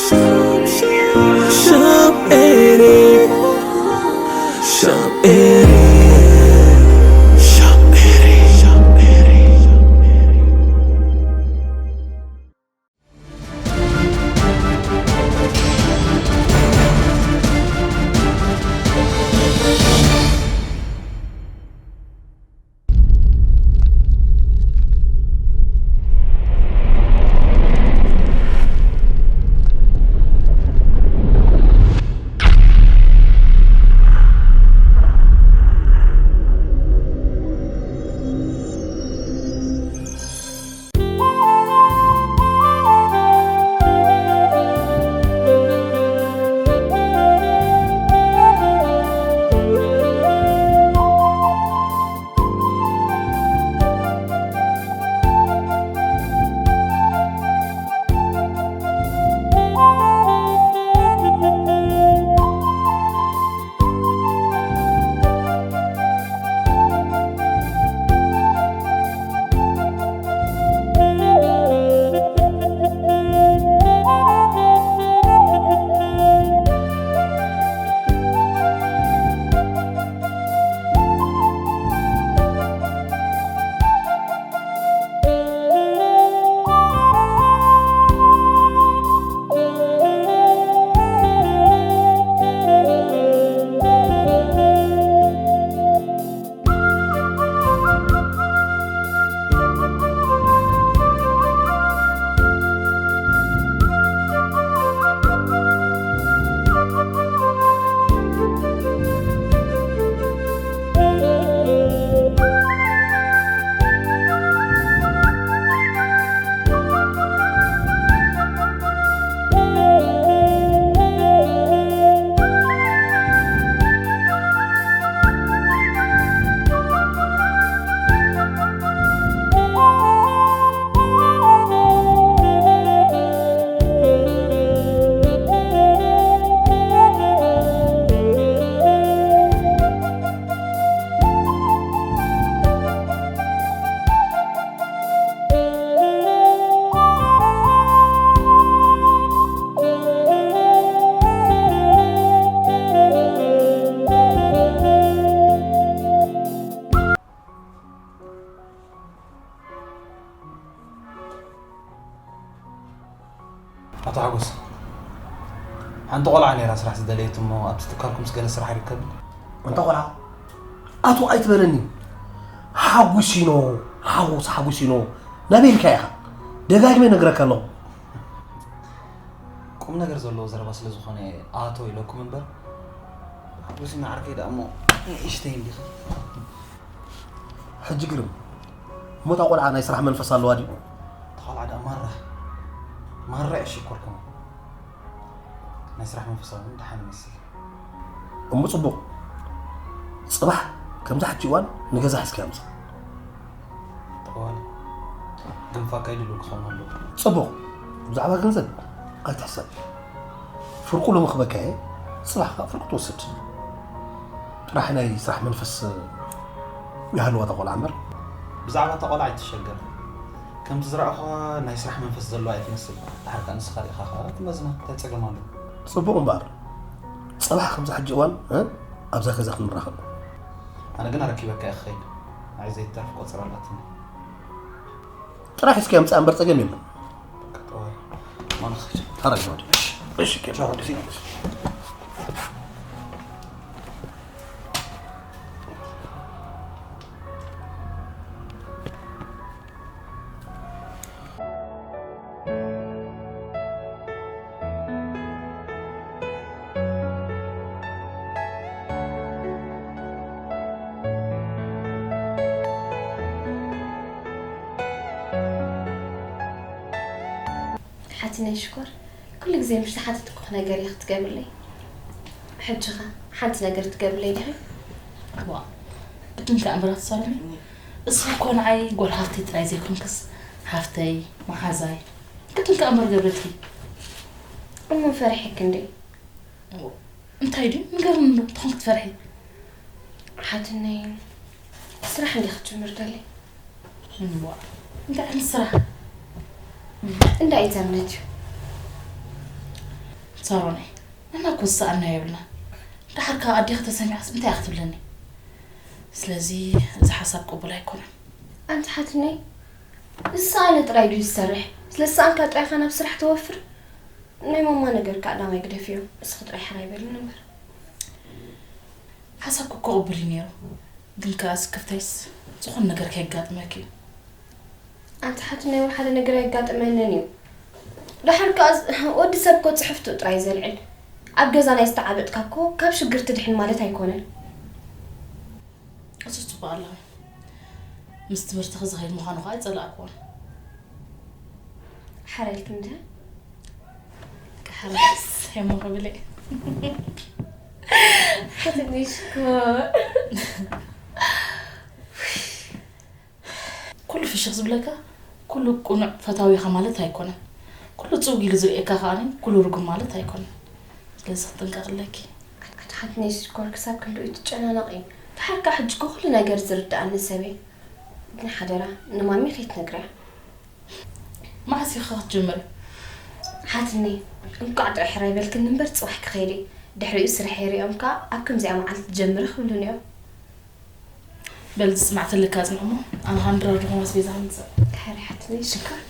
Shop eighty. Shop eighty. Shop eighty. Shop eighty. ኣቶ ሓጎስ፣ ሓንቲ ቆልዓ ነይራ ስራሕ ዝደለየት እሞ ኣብቲ ትካልኩም ምስ ገለ ስራሕ ይርከብ? እንተ ቆልዓ ኣቶ ኣይትበለኒ። ሓጉሲኖ፣ ሓጎስ ሓጉሲኖ ናበይ ኢልካ ኢኻ? ደጋጊመ ነግረካ ኣለኹ። ቁም ነገር ዘለዎ ዘረባ ስለ ዝኾነ ኣቶ ኢለኩም እምበር፣ ሓጉሲኖ ዓርከይ ደኣ እሞ ንእሽተይ እንዲኻ። ሕጂ ግርም፣ እሞ እታ ቆልዓ ናይ ስራሕ መንፈስ ኣለዋ ድዩ? እታ ቆልዓ ደኣ ማራ፣ ማራ እየ ሽኮርኩም። ናይ ስራሕ መንፈሳ እውን ደሓን ይመስል። እሞ ጽቡቕ። ጽባሕ ከምዛ ሕጂ እዋን ንገዛ ሒዝካያ ምጻእ። ጠዋሊ፣ ግን ፋካ ኢሉ ክኸውን ኣለዎ። ጽቡቕ። ብዛዕባ ገንዘብ ኣይትሕሰብ። ፍርቁ ሎሚ ክበካ እየ፣ ጽባሕ ከኣ ፍርቁ ትወስድ። ጥራሕ ናይ ስራሕ መንፈስ ይሃልዋ እታ ቆልዓ እምበር። ብዛዕባ እታ ቆልዓ ኣይትሸገር። ከምቲ ዝረኣኹዋ ናይ ስራሕ መንፈስ ዘለዋ እያ ትመስል። ድሓር ከኣ ንስኻ ርኢኻ ከኣ ትመዝና፣ እንታይ ጸገም ኣለዎ? ጽቡቕ እምበኣር፣ ጽባሕ ከምዚ ሕጂ እዋን፣ እ፣ ኣብዛ ገዛ ክንራኸብ። ኣነ ግን ኣረኪበካ እየ ክኸይድ። ንዓይ ዘይትተርፍ ቆጸራ ኣላትኒ። ጥራሕ እስኪ ኣምጽኣ እምበር ጸገም የለን። በቃ ጠዋይ። ማን ኸይድ? ተረጋጋ ወዲ። እሺ፣ እሺ፣ ቻው፣ ወዲ። ሓትነይ ሽኮር፣ ኩሉ ግዜ ምስ ተሓተትኩኺ ነገር ኢኺ ትገብርለይ። ሕጂ ኸ ሓንቲ ነገር ትገብርለይ ዲኺ? ዋ፣ ቅድም ከኣ እምበር ኣትሳለኒ። እስኺ እኮ ንዓይ ጓል ሃፍተይ ጥራይ ዘይኮንክስ፣ ሃፍተይ፣ መሓዛይ፣ ቅድም ከኣ እምበር ገብረትኪ። እሞ ፈሪሐኪ እንዴ? ዋ፣ እንታይ ድዩ? ንገርኒ እንዶ፣ እንታይ ክትፈርሒ? ሓትነይ፣ ስራሕ እንዴ ክትጅምር ደሊ? እምቧ፣ እንታይ ዓይነት ስራሕ? እንዳ ኢንተርነት እዩ። ሳሮነይ፣ ንሕና እኮ ዝሰኣልና የብልና። ደሓር ከኣ ኣዴኺ ተሰሚዓስ እንታይ እያ ክትብለኒ? ስለዚ እዚ ሓሳብ ቅቡል ኣይኮነን። ኣንቲ ሓትነይ፣ ዝሰኣነ ጥራይ ድዩ ዝሰርሕ? ስለ ዝሰኣንካ ጥራይ ኢኻ ናብ ስራሕ ትወፍር? ናይ ማማ ነገር ከኣ ዳማይ ግደፍዮ። እስኺ ጥራይ ሕራይ በልኒ እምበር። ሓሳብኪ እኮ ቅቡል እዩ ነይሩ፣ ግን ከኣ ስክፍታይስ ዝኾነ ነገር ከየጋጥመኪ እዩ። ኣንቲ ሓትነይ፣ ወላ ሓደ ነገር ኣየጋጥመንን እዩ። ደሓር ከኣ ዝ-፣ ወዲ ሰብ እኮ ጽሕፍቱ ጥራይ ዘልዕል። ኣብ ገዛ ናይ ዝተዓበጥካ እኮ ካብ ሽግር ትድሕን ማለት ኣይኮነን። እሱ ጽቡቕ ኣለኹ። ምስ ትምህርትኺ ዝኸይድ ምዃኑ ኸኣ ኣይጸላእክዎን። ሓራይ ትምድያ? ሓራይስ የሞ ክብል እየ። ትንሽ እኮ። ኩሉ ፍሽኽ ዝብለካ፣ ኩሉ ቅኑዕ ፈታዊኻ ማለት ኣይኮነን። ኩሉ ጽውግ ኢሉ ዝርእየካ ከኣ ኩሉ ርጉም ማለት ኣይኮነን። ስለዚ ክትጥንቀቕ ኣለኪ። ኣታ ሓትነይ ሽኮር ክሳብ ክንድኡ ትጨናነቒ። ደሓር ከኣ ሕጂ እኮ ኩሉ ነገር ዝርድኣኒ ሰብ እየ። ግን ሓደራ ንማሚ ከይትነግርያ። መዓስ ኢኺ ክትጅምሪ? ሓትነይ፣ እንቋዕ ጥራይ ሕራይ በልክኒ እምበር ጽባሕ ክኸይድ እየ። ድሕሪኡ ስርሐይ ሪኦም ከኣ ኣብ ከምዚኣ መዓልቲ ትጀምሪ ክብሉኒ እዮም። በል ዝስማዕ ተለካ ኣጽንዕ እሞ፣ ኣነ ኸኣ ንድራር ዝኾነ ኣስቤዛ ከምጽእ። ድሓር ሓትነይ ሽኮር።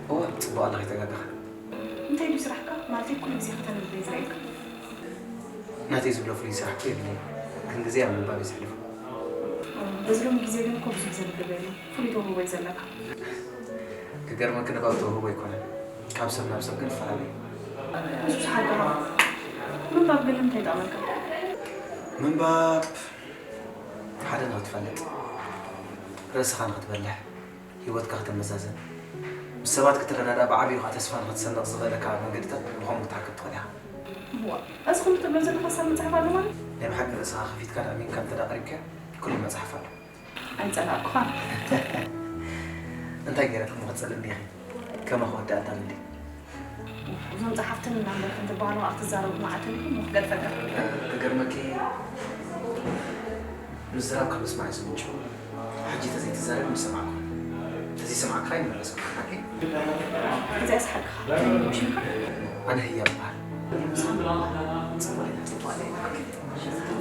እወ፣ ጽቡቕ ኣለኺ፣ ተጋገኻ። እንታይ ድዩ ስራሕካ? ማለተይ ኩሉ ግዜ ከተንብብ እየ ዝርእየካ። ናተይ ዝብሎ ፍሉይ ስራሕ እኮ የብለይን፣ ግን ግዜ ኣብ ምንባብ እየ ዘሕልፎ። በዚ ሎሚ ግዜ ግን እኮ ብዙሕ ዘንብብ የለን፣ ፍሉይ ተውህቦ እዩ ዘለካ። ክገርመኪ፣ ንባብ ተውህቦ ኣይኮነን፣ ካብ ሰብ ናብ ሰብ ግን ይፈላለ እዩ። ንሱስ ሓቂ እዩ። ምንባብ ግን ንምንታይ ይጠቕመካ? ምንባብ ሓደ ንኽትፈልጥ፣ ርእስኻ ንኽትበልሕ፣ ህይወትካ ከተመዛዝን፣ ምስ ሰባት ክትረዳዳእ፣ ብዓቢኡ ኸኣ ተስፋ ንኽትሰንቕ ዝኽእለካ መንገድታት ብኸምኡ ክትሓክም ትኽእል ኢኻ። እዋ፣ እዚ ኹሉ ትብሎ ዘለኻ ሓሳብ መጽሓፍ ኣሎ ማለት? ናይ ብሓቂ ርእስኻ ከፊትካን ኣሚንካን እንተ ደኣ ቀሪብካዮ፣ ኩሉ መጽሓፍ ኣሎ። ኣይጸላእኩኻን። እንታይ ገይረትክኒ ክትጸልእኒ ኢኺ? ከማኺ ወዲ ኣዳም እንድየ። እዞም ጸሓፍትን እናንበብክን ትበሃሉ ከኣ ክትዛረቡ መዓት እንዲኹም፣ ወፍ ገድፈካ። ክገርመኪ፣ ምዝራብ ካብ ምስማዕ እዩ ዝምንጩ። ሕጂ ተዘይትዛረቢ ምሰማዕኩ። ተዘይሰማዕኩ ከኣ ይመለስኩ። ሓቂ? እዚኣስ ሓቅኻ። ሽምካ? ኣነ ህያብ እበሃል። ጽቡቕ ኢኻ፣ ጽቡቕ ኢኻ።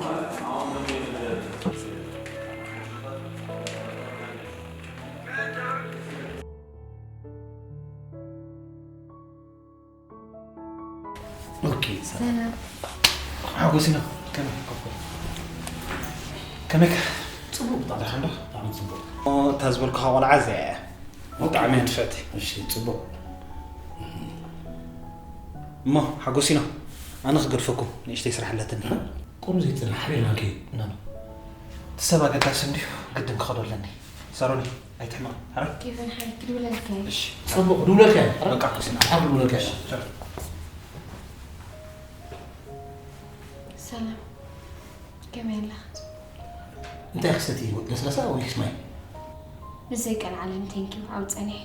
ኦኬ፣ ሰላም። ሰላም። ሓጎስ ኢና። ከመይ? ከመይ? ጽቡቅ፣ ብጣዕሚ ደሓን ዶ? ብጣዕሚ ጽቡቅ። ኦ፣ እታ ዝበልኩኻ ቆልዓ እዚኣ እያ። ኦኬ። ብጣዕሚ እያ ትፈቲ። እሺ፣ ጽቡቅ። እሞ፣ ሓጎስ ኢና። ኣነ ክገድፈኩም፣ ንእሽተይ ስራሕ ኣለትኒ። ቁሩብ ዘይትጽናሕ፣ ሓቢርና ንከይድ። ና፣ ና። እቲ ሰብ ኣገዳሲ እንድዩ፣ ግድን ክኸዶ ኣለኒ። ሳሮኒ፣ ኣይትሕመቕ። ሓራይ? ኬቨን፣ ሓራይ ክድውለልካ እየ። እሺ። ጽቡቕ፣ ድውለልካ እየ። ሓራይ? በቃ፣ ሓራይ ክድውለልካ እየ። እሺ፣ ቻው። ሰላም፣ ከመይ ኣለኻ? እንታይ ክሰቲ? ለስላሳ ወይስ ማይ? ብዘይ ቀልዓለም፣ ቴንኪው፣ ኣብኡ ጸኒሐ።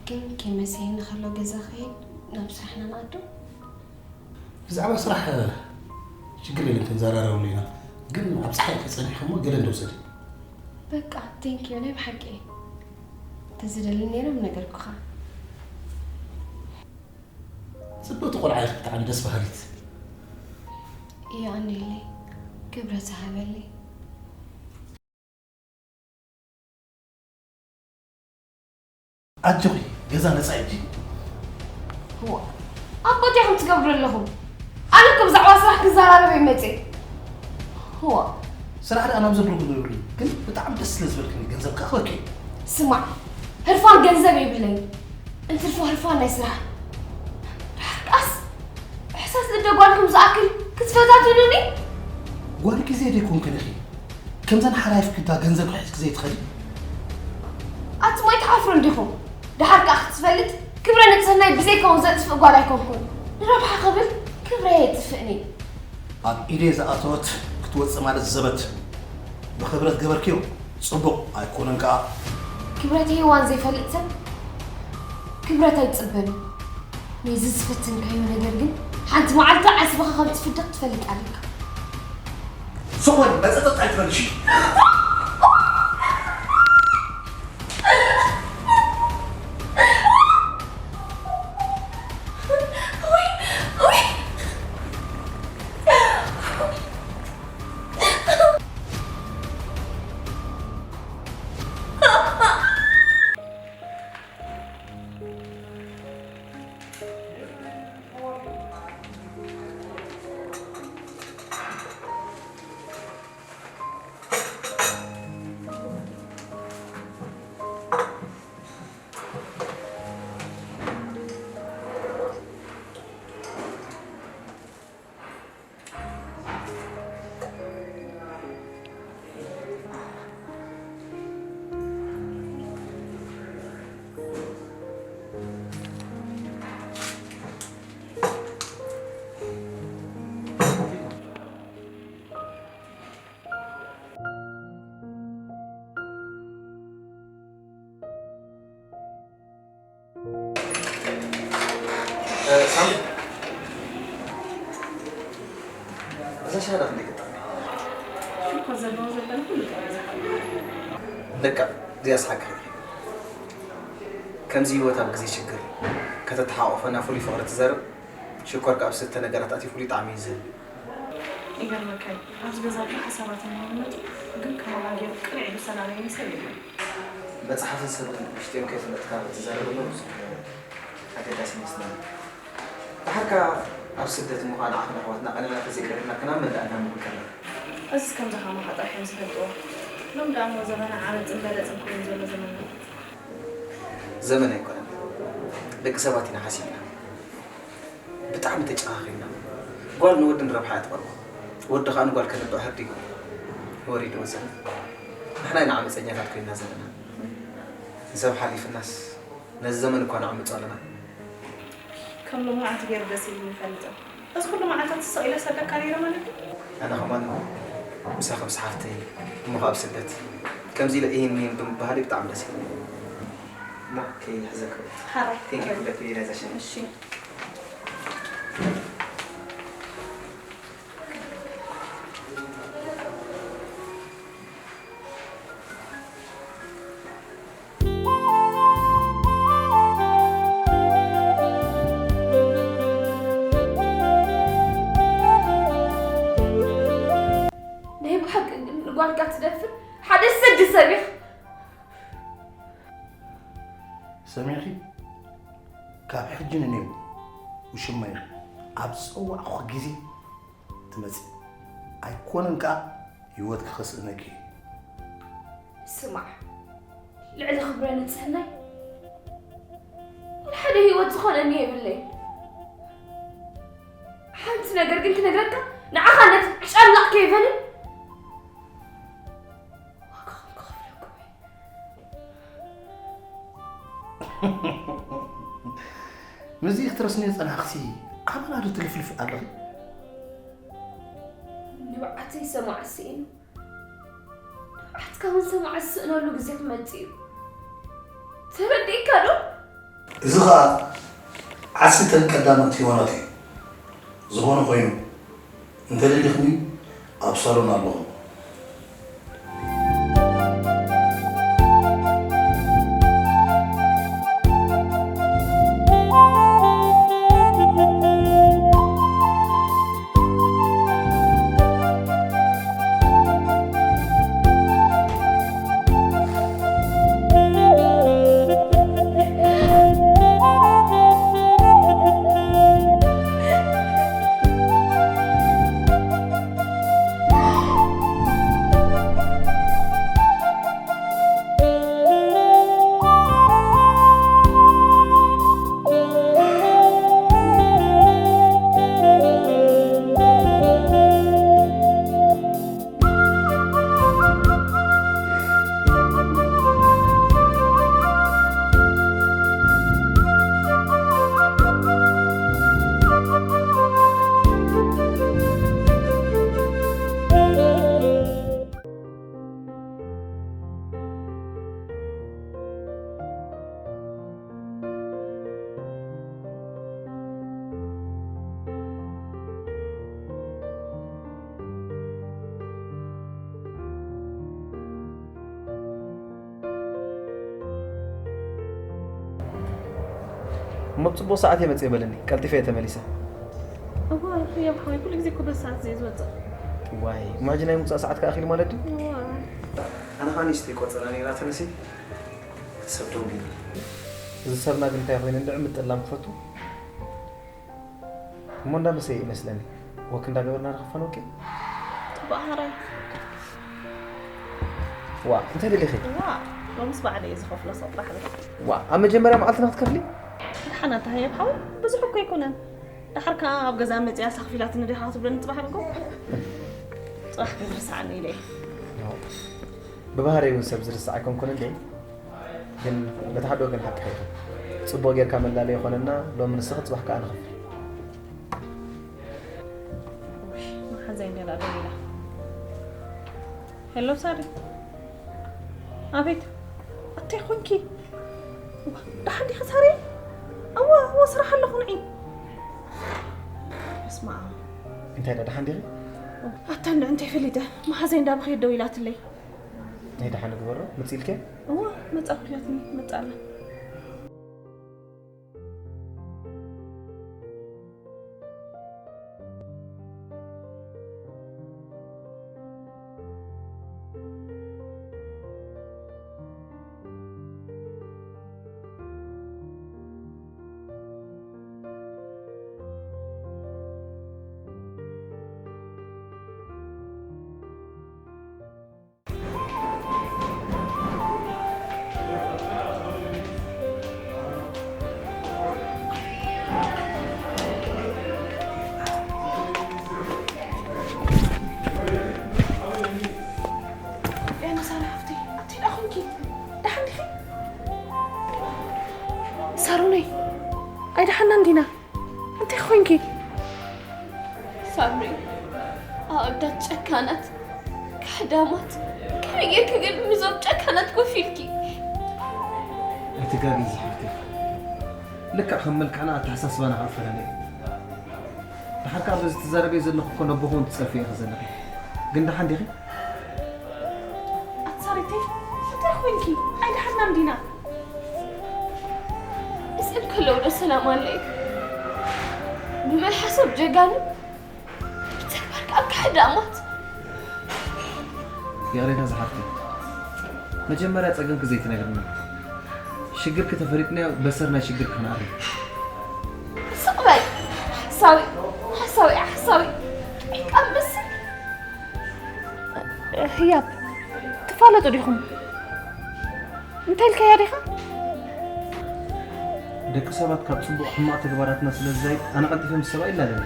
ግን ከይመሰየኒ ከሎ ገዛ ክኸይድ ናብ ስራሕና ንኣቱ። ብዛዕባ ስራሕ ሽግር የለን፣ ክንዘራረበሉ ኢና። ግን ኣብ ጸሓይ ከጸኒሕኩሞ ገለ እንዶ ውሰዲ። በቃ፣ ቴንኪዩ፣ ናይ ብሓቂ እየ። እንተዝደሊ ነይረ ምነገርኩኻ። ጽብቕቲ ቆልዓ ኢኺ፣ ብጣዕሚ ደስ በሃሊት። የቐንየለይ፣ ክብረት ይሃበለይ። ኣጆኺ፣ ገዛ ነጻ እዩ። እዋ፣ ኣቦ፣ እንታይ ኢኹም ትገብሩ ኣለኹም? ኣነ እኮ ብዛዕባ ስራሕ ክዘራረብ እየ መጽየ። እዋ። ስራሕ ደኣ ናብ ዘብርኩ ዘይብሉ፣ ግን ብጣዕሚ ደስ ስለ ዝበልክኒ፣ ገንዘብ ከኣ ክበኪ። ስማዕ፣ ህርፋን ገንዘብ የብለይ። እንትርፎ ህርፋን ናይ ስራሕ። ደሓር ከኣስ፣ እሕሳስ ልደ ጓልኩም ዝኣክል ክትፈታትኑኒ? ጓል ግዜ ደይኮንክን ኢኺ። ከምዘን ሓራይፍ ክዳ ገንዘብ ክሕዝኪ ዘይትኸዲ? ኣቱም ኣይትሓፍሩን ዲኹም? ደሓር ከኣ ክትፈልጥ፣ ክብረ ንጽህናይ ብዘይከውን ዘጥፍእ ጓል ኣይኮንኩን። ንረብሓ ክብል ክብረይ የጥፍእኒ። ኣብ ኢደይ ዝኣተወት ክትወጽእ ማለት ዘበት። ብኽብረት ገበርክዮ ጽቡቕ ኣይኮነን ከኣ። ክብረት ሄዋን ዘይፈልጥ ሰብ ክብረት ኣይጽበን። ነዚ ዝፈተንካዮ ነገር ግን ሓንቲ መዓልቲ ዓስብኻ ከም ትፍደቕ ትፈልጥ ኣለካ። ሶፎን፣ መጸጸጥ ኣይትበልሽ። ሳሚ፣ እዛ ሻሃዳ ክንደይ ቅጣዕ? ሽኮር ዘለዎ ዘበለ ኩሉ ጥራይ ዝሓሉ። ለካ እዚኣስ ሓቅኺ። ከምዚ ህይወት ኣብ ግዜ ሽግር ከተተሓቋቑፈና ፍሉይ ፍቕሪ ትዘርእ፣ ሽኮር ከኣ ኣብ ዝስተ ነገራት ኣትዩ ፍሉይ ጣዕሚ እዩ ዝህብ። ይገርመካ እዩ፣ ኣብዚ ገዛ ብዙሓት ሰባት እንተዝመጹ ግን ከማኻ ገይሩ ቅንዕ ኢሉ ዝሰላመኒ ሰብ የለን። መጽሓፍን ሰብን ውሽጢኦም ከይፈለጥካ ክትዛረበሎም ብዙሕ ኣገዳሲ ይመስለኒ። ደሓር ከኣ ኣብ ስደት እሞ ከኣ ንዓኽን ኣሕዋትና ቀኒዕና ተዘይቀሪብና ክናብ መዳእና ምብቀልና። እዚስ ከምዛ ከማኻ ጥራሕ እዮም ዝፈልጥዎ። ሎም ደኣ እሞ ዘመነ ዓመጽን በለጽን ኮይኑ ዘሎ ዘመን እዩ። ዘመን ኣይኮነን፣ ደቂ ሰባት ኢና ሓሲብና። ብጣዕሚ ተጨኻኺና። ጓል ንወዲ ንረብሓ እያ ትቐርቦ። ወዲ ኸኣ ንጓል ከንብዕ ህርዲ ወሪድዎ ዘሎ። ንሕና ኢና ዓመፀኛታት ኮይንና ዘለና። ንሰብ ሓሊፍናስ ነዚ ዘመን እኳ ነዕምጾ ኣለና። ከም ሎማዓንቲ ገይሩ ደስ ኢሉኒ ይፈልጥን። እዚ ኩሉ መዓልታት ስቕ ኢለ ሰደካ ነይረ ማለት ድዩ? ኣነ ከማን ምሳኺ ምስ ሓፍተይ እሞ ኸኣ ኣብ ስደት ከምዚ ኢለ ኢሂን ሚሂን ብምባሃለይ ብጣዕሚ ደስ ኢሉኒ። እሞ ከይሕዘካ። ሓራይ። Thank you for the clear realization። እሺ። ናይ ብሓቂ ግን ንጓልካ ትደፍር ሓደ ሰዲ ሰብ ኢኻ። ሰሚዕኺ? ካብ ሕጂ ንኔው ውሽመይ ኣብ ዝጸዋዕኹ ግዜ ትመጺ። ኣይኮነን ከኣ ህይወትኪ ከስእነኪ እዩ። ስማዕ፣ ልዕሊ ክብረ ንጽህናይ ወላ ሓደ ህይወት ዝኾነኒ የብለይ። ሓንቲ ነገር ግን ክነግረካ፣ ንዓኻ ነቲ ጨምላቕ ከይበልን ዋጋኹም ክኸፍለኩም እየ። ምስዚ ክትረስኒ ዝጸናሕክሲ ኣበላ ዶ ትልፍልፊ ኣለኺ? ንብዓተይ ሰማዕ ስኢኑ፣ ንብዓትካ እውን ሰማዕ ዝስእነሉ ግዜ ክመጽእ እዩ። ተረዲእካ ዶ? እዚ ኸኣ ዓስቢ ተን ቀዳሞት ሄዋናት እዩ። ዝኾነ ኮይኑ፣ እንተ ደሊኽኒ ኣብ ሳሎን ኣለኹ። እሞ ብጽቡቕ ሰዓት እየ መጽእ በለኒ፣ ቀልጢፈ እየ ተመሊሰ። እዋ፣ ህያብ ሓወይ፣ ኩሉ ግዜ እኮ በዚ ሰዓት እየ ዝወጽእ። ዋይ፣ እሞ ሕጂ ናይ ምውጻእ ሰዓት ከኣ ኣኺሉ ማለት ድዩ? እዋ። ኣነ ኸኣ ንእሽተይ ቆጸራ ነይራትንሲ፣ ሰብ ደንጊሩ። እዚ ሰብና ግን እንታይ ኮይኑ እንድዒ ምጥላም ክፈቱ? እሞ እንዳመሰየ ይመስለኒ። ወክ እንዳገበርና ንኸፋን ወኪ? ጽቡቕ ሓራይ። ዋ፣ እንታይ ደሊኺ? ዋ፣ ሎምስ ባዕለይ እየ ዝኸፍሎ ሰብ ባሕሪ። ዋ፣ ኣብ መጀመርያ መዓልትና ክትከፍሊ? ደሓና እንተ ሃየብ ሓወይ፣ ብዙሕ እኮ ኣይኮነን። ደሓር ከኣ ኣብ ገዛ መጺኣ ሳኽፊላትኒ ዲኻ ክትብለኒ ጽባሕ እኮ። ጽባሕ ክትርስዓኒ ኢለ እየ። ብባህረይ እውን ሰብ ዝርስዕ ኣይኮንኩን እንዴ? ግን በቲ ሓደ ወገን ሓቅኺ ኢኺ። ጽቡቕ ጌርካ መላለዪ ይኾነና፣ ሎሚ ንስኺ ጽባሕ ከኣ ንኽፍል። ውይ፣ መሓዛይ እንድያ ደኣ ደው ኢላ። ሄሎ ሳሪ። ኣቤት። ኣታይ ኾንኪ? ዋ፣ ደሓን ዲኺ ሳሪ? እወ፣ እወ፣ ስራሕ ኣለኹ ንዒ። በስመ ኣብ። እንታይ ደኣ ደሓን ዲኺ? ኣታ እንድዒ እንታይ ፈሊጠ? መሓዛይ እንዳ በኸየት ደው ኢላትለይ። ናይ ደሓን ግበሮ፣ መጺእልኪ? እወ፣ መጻእኩ ኢላትኒ፣ መጻ ኣላ። ያነ ሳራ ሓፍተይ፣ ኣቲ ደኣ ኾንኪ? ደሓን ዲኺ? ሳሮነይ፣ ኣይደሓናን ዲና? እንታይ ኾንኪ? ሳምሪ፣ ኣወዳት ጨካናት፣ ካሕዳማት፣ ከመይ ጌርኪ ግን ምስዞም ጨካናት ኮፍ ኢልኪ? ኣይትጋገዪ ዝሓፍተይ። ልክዕ ከም መልክዕና ኣተሓሳስባና ከኣ ይፈላለ እዩ። ደሓር ከኣ በዚ ትዛረብዮ ዘለኺ እኮ ነቦኺ እውን ትጸርፍዮ ኢኺ ዘለኺ። ግን ደሓን ዲኺ? ኣቲ ሳሪተይ፣ እንታይ ኾንኪ? ኣይደሓናን ዲና? እዚኦም ከለዉ ዶ ሰላም ኣሎ እዩ? ብመልሓሶም ጀጋኑ፣ ብተግባር ከኣ ካሕዳማት። ይቕሬታ ዝሓፍተይ፣ መጀመርያ ጸገምኪ ዘይትነግርኒ። ሽግርኪ ተፈሊጥናዮ በሰር ናይ ሽግርኪ ክንኣሪ። ስቕ በል፣ ሓሳዊ። ህያብ፣ ትፋለጡ ዲኹም? እንታይ ኢልካያ ዲኻ? ደቂ ሰባት ካብ ጽቡቕ ሕማቕ ተግባራትና ስለ ዝዛይድ፣ ኣነ ቀልጢፈ ምስ ሰብኣይ ይላለኒ።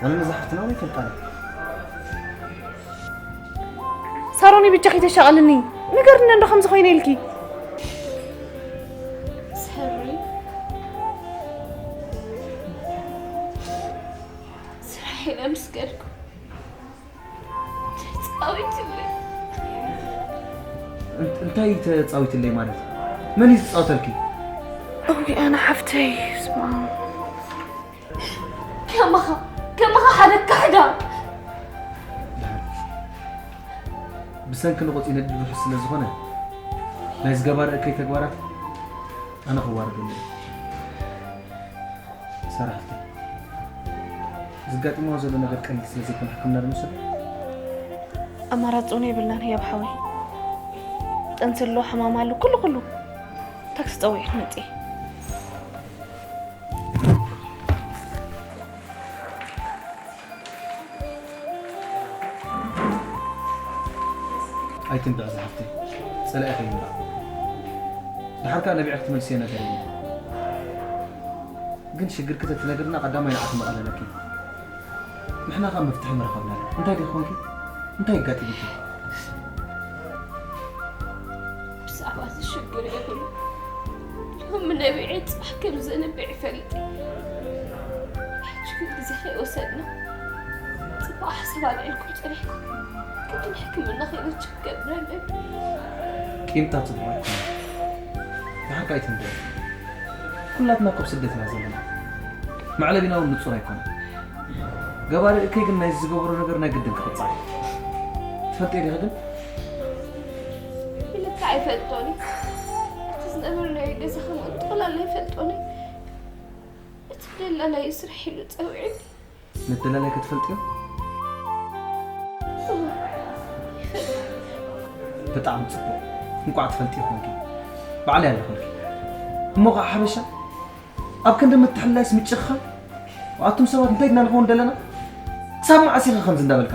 ኣነ ነዛ ሓፍትና እውን ኣይፈልጣን። ሳሮኒ፣ ብጃኺ ተሻቐልኒ። ንገርኒ እንዶ ከምዚ ኮይነ ኢልኪ። ሳሮኒ፣ ስራሕ ኢለ ምስ ከድኩ ተጻዊትለይ። እን-፣ እንታይ ተጻዊትለይ ማለት? መን እዩ ዝጻወተልኪ? እውይ፣ ኣነ ሓፍተይ፣ ስማ። ከማኻ፣ ከማኻ ሓደ ካሕዳ። ብሰንኪ ንቑጽ ይነድድ ውሑስ ስለ ዝኾነ፣ ናይ ዝገባር እከይ ተግባራት ኣነ ክዋረደሉ እየ። ሳራ ሓፍተይ፣ ዝጋጥምዋ ዘሎ ነገር ቀሊል ስለ ዘይኮነ፣ ሕክምና ዶ ንውሰዶ? ኣማራጺ እውን የብልናን ህያብ ሓወይ። ጥንሲ ኣሎ፣ ሕማም ኣሎ፣ ኩሉ ኩሉ። ታክሲ ጸዊዐ ክመጽእ እየ። ኣይትንብዕ ዝሓፍተይ፣ ጸላኢ ከይንባዕ። ደሓር ከኣ ነቢዐ ክትመልስዮ ነገር የለን። ግን ሽግርኪ ተትነግርና ቀዳማይ ንዓኺ መቐለለኪ። ንሕና ከኣ መፍትሒ ምረኸብናሉ። እንታይ ዲኺ ኮንኪ? እንታይ ኣጋጢሙኪ? ብዛዕባ እዚ ሽግር የብሉ። ሎሚ ነቢዐ ጽባሕ ከም ዘንብዕ ይፈልጥ። ሕጂ ግን ግዜ ከይወሰድና ጽቡቕ ሓሳብ ኣልዒልኩም ጸኒሕኩም። ቅድሚ ሕክምና ከይበጽሕ ክገብር ኣለኒ። ቂምታ ጽቡቕ ኣይኮነን። ንሓቂ ኣይትንበሪ። ኩላትና እኮ ኣብ ስደት ኢና ዘለና። መዕለቢና እውን ንጹር ኣይኮነን። ገባሪ እከይ ግን ናይ ዝገበሮ ነገር ናይ ግድን ክቕጻዕ እዩ። ትፈልጥዮ ዲኺ ግን? ኢለካ ኣይፈልጦን እዩ። እቲ ዝነበርናዮ ገዛ ከምኡ ጠቕላላ ኣይፈልጦን እዩ። እቲ ደላላዩ ስራሕ ኢሉ ጸዊዑኒ። ነደላላይ ክትፈልጥዮ? ብጣዕሚ ጽቡቕ። እንቋዕ ትፈልጥዮ ኮንኪ። ባዕለይ ኣለኹልኪ። እሞ ኸዓ ሓበሻ ኣብ ክንዲ ምትሕልላይስ ምጭኽኻን? ኣቱም ሰባት እንታይ ድና ንኸውን ደለና? ክሳብ መዓስ ኢኻ ከምዚ እንዳበልካ?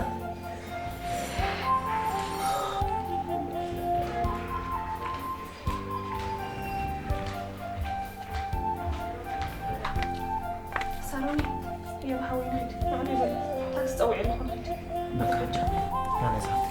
ሳሮን፣ የብ ሓወይ ንሂድ። ንዕዲ በል። ታክሲ ጸዊዐ ኣለኹ ንሂድ። በቃ፣ ቻው። ናበይ ዝኸድ?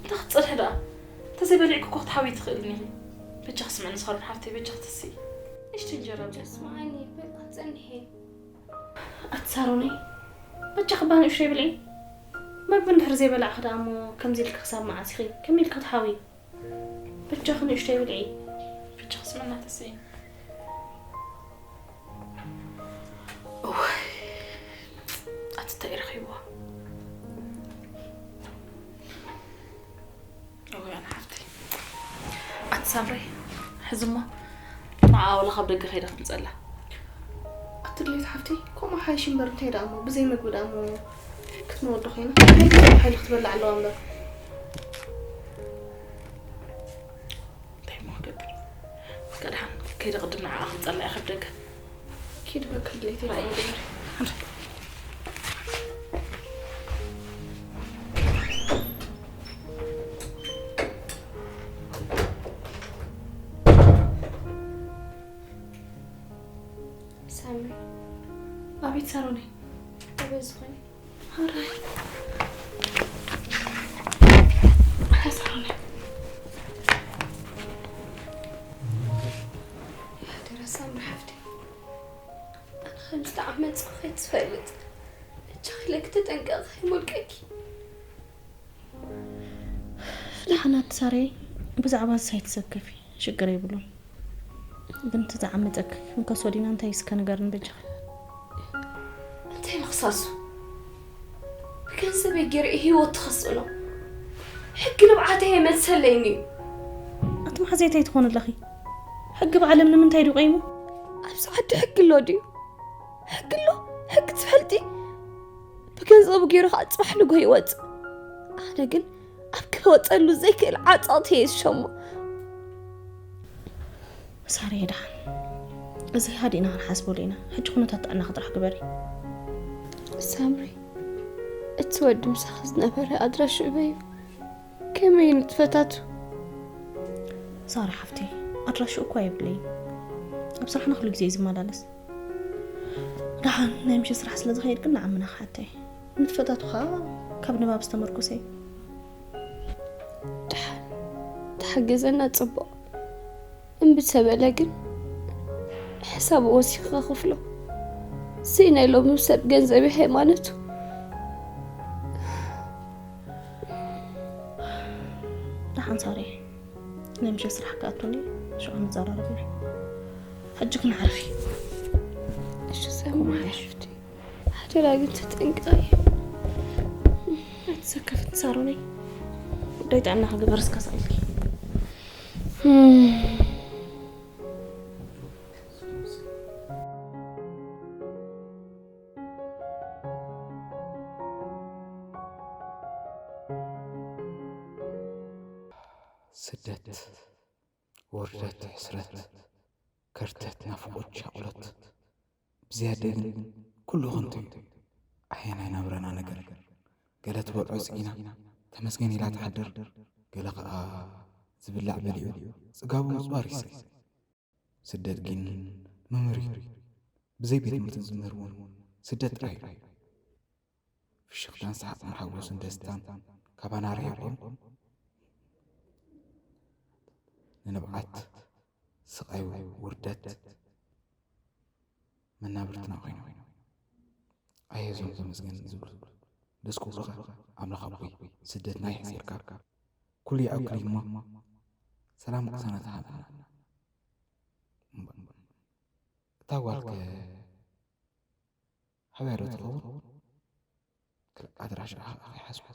እንታይ ክትጸንሒ ደኣ? እንተዘይበሊዕኪ እኮ ክትሓውዪ ትኽእልኒ ኢኺ። በጃኺ ስምዕኒ ሳሮን ሓፍተይ፣ በጃኺ ተስኢ። ንእሽተይ እንጀራ ብልዒ። ስምዓኒ፣ በቃ ጸንሒ። ኣቲ ሳሮነይ፣ በጃኺ እባ ንእሽተይ ብልዒ። መግቢ እንድሕር ዘይበላዕኺ ደኣ እሞ ከምዚ ኢልኪ ክሳብ መዓስ ኢኺ? ከመይ ኢልኪ ክትሓውዪ? በጃኺ ንእሽተይ ብልዒ። በጃኺ ስምዕና ተስኢ። እዋይ፣ ኣቲ እንታይ ረኺብዋ? እዋይ፣ ኣነ ሓፍተይ። ኣቲ ሳምሪ፣ ሕዚ እሞ ንዓ ዋላ ካብ ደገ ከይደ ክምጸላ። ኣቲ ድሌት ሓፍተይ፣ ከምኡ ሓይሽ እምበር እንታይ ደኣ እሞ፣ ብዘይ መግቢ ደኣ እሞ ክትመወዲ ኮይና። ሓይሊ፣ ሓይሊ ክትበልዕ ኣለዋ እምበር። እንታይ እሞ ክገብር? እስከ ደሓን ከይደ ቅድም ንዓኣ ክምጸላ እየ ካብ ደገ። ኪድ በቃ ድሌተይ ከምኡ ግበሪ። ሳምሪ። ኣቤት ሳሮነይ። ኣበይ ዝኾነ? ኣራይ። ኣራይ ሳሮነይ። ሓደራ ሳምሪ ሓፍተይ። ኣነ ከም ዝተዓመጽኩ ከይትፈልጥ። በጃኺ ኢለኪ ተጠንቀቒ ከይሞልቀኪ። ደሓን ኣቲ ሳረይ፣ ብዛዕባ እዚ ኣይትሰከፊ፣ ሽግር የብሉን። ግን እቲ ዝዓመጸኪ ክንከሶ ዲና እንታይ እስከ ንገርኒ በጃኺ። እንታይ ምኽሳሱ? ብገንዘበይ ገይረ ህይወት ትኸስእ ነው። ሕጊ ንብዓተይ ኣይመልሰለይን እዩ። ኣቲ መሓዘይ እንታይ ትኾኒ ኣለኺ? ሕጊ ብዓለም ንምንታይ ድዩ ቆይሙ? ኣብዚ ዓዲ ሕጊ ኣሎ ድዩ? ሕጊ ኣሎ? ሕጊ ትፈልጢ? ብገንዘቡ ገይሩ ኸዓ ጽባሕ ንግሆ ይወጽእ። ኣነ ግን ኣብ ክወጸሉ ዘይክእል ዓጸቕቲ እየ ዝሸሞ። ሳርየ ደሓን፣ እዚ ሃዲእና ክንሓስበሉ ኢና። ሕጂ ኩነታት ጥዕናኺ ጥራሕ ግበሪ። ሳምሪ፣ እቲ ወዲ ምሳኺ ዝነበረ ኣድራሽኡ በዩ? ከመይ ንጥፈታቱ? ሳራ ሓፍተይ፣ ኣድራሽኡ እኳ የብለይን። ኣብ ስራሕና ኩሉ ግዜ እዩ ዝመላለስ። ደሓን ናይ ምሸት ስራሕ ስለ ዝኸይድ ግን ንዓምና ክሓተይ። ንጥፈታቱ ኸኣ ካብ ንባብ ዝተመርኮሰ እዩ። ደሓን ተሓገዘና ጽቡቕ። እምቢ ተበለ ግን ሕሳብ ወሲኺ ክኽፍሎ። ስኢናይ ሎሚ ሰብ ገንዘብ ሃይማኖቱ። ደሓን ሳሪ፣ ናይ ምሸት ስራሕ ክኣቱ እንድዩ፣ ሽዑ ንዘራረብ ኢና። ሕጂ ክንዓርፍ እዩ። እሺ፣ ሰማይ ከምኡ ሓይሽ። ሓፍቲ፣ ሓደራ ግን ተጠንቀቂ። ኣይትሰከፍን ሳሮነይ፣ ጉዳይ ጥዕና ክግበር እስከ ሳኢልኪ። ስደት፣ ውርደት፣ ሕስረት፣ ከርተት፣ ናፍቖት፣ ሻቕሎት፣ ብዝያዳ ግን ኩሉ ከንቱ እዩ። ኣየናይ ናብራና ነገር? ገለ ትበልዖ ስኢና ተመስገን ኢላ ትሓድር፣ ገለ ኸኣ ዝብላዕ በሊዑ ጽጋቡ ምጽዋር ይስእ። ስደት ግን መምህር እዩ። ብዘይ ቤት ትምህርትን ዝምህር እውን ስደት ጥራይ እዩ። ፍሽኽታን ሰሓቕን ሓጎስን ደስታን ካባና ርሒቖም፣ ንንብዓት፣ ስቓይ፣ ውርደት መናብርትና ኮይኖም። ኣየ እዞም ተመስገን ዝብሉ ደስ ክብሉኻ። ኣምላኽ ኣቦይ፣ ስደትና የሕጺርካ፣ ኩሉ ይኣክል እዩ እሞ ሰላም ቅሳነት ሃበና። እታ ጓልከ ሓቢራ ዶ ትኸውን? ክል-፣ ኣድራሻኣ ከይሓዝኩ።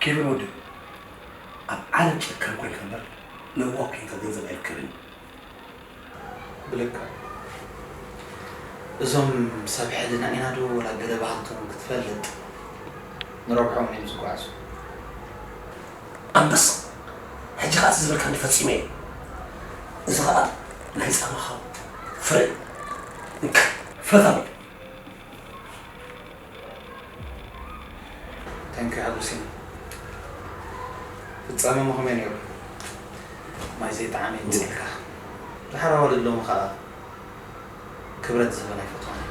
ኬቪን ወዲ፣ ኣብ ዓለም ጨካን ኮይንካ እምበር፣ ለዋህ ኮይንካ ገንዘብ ኣይርከብን እዩ። ብልካ፣ እዞም ሰብ ሕልና ኢና ዶ ወላ ገለ ባህልቶም ክትፈልጥ ንረብሖም እዮም ዝጓዓዙ። ኣንበሳ፣ ሕጂ ኸኣ እቲ ዝበልካኒ ፈጺመ እየ። እዚ ኸኣ ናይ ጻማኻ ፍረ እዩ። እንካ፣ ፍረታ በል። ታንኪ ሓጎሰይ። ፍጻመ እሞ ከመይ ነይሩ? ማይ ዘይጠዓመ ይምጽኣልካ። ድሓር ኣዋልድ ሎሚ ኸኣ ክብረት ዝህበን ኣይፈትዋን እየ።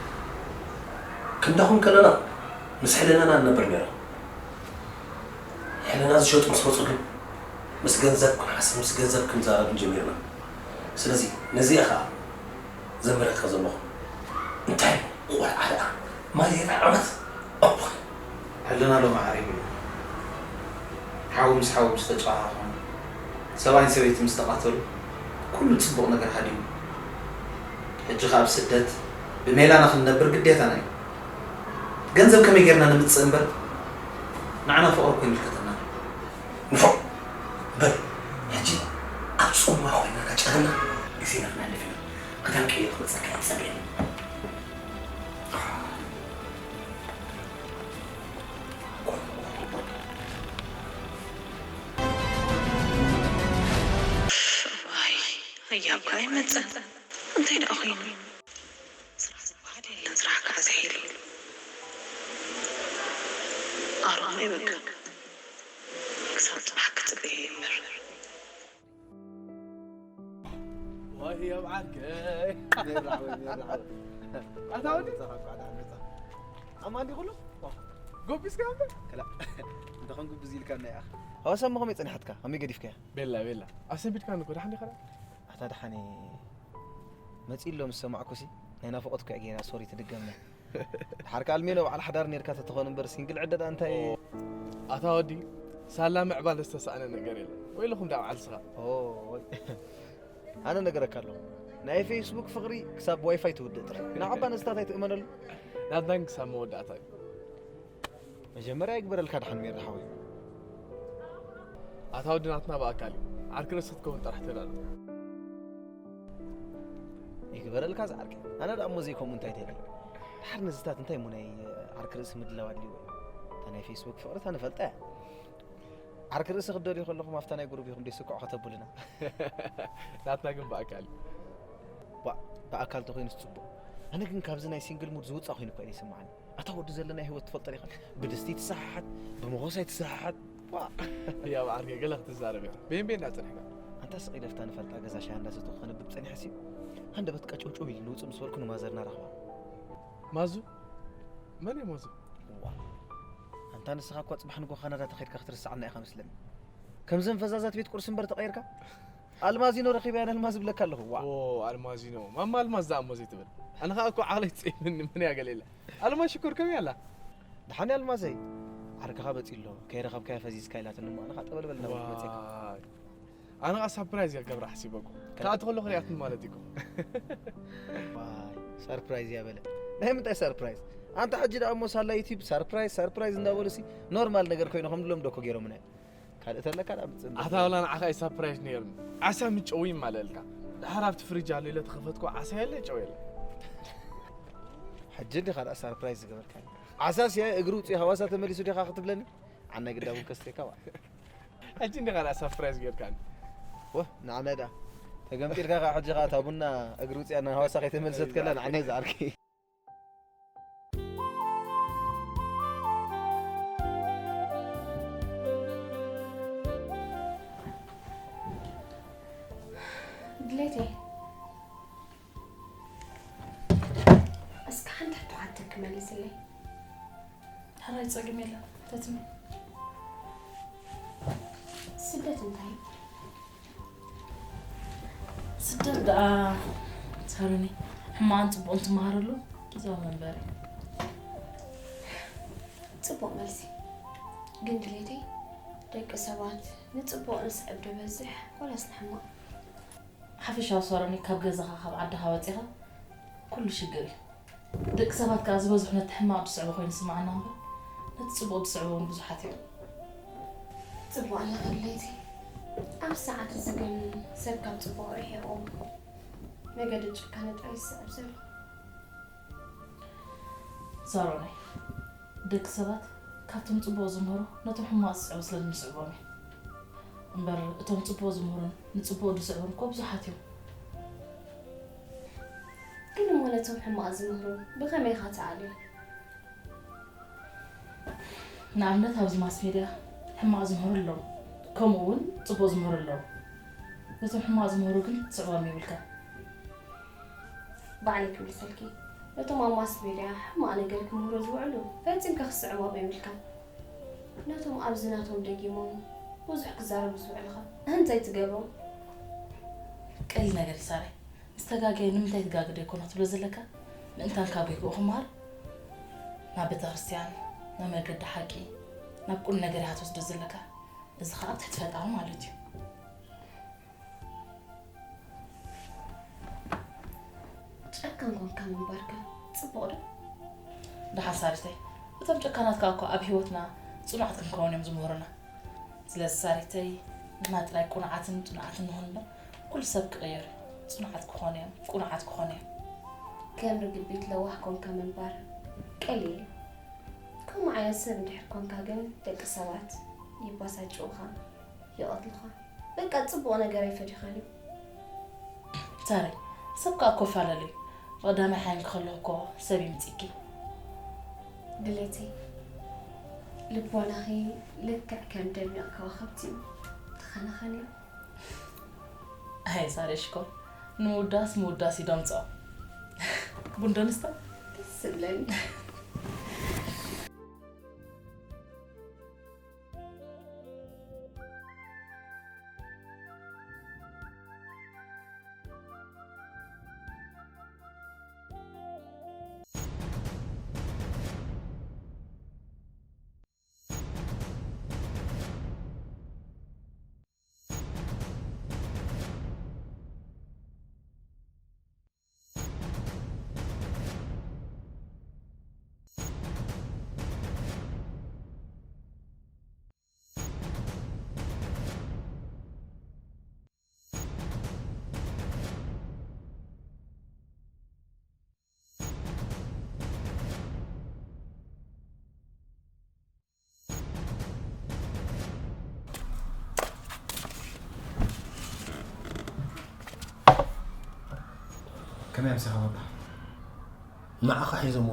ክንዳኹም ከለና ምስ ሕልናና ንነብር ነይርና። ሕልና ዝሸጡ ምስ መፁ ግን ምስ ገንዘብ ክንሓስብ፣ ምስ ገንዘብ ክንዛረብ ጀሚርና። ስለዚ ነዚኣ ኸዓ ዘመረካ ዘለኹ እንታይ ቆልዓ ደኣ ማይ የጥዕመት። ኦፕ። ሕልና ሎሚ ዓሪቡ እዩ። ሓው ምስ ሓው ምስ ተጨኻኸኑ፣ ሰብኣይን ሰበይቲ ምስ ተቓተሉ፣ ኩሉ ጽቡቕ ነገር ሃዲሙ። ሕጂ ኸኣ ኣብ ስደት ብሜላና ክንነብር ግዴታና እዩ። ገንዘብ ከመይ ጌርና ንምጽእ እምበር፣ ንዓና ፍቕሪ እኮ ይምልከተና። ንፎዕ በል። ሕጂ ኣብ ጽምዋ ኮይና እናጨኸና ግዜና ክነሕልፍ ኢና። ክዳን ቀይር ክመጸካ እየ፣ ጸበየኒ። ዋይ፣ ህያብካ ኣይመጽእን። እንታይ ደኣ ኮይኑ? ስራሕ ዝበሃል የለን፣ ስራሕ ከዓ ዘይ ኢሉ። ኣሮም ይበቃ። ክሳብ ጽባሕ ክጽበየ ይንበር። ዋይ፣ ኣብ ዓርከይ። ሜራ ሓወይ፣ ሜራ ሓወይ። ኣታ ወዲ? መጻኻ፣ እንኳዕ ደሓን መጻኻ። ኣማን ድዩ ኩሉ? ጎቢስካ እምበር? ከላ፣ እንተኾን ጉብዝ ኢልካና ኢኻ። ሃዋሳ እሞ ከመይ ጸኒሓትካ? ከመይ ገዲፍካያ? ቤላ፣ ቤላ። ኣሰንቢድካኒ እኮ፣ ደሓን ዲኻ? ኣታ ደሓን እየ። መጺእ ኣሎ ምስ ሰማዕኩሲ፣ ናይ ናፍቖት እኮ እያ ጌና፣ ሶሪ ትድገምና። ድሓር ከኣ ኣልሜኖ በዓል ሓዳር ኔርካ ተትኾን እምበር፣ ሲንግል ዕደ ደኣ እንታይ? ኣታ ወዲ፣ ሳላ ምዕባለ ዝተሳእነ ነገር የለን። ወይለኹም ደኣ በዓል ስኻ። ኦ፣ ወይ። ኣነ ነገረካ ኣለኹ። ናይ ፌስቡክ ፍቕሪ ክሳብ ዋይፋይ ትውድእ ጥራይ። ንዓባ ነስታት ኣይትእመነሉ። ናትናን ክሳብ መወዳእታ እዩ። መጀመርያ ይግበረልካ ደሓን ሜሪ ሓወይ። ኣታ ወዲ ናትና ብኣካል እዩ። ዓርኪ ርእሲ ክትከውን ጥራሕ ተዳሎ። ይግበረልካ ዝዓርከይ። ኣነ ደኣ እሞ ዘይከምኡ እንታይ ተይለይ። ድሓር ነዚታት እንታይ እሞ ናይ ዓርኪ ርእሲ ምድላው ኣድልይዎ እዩ? እታ ናይ ፌስቡክ ፍቕሪ እታ ንፈልጣ እያ። ዓርኪ ርእሲ ክትደልዩ ከለኹም ኣብታ ናይ ጉሩብ ኢኹም ደይ ስኩዕ ከተብሉና። ናትና ግን ብኣካል እዩ። ባ-፣ ብኣካል ተኾይኑስ ጽቡቕ። ኣነ ግን ካብዚ ናይ ሲንግል ሙድ ዝውጻእ ኮይኑ እኮ እዩ ይስምዓኒ። ኣታ ወዲ ዘለና ህይወት ትፈልጦ ዲኻ? ብድስቲ ትሰሓሓት፣ ብመኾስ ኣይትሰሓሓት። ዋ! ያው ዓርከይ ገለ ክትዛረብ ኢኻ። ቤን ቤን ዳኣ ጸኒሕካ። ኣንታ ስቕ ኢለ ፍታ ንፈልጣ ገዛ ሻሂ እንዳሰተኹ ከንብብ ጸኒሐ ሲ። ሃንደበት ቀጭውጭው ኢሉ ንውጽእ ምስ በልኩ ንማዘርና ረኽባ። ማዙ? መን እዩ ማዙ? ዋ! ኣንታ ንስኻ እኳ ጽባሕ ንግሆ ካናዳ ተኸይድካ ክትርስዓና ኢኻ መስለኒ። ከምዘን ፈዛዛት ቤት ቁርሲ እምበር ተቐይርካ? ኣልማዚኖ ረኺበያ ነልማዝ እብለካ ኣለኹ። ዋ! ኦ፣ ኣልማዚኖ። ማማ ኣልማዝ ደኣ እሞ ዘይትብል። ኣነ ኸኣ እኮ ዓቕለይ ትጽይፍኒ፣ መን እያ ገለ ኢለ። ኣልማዝ ሽኮር ከመይ ኣላ? ደሓን እያ ኣልማዘይ። ዓርክኻ በጺ ኣሎ፣ ከይረኸብካያ ፈዚዝካ ኢላትኒ እሞ፣ ኣነ ኸኣ ጠበልበል እናበልኩ መጺእካ። ዋይ። ኣነ ኸኣ ሳፕራይዝ እያ ክገብራ ሓሲበ እኮ። ከ- ክኣቱ ከለኹ ሪኣትኒ ማለት እዩ እኮ። ዋይ፣ ሳርፕራይዝ እያ በለ። ናይ ምንታይ ሳርፕራይዝ? ኣንታ ሕጂ ደኣ እሞ ሳላ ዩቲዩብ ሳርፕራይዝ፣ ሳርፕራይዝ እንዳበሉሲ ኖርማል ነገር ኮይኑ ከም ድሎም ዶ እኮ ገይሮምና እዮም። ካልእ ተለካ ደኣ ምጽእ እምበር። ኣታ ወላ ንዓኻ እዩ ሳፕራይዝ ነይሩኒ። ዓሳ ምጨው ይማለልካ። ድሓር ኣብቲ ፍሪጅ ኣሎ ኢለ ተኸፈትኩ፣ ዓሳ የለ፣ ጨው የለ። ሕጂ እንዲኻ ደኣ ሳርፕራይዝ ዝገበርካኒ። ዓሳስ እየ እግሪ ውፅኢ ሃዋሳ ተመሊሱ ዲኻ ክትብለኒ? ዓናይ ግዳ እውን ከስትየካ ዋ። ሕጂ እንዲኻ ደኣ ሳፕራይዝ ጌርካኒ። ወ፣ ንዓናይ ደኣ። ተገምጢልካ ኸዓ ሕጂ ኸዓ እታ ቡና እግሪ ውፅኣ ናብ ሃዋሳ ከይተመልሰት ከላ ንዓናይ ዝዓርከይ። ድሌተይ፣ እስከ ሓንቲ ሕቶ ሓተኪ መልስለይ። ሕራይ ጸገም የለን፣ ተትሚ። ስደት እንታይ እዩ? ስደት ደኣ ሳሮኒ፣ ሕማቕን ጽቡቕን ትመሃረሉ ግዝያዊ መንበሪ። ጽቡቕ መልሲ። ግን ድሌተይ፣ ደቂ ሰባት ንጽቡቕ ንስዕብ ዶ ይበዝሕ ወላስ ንሕማቕ? ሓፈሻዊ ሳሮኒ፣ ካብ ገዛኻ ካብ ዓድኻ ወጺኻ ኩሉ ሽግር እዩ። ደቂ ሰባት ከኣ ዝበዝሑ ነቲ ሕማቕ ዝስዕቦ ኮይኑ ይስምዓና እምበር፣ ነቲ ጽቡቕ ዝስዕቦ እውን ብዙሓት እዮም። ጽቡቕ ኣለኺ ድሌተይ። ኣብዚ ሰዓት እዚ ግን ሰብ ካብ ጽቡቕ ርሒቑ መገዲ ጭካነ ጥራይ እዩ ዝስዕብ ዘሎ። ሳሮነይ፣ ደቂ ሰባት ካብቶም ጽቡቕ ዝምህሩ ነቶም ሕማቕ ዝስዕቡ ስለ ዝስዕቦም እዩ። እምበር እቶም ጽቡቕ ዝምህሩን ንጽቡቕ ዝስዕቡን እኮ ብዙሓት እዮም። ግን እሞ ነቶም ሕማቕ ዝምህሩ ብኸመይ ኢኻ ትኣልዮም? ንኣብነት ኣብዚ ማስ ሜድያ ሕማቕ ዝምህሩ ኣለዉ፣ ከምኡ እውን ጽቡቕ ዝምህሩ ኣለዉ። ነቶም ሕማቕ ዝምህሩ ግን ትስዕቦም የብልካን። ባዕለይ ክምልሰልኪ። ነቶም ኣብ ማስ ሜድያ ሕማቕ ነገር ክምህሩ ዝውዕሉ ፈጺምካ ክስዕሞም የብልካን። ነቶም ኣብዚ ናቶም ደጊሞም ብዙሕ ክዛረቡ ዝውዕሉ ኸ እንታይ ትገብሮም? ቀሊል ነገር እዩ ሳራይ። ምስ ተጋገየ ንምንታይ ትጋገ ዶ ይኮን ክትብሎ ዘለካ? ምእንታን ካብ ጌግኡ ክመሃር ናብ ቤተ ክርስቲያን፣ ናብ መገዲ ሓቂ፣ ናብ ቁም ነገር ኢኻ ትወስዶ ዘለካ። እዚ ኸኣ ኣብ ትሕቲ ፈጣሪ ማለት እዩ። ጨካን ኮንካ ምንባርካ ጽቡቕ ዶ? ደሓን ሳሪተይ፣ እቶም ጨካናት ከኣ እኮ ኣብ ህይወትና ጽኑዓት ክንከውን እዮም ዝምህሩና። ስለዚ ሳሪተይ፣ ንሕና ጥራይ ቅኑዓትን ጽኑዓትን ንኹን እምበር፣ ኩሉ ሰብ ክቕየር እዩ። ጽኑዓት ክኾኑ እዮም፣ ቅኑዓት ክኾኑ እዮም። ከም ርግቢት ለዋህ ኮንካ ምንባር ቀሊል እዩ። ከምኡ ዓይነት ሰብ እንድሕር ኮንካ ግን ደቂ ሰባት ይባሳጭዉኻ፣ ይቐትሉኻ። በቃ ጽቡቕ ነገር ኣይፈዲኻን እዩ። ሳሪ፣ ሰብ ከኣ እኮ ይፈላለ እዩ። ብቐዳማይ ሓይንኪ ከለኹ እኮ ሰብ ይምጽእኪ። ድሌተይ፣ ልቦናኺ ልክዕ ከም ደሚቕ ከዋኽብቲ እዩ። ተኸናኸንዮ። ኣይ ሳሪ ሽኮር፣ ንምውዳስ ምውዳስ እዩ ደምጾ። ቡን ዶ ንስተ? ደስ ዝብለኒ። ከመይ ኣምሲኻ ባባ? ንዓኻ ሒዞሞ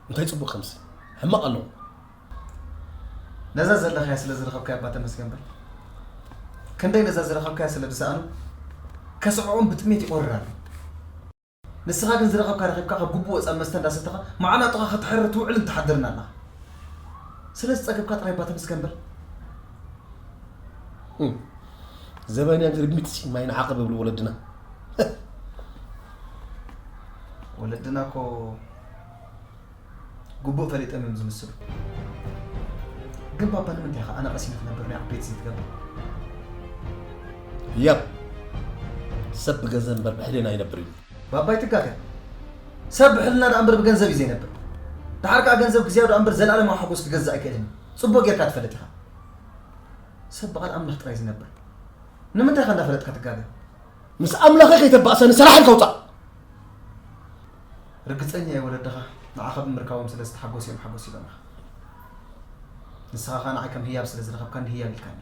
እንታይ ጽቡቕ ከምሲ? ሕማቕ ኣለዎ። ነዛ ዘለኻያ ስለ ዝረኸብካያ እባ ተመስገን በል። ክንደይ ነዛ ዝረኸብካያ ስለ ዝሰኣኑ ከስዕኦም ብጥሜት ይቖርር ኣሎ። ንስኻ ግን ዝረኸብካ ረኺብካ ካብ ግቡእ ወጻኢ መስተ እንዳሰተኻ መዓናጥኻ ከተሕርር ትውዕልን ትሓድርን ኣለኻ። ስለዚ ጸገብካ ጥራይ እባ ተመስገን በል። እም። ዘበንያ ግርሚት ሲ ማይ ንዓቐብ ይብሉ ወለድና። ወለድና እኮ ግቡእ ፈሊጦም እዮም ዝምስሉ። ግን ባባ ንምንታይ ኢኻ ኣነ ቀሲነ ክነብር ናይ ዓበይቲ ዘይትገብር? ያብ፣ ሰብ ብገንዘብ እምበር ብሕልና ኣይነብር እዩ። ባባ ኣይትጋገ። ሰብ ብሕልና ደኣ እምበር ብገንዘብ እዩ ዘይነብር። ደሓር ከኣ ገንዘብ ግዝያዊ ደኣ እምበር ዘለኣለማዊ ሓጎስ ክገዝእ ኣይክእልን እዩ። ጽቡቕ ጌርካ ትፈልጥ ኢኻ። ሰብ ብቓል ኣምላኽ ጥራይ ዝነብር። ንምንታይ ኢኻ እንዳፈለጥካ ትጋገ? ምስ ኣምላኸይ ከይተባእሰኒ ሰላሕ ኢልካ ውጻእ። ርግጸኛ እየ ወለድኻ ንዓኻ ብምርካቦም ስለ ዝተሓጎሱ እዮም ሓጎስ ኢሎምኻ። ንስኻ ኸኣ ንዓይ ከም ህያብ ስለ ዝረኸብካኒ ህያብ ኢልካኒ።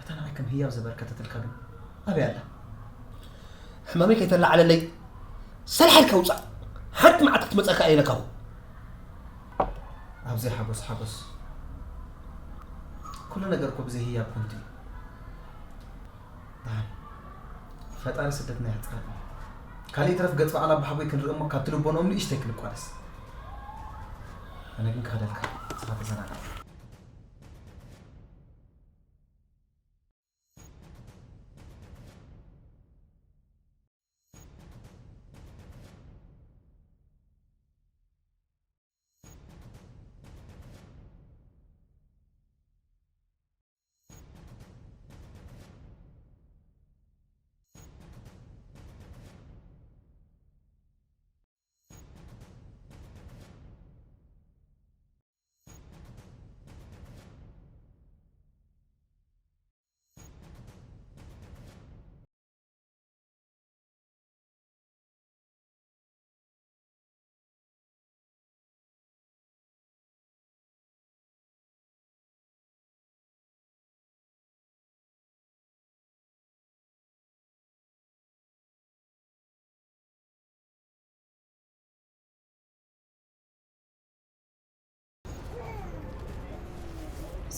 እታ ንዓይ ከም ህያብ ዘበርከተትልካ ግን ኣበይ ኣላ? ሕማመይ ከይተላዓለለይ ሰላሕ ኢልካ ውጻእ። ሓንቲ መዓልቲ ክትመጸካ እየ ኢለካ። ኣብ ዘይሓጎስ ሓጎስ። ኩሉ ነገር እኮ ብዘይ ህያብ ከንቱ እዩ። ደሓን። ፈጣሪ ስደትና የሕጽረልና። ካልእ ይትረፍ ገጽ በዓል ኣባሓጎይ ክንርኢ እሞ ካብቲ ልቦንኦም ንእሽተይ ክንቋደስ። ኣነ ግን ክኸደልካ፣ ንስኻ ተዘናጋዕ።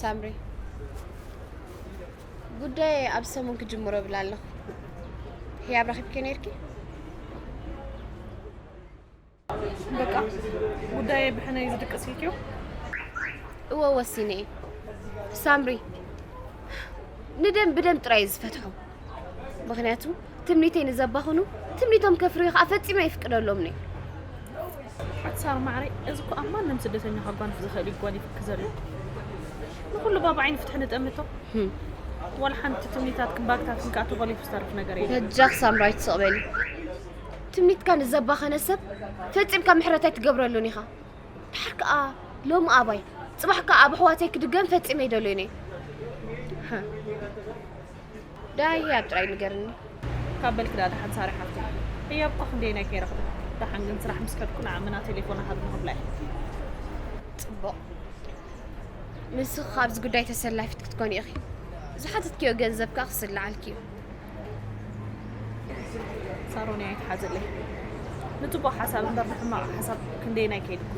ሳምሪ፣ ጉዳይ ኣብ ሰሙን ክጅምሮ እብል ኣለኹ። ህያብ ረኺብኪ ነይርኪ? በቃ ጉዳይ ብሕነይ ዝድቅስ ኢልኪዮ? እወ፣ ወሲነ እየ። ሳምሪ፣ ንደም ብደም ጥራይ እዩ ዝፈትሖ። ምኽንያቱ ትምኒተይ ንዘባኽኑ፣ ትምኒቶም ከፍርዩ ከዓ ፈጺመ ይፍቅደሎም ነይ። ሓሳር ማዕረይ፣ እዚ እኮ ኣብ ማንም ስደተኛ ከጓንፍ ዝኽእል እዩ ጓኒፉ ክዘሉ። ንኹሉ ባብ ዓይኒ ፍትሒ ንጠምቶ። ህም። ዋላ ሓንቲ ትምኒታትክን ባግታትክን ከዓ ተኾሊፉ ዝተርፍ ነገር የለን። በጃኽ ሳምራዊት፣ ስቕ በሊ። ትምኒትካ ንዘባኸነ ሰብ ፈጺምካ ምሕረት ኣይትገብረሉን ኢኻ። ድሓር ከኣ ሎሚ ኣባይ፣ ጽባሕ ከኣ ኣብ ኣሕዋተይ ክድገም ፈጺመ ኣይደልዮን እየ። ሃ። ዳይ ኣብ ጥራይ ንገርኒ። ካብ በልኪ ደኣ ደሓን ሳሪ ሓፍተይ። ህያብ እኮ ክንደየናይ ከይረኽቦ። ደሓን ግን ስራሕ ምስ ከድኩ ንዓምና ቴሌፎና ሃብኒ ክብላ እየ። ጽቡቕ። ንስኺ ኣብዚ ጉዳይ ተሰላፊት ክትኮኒ ኢኺ። ዝሓተትክዮ ገንዘብ ከኣ ክስልዓልኪ እዩ። ሳሮን ኣይትሓዝለይ። ንጽቡቕ ሓሳብ እምበር ንሕማቕ ሓሳብ ክንደየናይ ከይድኩ።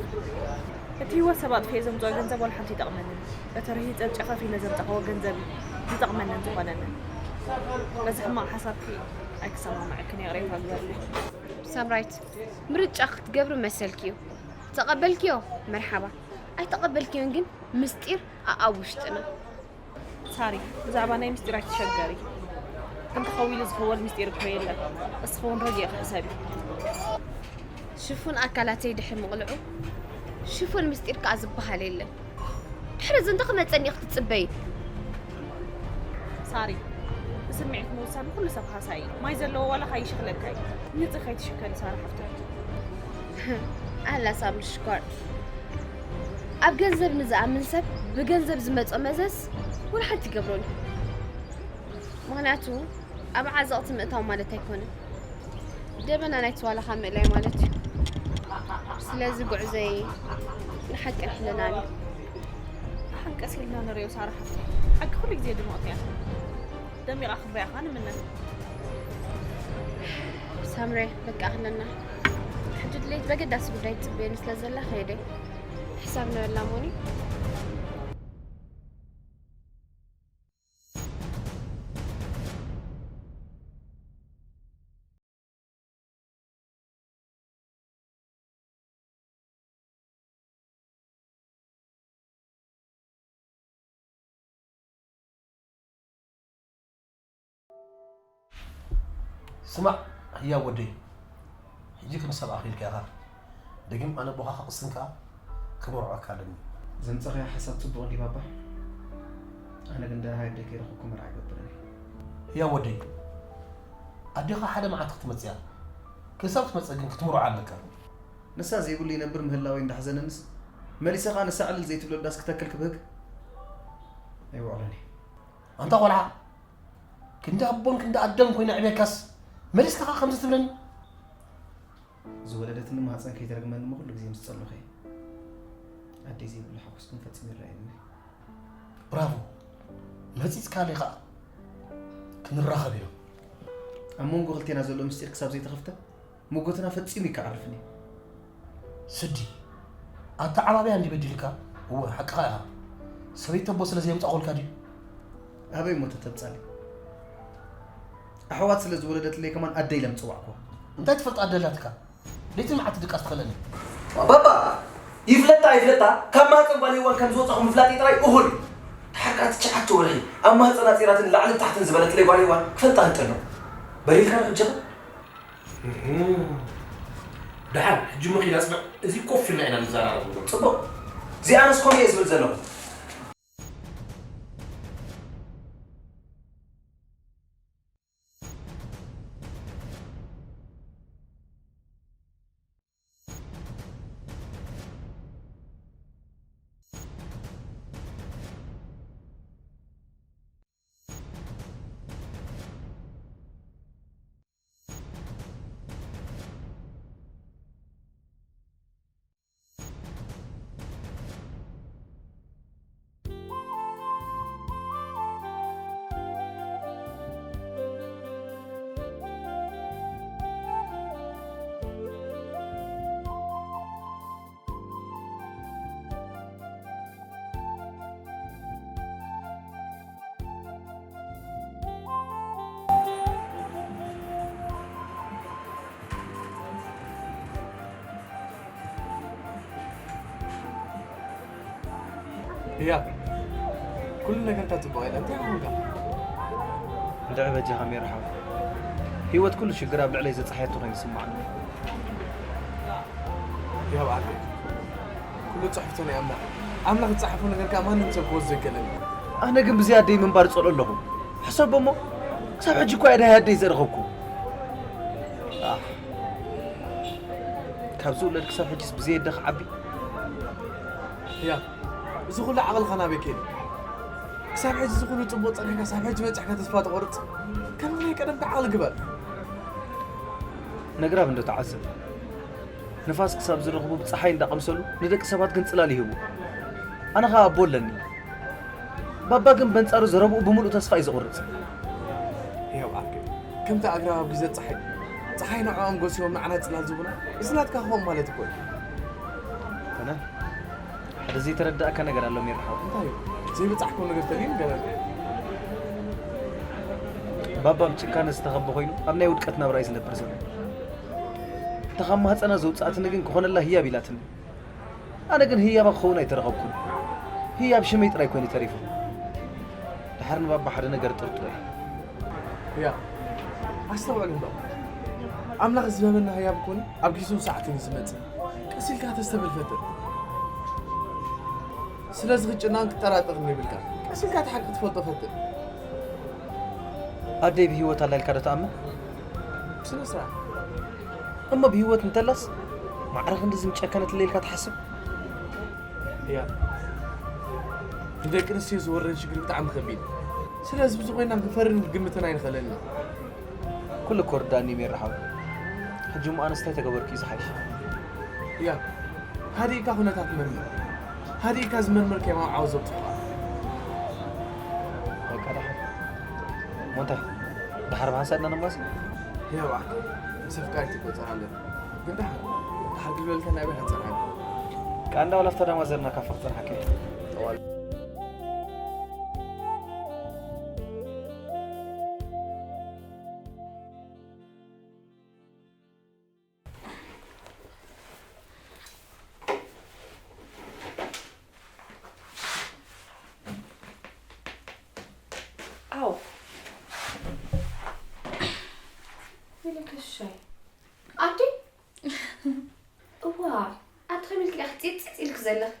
እቲ ህይወት ሰብ ኣጥፊኤ ዘምጽኦ ገንዘብ ዋላ ሓንቲ ይጠቕመንን። እቲ ርሂጸ ጨፈፍ ኢለ ዘምጻኽዎ ገንዘብ እዩ ዝጠቕመንን ዝኾነንን። በዚ ሕማቕ ሓሳብኪ ኣይክሰማማዐክን፣ ይቕሬታ ግበርለይ። ሳምራዊት፣ ምርጫ ክትገብሪ መሰልኪ እዩ። ተቐበልክዮ መርሓባ፣ ኣይተቐበልክዮን ግን ምስጢር ኣኣብ ውሽጥና። ሳሪ፣ ብዛዕባ ናይ ምስጢር ኣይትሸገሪ። ክልተ ከዊሉ ዝኽወል ምስጢር እኮ የለን። እስኺ እውን ረጊእኺ ሕሰቢ። ሽፉን ኣካላተይ ድሕሪ ምቕልዑ፣ ሽፉን ምስጢር ከኣ ዝበሃል የለን። ድሕሪ እዚ እንታይ ክመጸኒ ኢኺ ትጽበዪ? ሳሪ፣ ብስምዒት ምውሳን ንኹሉ ሰብ ሃሳዪ እዩ። ማይ ዘለዎ ዋላ ከይሽኽለካ እዩ። ንጽህ ከይትሽከሊ ሳሪ ሓፍተይ። ኣላ ሳምሪ ሽኮር። ኣብ ገንዘብ ንዝኣምን ሰብ ብገንዘብ ዝመጾ መዘዝ ወላ ሓንቲ ይገብሮን እዩ። ምኽንያቱ ኣብ ዓዘቕቲ ምእታው ማለት ኣይኮነን። ደበና ናይቲ ዋላኻ ምእላይ ማለት እዩ። ስለዚ ጉዕዞይ ንሓቅን ሕልናን እዩ። ሓቀስ ኢልና ንሪኦ ሳራ ሓፍተይ። ሓቂ ኩሉ ግዜ ድምቕቲ እያ። ደሚቓ ክንሪኣኻ ንምነ። ሳምሬ፣ በቃ ክለና። ሕጂ ድሌት በገዳሲ ጉዳይ ትጽበየኒ ስለ ዘላ ከይደ። ሕሳብ ንበላ ሞኒ። ስማዕ ህያብ ወደይ፣ ሕጂ ከም ሰብ ኣኺልካ ኢኻ። ደጊም ኣነ ኣቦኻ ክቕስን ከኣ ክመርዖካ ኣለኒ። ዘምጻኻዮ ሓሳብ ጽቡቕ እንድዩ ባባ። ኣነ ግን ደሃይ ኣደይ ከይረኸብኩ መርዓ ኣይገብርን እየ። ህያብ ወደይ፣ ኣዴኻ ሓደ መዓልቲ ክትመጽእ እያ። ክሳብ ትመጽእ ግን ክትምርዖ ኣለካ። ንሳ ዘይብሉ ይነብር ምህላወይ እንዳሕዘነንስ፣ መሊሰ ከኣ ንሳ ዕልል ዘይትብለሉ ዳስ ክተክል ክብህግ ኣይውዕሎን እየ። ኣንታ ቆልዓ፣ ክንዲ ኣቦን ክንዲ ኣደን ኮይነ ኣዕብየካስ፣ መሊስካ ከኣ ከምዚ ትብለኒ? ዝወለደትኒ ማህጸን ከይትረግመኒ እሞ ኩሉ ግዜ ምስ ጸሎኸ እየ። ኣደይ ዘይብሉ ሓጎስ ግን ፈጺሙ ይረኣየኒ። ብራቮ! መጺጽካለይ ከኣ ክንራኸብ ኢና። ኣብ መንጎ ክልቴና ዘሎ ምስጢር ክሳብ ዘይተኸፍተ፣ ሞጎትና ፈጺሙ ኣይክዓርፍን እዩ። ስዲ፣ ኣተዓባብያ እንዲ በዲልካ፣ እወ፣ ሓቅኻ ኢኻ። ሰበይቲ ኣቦ ስለ ዘየምጻእኩልካ ድዩ? ኣበይ እሞ ተተብጻሊ? ኣሕዋት ስለ ዝወለደትለይ ከማን ኣደ ኢለ ምጽዋዕኩዋ። እንታይ ትፈልጥ ኣደ ኣላትካ? ለይትን መዓልቲ ድቃስ ትኸለኒ። ባባ፣ ይፍለጣ ኣይፍለጣ፣ ካብ ማህጸን ጓል ሄዋን ከም ዝወጻኹ ምፍላጠይ ጥራይ እኹል እዩ። ድሓር ከኣ ትሽዓተ ወርሒ ኣብ ማህጸን ኣጺራትኒ ላዕልን ታሕትን ዝበለትለይ ጓል ሄዋን ክፈልጣ ህንጠሎ። በሊልካ ዶ ሕጂ ኸ? እህ። ደሓን፣ ሕጂ እሞ ኪድ ኣጽንዕ። እዚ ኮፍ ኢልና ኢና ንዘራረብ። ጽቡቕ። እዚኣንስ ከምኡ እየ ዝብል ዘለኹ። እያ፣ ኩሉ ነገርካ ጽቡቕ የለ። እንታይ ኾንካ? እንድዒ በጃኻ ሜሮሓው። ህይወት ኩሉ ሽግር ኣብ ልዕለይ ዘጽሓየቶ ኮይኑ ይስምዓኒ። ያው ዓርከይ፣ ኩሉ ጽሕፍቶ ናይ ኣምላኽ። ኣምላኽ ዝጸሓፎ ነገር ከኣ ማንም ሰብ ክወስዶ ኣይክእልን። ኣነ ግን ብዘይ ኣደይ ምንባር እጸልኦ ኣለኹ። ሕሰቦ እሞ፣ ክሳብ ሕጂ እኳ እየ ደሃይ ኣደይ ዘረኸብኩ። ኣህ፣ ካብ ዝውለድ ክሳብ ሕጂስ ብዘይ ኣደ ክዓቢ? ያ፣ እዚ ኩሉ ዓቕልኻ ናበይ ከይዱ? ክሳብ ሕጂ እዚ ኩሉ ጽቡቕ ጸኒሕካ፣ ክሳብ ሕጂ በጺሕካ ተስፋ ትቖርጽ? ከም ናይ ቀደምካ ዓቕሊ ግበር። ነግራብ እንዶ ተዓዘብ። ንፋስ ክሳብ ዝረኽቡ ብጸሓይ እንዳቐምሰሉ፣ ንደቂ ሰባት ግን ጽላል ይህቡ። ኣነ ኸኣ ኣቦ ኣለኒ። ባባ ግን በንጻሩ ዘረብኡ ብምሉእ ተስፋ እዩ ዝቑርጽ። ያው ዓርከይ፣ ከምቲ ኣግራብ ኣብ ግዜ ጸሓይ፣ ጸሓይ ንዕኦም ጎስዮም ንዓና ጽላል ዝህቡና፣ እዚ ናትካ ክኸውን ማለት እኮ እዩ። ኮነ፣ ሓደ ዘይተረዳእካ ነገር ኣሎ ሜርሓው። እንታይ እዩ? ዘይበጻሕክዎ ነገር ተልዩ ንገረኒ። ባባ ብጭካነ ዝተኸበ ኮይኑ ኣብ ናይ ውድቀት ናብራ እዩ ዝነብር ዘሎ። እታ ካብ ማህፀና ዘውፅኣትኒ ግን ክኾነላ ህያብ ኢላትኒ። ኣነ ግን ህያባ ክኸውን ኣይተረኸብኩን። ህያብ ሽመይ ጥራይ ኮይኑ ተሪፉ። ድሓር ንባባ ሓደ ነገር ጥርጥሮ እየ። እያ፣ ኣስተውዕል እምበር። ኣምላኽ ዝህበና ህያብ ኮነ ኣብ ጊዜን ሰዓትን እዩ ዝመጽእ። ቀስ ኢልካ ተስተብል ፈትን። ስለዚ ክጭናቕን ክጠራጠርን የብልካ። ቀስ ኢልካ እቲ ሓቂ ትፈልጦ ፈትን። ኣደይ ብህይወት ኣላ ኢልካ ዶ ትኣምን? ስነ ስርዓት። እሞ ብህይወት እንተላስ ማዕረ ክንድዚ ምጨከነትለይ ኢልካ ትሓስብ? እያ። ንደቂ ኣንስትዮ ዝወርደን ሽግር ብጣዕሚ ከቢድ እዩ። ስለዚ ብዙ ኮይና ክንፈርድን ክንግምትን ኣይንኽእልን ኢና። ኩሉ እኮ ርዳእኒ ሜሪ ሓው። ሕጂ እሞ ኣነስ እንታይ ተገበርኩ እዩ ዝሓይሽ? እያ። ሃዲእካ ኩነታት መርምር። ሃዲእካ ዝመርመርካዮ ኣብ ዓወት ዘብጽሑኻ። በቃ ደሓን። እሞ እንታይ? ደሓር ብሓንሳእ ኢና ነማሲ? እያ እባክህ። ምስ ኣፍቃሪት ይቆጸር ኣለና። ግን ደሓን። ደሓር ክልበልካ ናይ ቤት ኣጸናዕካ። ቃንዳ ወላ ፍታ ደማ ዘርና ካፋ ክጸንሓካ እየ። ጠዋል። ኣው። ኢለከ ሻይ። ኣቲ? እዋ፣ ኣቲ ከመይ ኢልኪ ዲኺ ጺጽ ኢልኪ ዘለኺ?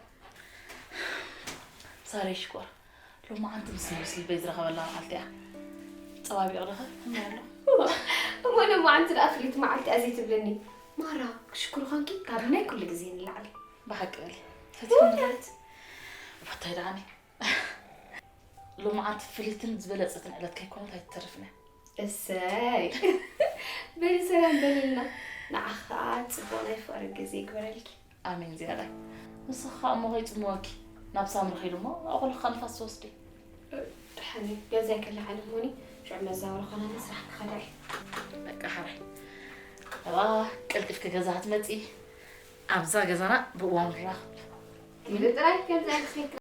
ሳረይ ሽኮር፣ ሎማዓንቲ ምስ ነብሲ ልበይ ዝረኸበላ መዓልቲ እያ። ጸባቢቑ ዲኺ? ከመይ ኣሎ? እዋ፣ እሞ ሎማዓንቲ ደኣ ፍልይቲ መዓልቲ እያ ዘይትብልኒ። ማራ፣ ክሽኩር ኾንኪ ካብ ናይ ኩሉ ግዜ ንላዕሊ። ብሓቂ በሊ። ፈቲኹም እውነት? ፈታይ ደኣኒ። ሎማዓንቲ ፍልይትን ዝበለጸትን ዕለት ከይኮነት ኣይትተርፍን እያ። እሰይ። በሊ ሰላም በልልና። ንዓኻ ጽቡቕ ናይ ፍቕሪ ግዜ ይግበረልኪ። ኣሜን ዝያዳይ። ንስኻ እሞ ከይጽምወኪ ናብ ሳምሪ ከይዱ እሞ ኣቑልካ ንፋስ ትወስዲ። ደሓን እዩ። ገዛይ ከለዓኒ እሞኒ ሽዑ መዛወሪ ኾነኒ ስራሕ ክኸዳ እየ። በቃ ሓራይ። እባ ቀልጢፍኪ ገዛ ክትመጺ ኣብዛ ገዛና ብእዋኑ ንራኸብ። ኢሉ ጥራይ ከምዚ ኣይመስለካ።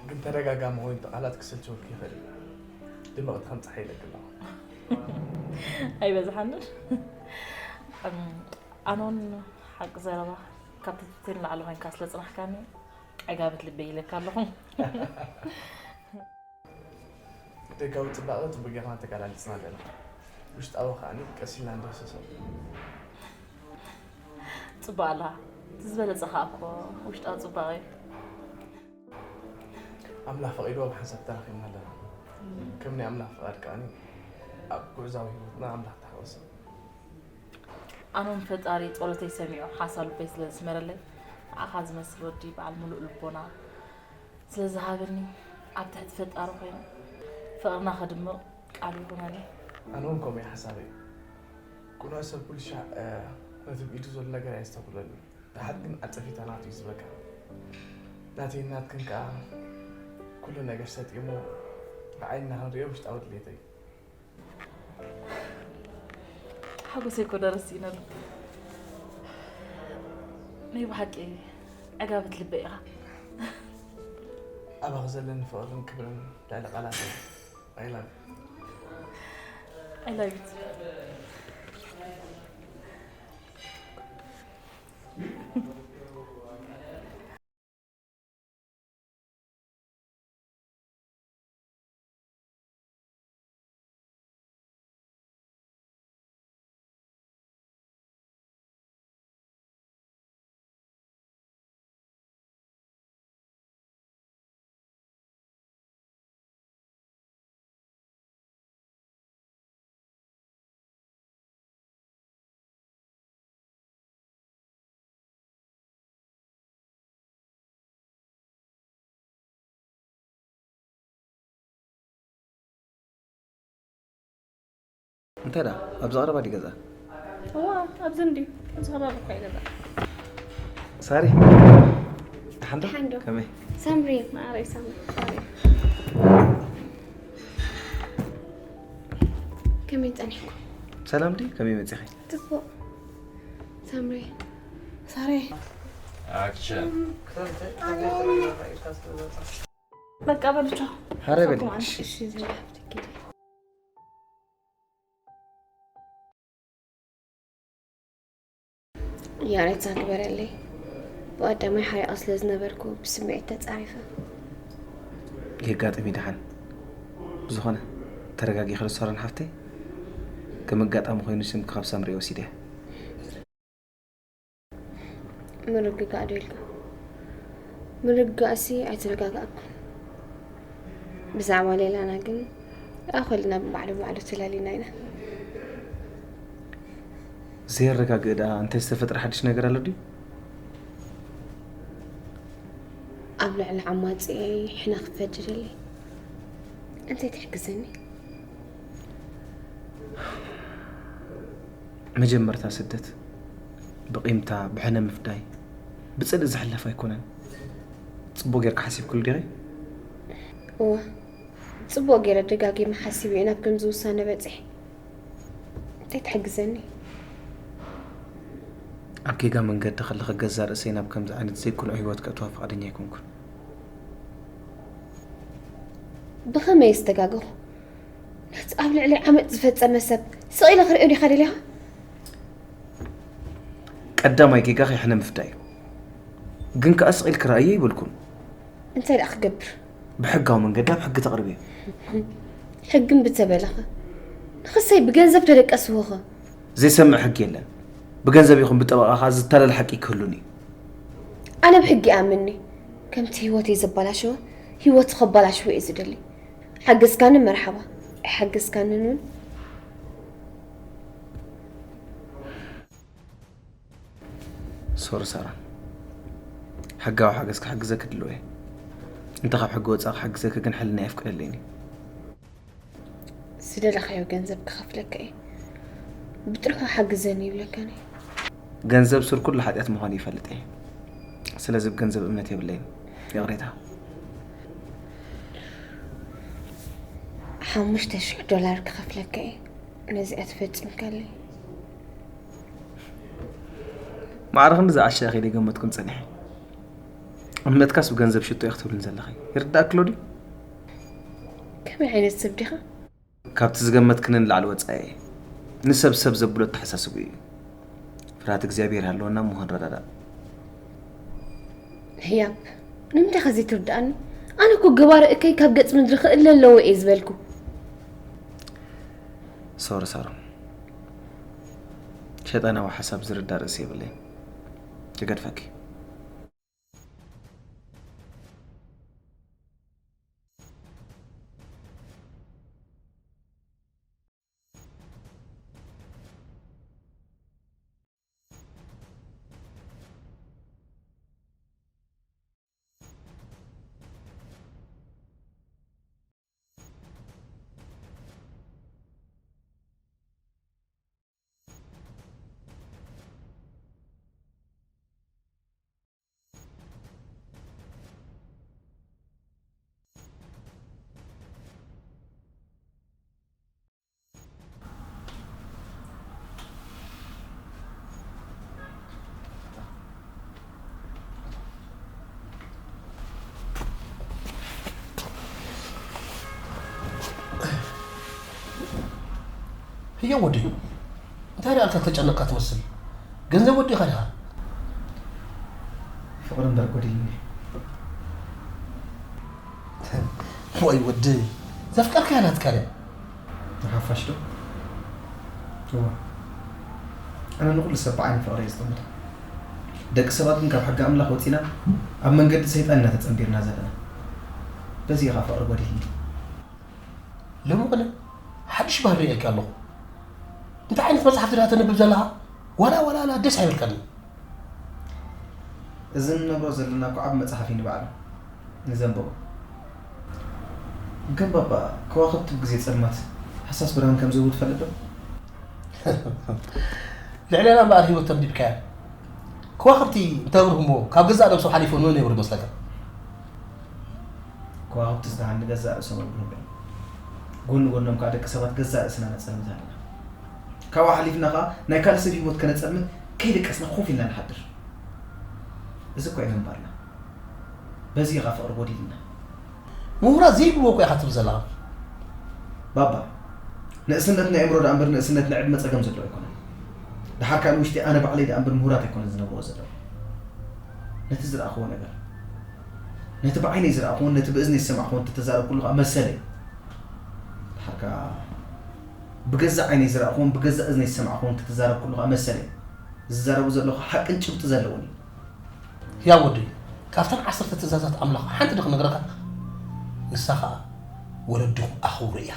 ግን ተደጋጋሚ ኮይኑ እቲ ቃላት ክስልችወኪ ይኽእል እዩ። ድምቕቲ ከም ጸሓይ ይለቂ ኣለኹ። ኣይበዝሓንን። ኣኖን ሓቂ ዘረባ ካብቲ ትሕቲ ንላዕሊ ኮይንካ ስለ ጽናሕካኒ ዕጋበት ልበይ ኢለካ ኣለኹ። ደጋዊ ጽባቐ ጽቡቕ ጌርና ተገላሊጽና ኣለና። ውሽጣዊ ከኣ ቀስ ኢልና ንደህስሶ። ጽቡቕ ኣለኻ። እቲ ዝበለጸ ከኣ እኮ ውሽጣዊ ጽባቐ እዩ። ኣምላኽ ፈቒድዎ ብሓንሳብ ተራኺብና ኣለና። ከም ናይ ኣምላኽ ፍቓድ ከኣ ኣብ ጉዕዛዊ ህይወትና ኣምላኽ ተሓወሰ። ኣኖም ፈጣሪ ጸሎተይ ሰሚዑ ሓሳብ ልበይ ስለ ዘስመረለይ ንዓኻ ዝመስል ወዲ በዓል ምሉእ ልቦና ስለ ዝሃበኒ ኣብ ትሕቲ ፈጣሪ ኮይኑ ፍቕርና ከድምቕ ቃል ይኹነለይ። ኣነ እውን ከምኡ እዩ ሓሳበይ። ቅኑዕ ሰብ ኩሉ ሻዕ ነቲ ብኢዱ ዘሎ ነገር ኣየስተብህለሉን። ደሓር ግን ዓጸፊታ ናቱ እዩ ዝበካ። ናተይን ናትክን ከኣ ኩሉ ነገር ሰጢሙ ብዓይንና ክንሪኦ ውሽጣዊ ድሌተይ እዩ። ሓጎሰይ እኮ ደረስ ኢነሉ። ናይ ብሓቂ ዕጋበት ልበይ ኢኻ። ኣባኺ ዘለኒ ፍቕርን ክብርን ልዕሊ ቃላት እዩ። I love you. I love you too. እንታይ ደኣ ኣብዛ ቀረባ ድዩ ገዛ? እዋ ኣብዚ እንድዩ ኣብዚ ከባቢ እኳ እዩ ገዛ። ሳሪ ደሓን ዶ? ደሓን ዶ? ከመይ? ሳምሪ ማዕረይ ሳምሪ ሳምሪ። ከመይ ጸኒሕኩም? ሰላም ድዩ? ከመይ መጺኺ? ጽቡቕ። ሳምሪ ሳሪ ኣክሽን። በቃ በሉ ቻው። ሀረ በል። እሺ። እሺ ዘላ ትኪድ። ያሬት ዛግበረለይ ብቀዳማይ ሓሪቐ ስለ ዝነበርኩ ብስምዒት ተጻሪፈ። የጋጥም እዩ ደሓን። ብዝኾነ ተረጋጊኺ ዶ ሳሮን ሓፍተይ? ከም ኣጋጣሚ ኮይኑ ስምኪ ካብ ሳምሪ ወሲደያ። ምርግጋእ ዶ ኢልካ? ምርግጋእሲ ኣይተረጋጋእኩን። ብዛዕባ ሌላና ግን ኣኾልና ብባዕሉ ባዕሉ ተላሊና ኢና። ዘየረጋግእ ደኣ እንታይ ዝተፈጥረ ሓድሽ ነገር ኣሎ ድዩ? ኣብ ልዕሊ ዓማጺኤይ ሕነ ክፈዲ ደሊ። እንታይ ትሕግዘኒ? መጀመርታ ስደት ብቂምታ ብሕነ ምፍዳይ ብጽልኢ ዝሕለፍ ኣይኮነን። ጽቡቕ ጌርካ ሓሲብክሉ ዲኺ? እወ ጽቡቕ ጌረ ደጋጊመ ሓሲበ እየ ናብ ከምዚ ውሳነ በጺሐ። እንታይ ትሕግዘኒ? ኣብ ጌጋ መንገዲ ከለኺ ገዛእ ርእሰይ ናብ ከምዚ ዓይነት ዘይቅኑዕ ህይወት ከእትዋ ፍቓደኛ ኣይኮንኩን። ብኸመይ ዝተጋገኹ? ነቲ ኣብ ልዕሊ ዓመጽ ዝፈጸመ ሰብ ስቕ ኢለ ክርእዮ ዲኻ ደሊኻ? ቀዳማይ ጌጋኺ ሕነ ምፍዳይ እዩ። ግን ከኣ ስቕ ኢልኪ ረኣዮ ኣይበልኩን። እንታይ ደኣ ክገብር? ብሕጋዊ መንገዲ ኣብ ሕጊ ተቕርብዮ። ሕጊ እምቢ ተበለኸ? ንኽሰይ ብገንዘብ ተደቀስዎኸ? ዘይሰምዕ ሕጊ የለን። ብገንዘብ ይኹን ብጠበቓ ከኣ ዝታለል ሓቂ ክህሉኒ እዩ። ኣነ ብሕጊ እኣምን እየ። ከምቲ ህይወተይ ዘባላሸወ ህይወቱ ከባላሽዎ እየ ዝደሊ። ሓገዝካኒ መርሓባ፣ ኣይሓገዝካንን እውን። ሶሪ ሳራ፣ ሕጋዊ ሓገዝ ክሕግዘኪ ድሉው እየ። እንተ ካብ ሕጊ ወጻኢ ክሕግዘኪ ግን ሕልናይ ኣየፍቅደለይን እዩ። ዝደለኻዮ ገንዘብ ክኸፍለካ እየ። ብጥርሑ ሓግዘኒ ይብለካን እየ። ገንዘብ ሱር ኩሉ ሓጢኣት ምዃኑ ይፈልጥ እየ። ስለዚ ብገንዘብ እምነት የብለይን። ይቕሬታ። ሓሙሽተ ሽሕ ዶላር ክኸፍለካ እየ ነዚኣ ተፈጺምካለይ። ማዕረ ክንዲ ዝዓሸ ኢኺ ዘይገመትኩን ጸኒሐ። እምነትካስ ብገንዘብ ሽቶ ኢኺ ትብልኒ ዘለኺ? ይርዳእኪ ኣሎ ድዩ? ከመይ ዓይነት ሰብ ዲኻ? ካብቲ ዝገመትክኒ ንላዕሊ ወጻኢ እየ። ንሰብ ሰብ ዘብሎ ኣተሓሳስብኡ እዩ። ፍርሃት እግዚኣብሔር ሃለወና እሞ ክንረዳዳእ። ህያብ፣ ንምንታይ ከ ዘይትርድኣኒ? ኣነ እኮ ገባሪ እከይ ካብ ገጽ ምድሪ ክእለ ኣለዎ እየ ዝበልኩ። ሶሪ ሳሮን፣ ሸይጣናዊ ሓሳብ ዝርዳእ ርእሲ የብለይን። ይገድፈኪ። ህያ ወዲ፣ እንታይ ደኣ ኣልካ ተጨነቕካ ትመስል? ገንዘብ ወዲኻ ዲኻ? ፍቕሪ እምበር ጎዲልኒ። ወይ ወዲ፣ ዘፍቀርካያ ናትካ ድያ? ንሓፋሽ ዶ? እዋ። ኣነ ንኹሉ ሰብ ብዓይኒ ፍቕሪ እየ ዝጥምቶ። ደቂ ሰባት ግን ካብ ሕጊ ኣምላኽ ወጺና ኣብ መንገዲ ሰይጣን ኢና ተጸንቢርና ዘለና። በዚ ኢኻ ፍቕሪ ጎዲልኒ። ሎሚ ቅነ ሓድሽ ባህሪ ርእየልካ ኣለኹ። እንታይ ዓይነት መጽሓፍ ድኣ ተንብብ ዘለኻ? ዋላ ዋላ ዋላ ደስ ኣይበልካኒ። እዚ እንነብሮ ዘለና እኮ ዓቢ መጽሓፍ እዩ ንባዕሉ። ንዘንብቦ። ግን ባባ፣ ከዋኽብቲ ብግዜ ጸልማት ሃሳስ ብርሃን ከም ዝህቡ ትፈልጥ ዶ? ልዕሌና እምበኣር ህይወት ተንቢብካያ። ከዋኽብቲ እንተብርሁ እሞ ካብ ገዛእ ነብሶም ሓሊፎም መን የብርሁ መስለካ? ከዋኽብቲ ዝደሓን ንገዛእ ርእሶም ኣብርሁ እዮም። ጎኒ ጎኖም ከኣ ደቂ ሰባት ገዛእ ርእስና ነጸልምት ኣለና። ካብኡ ሓሊፍና ከኣ ናይ ካልእ ሰብ ህይወት ከነጸልምት ከይደቀስና ኮፍ ኢልና ንሓድር። እዚ እኮ እዩ ምንባርና። በዚ ኢኻ ፍቕሪ ጎዲልና። ምሁራት ዘይብልዎ እኮ ኢኻ ትብል ዘለኻ። ባባ፣ ንእስነት ናይ ኣእምሮ ደኣ እምበር ንእስነት ናይ ዕድመ ጸገም ዘለዎ ኣይኮነን። ደሓር ከኣ ንውሽጢ ኣነ ባዕለይ ደኣ እምበር ምሁራት ኣይኮነን ዝነብርዎ ዘለዉ። ነቲ ዝረኣኽዎ ነገር፣ ነቲ ብዓይነይ ዝረኣኽዎን ነቲ ብእዝነይ ዝሰማዕኽዎን እንተተዛረብኩሉ ከኣ መሰለይ። ደሓር ከኣ ብገዛእ ዓይነይ ዝረኣኽዎን ብገዛእ እዝነይ ዝሰማዕኽዎን እንተተዛረብኩሉ ከኣ መሰለይ። ዝዛረቡ ዘለኹ ሓቅን ጭብጢ ዘለዎን እዩ። ህያብ ወደይ፣ ካብተን ዓሰርተ ትእዛዛት ኣምላኽ ሓንቲ ዶ ክነግረካ? ንሳ ኸኣ ወለድኹም ኣኽብሩ እያ።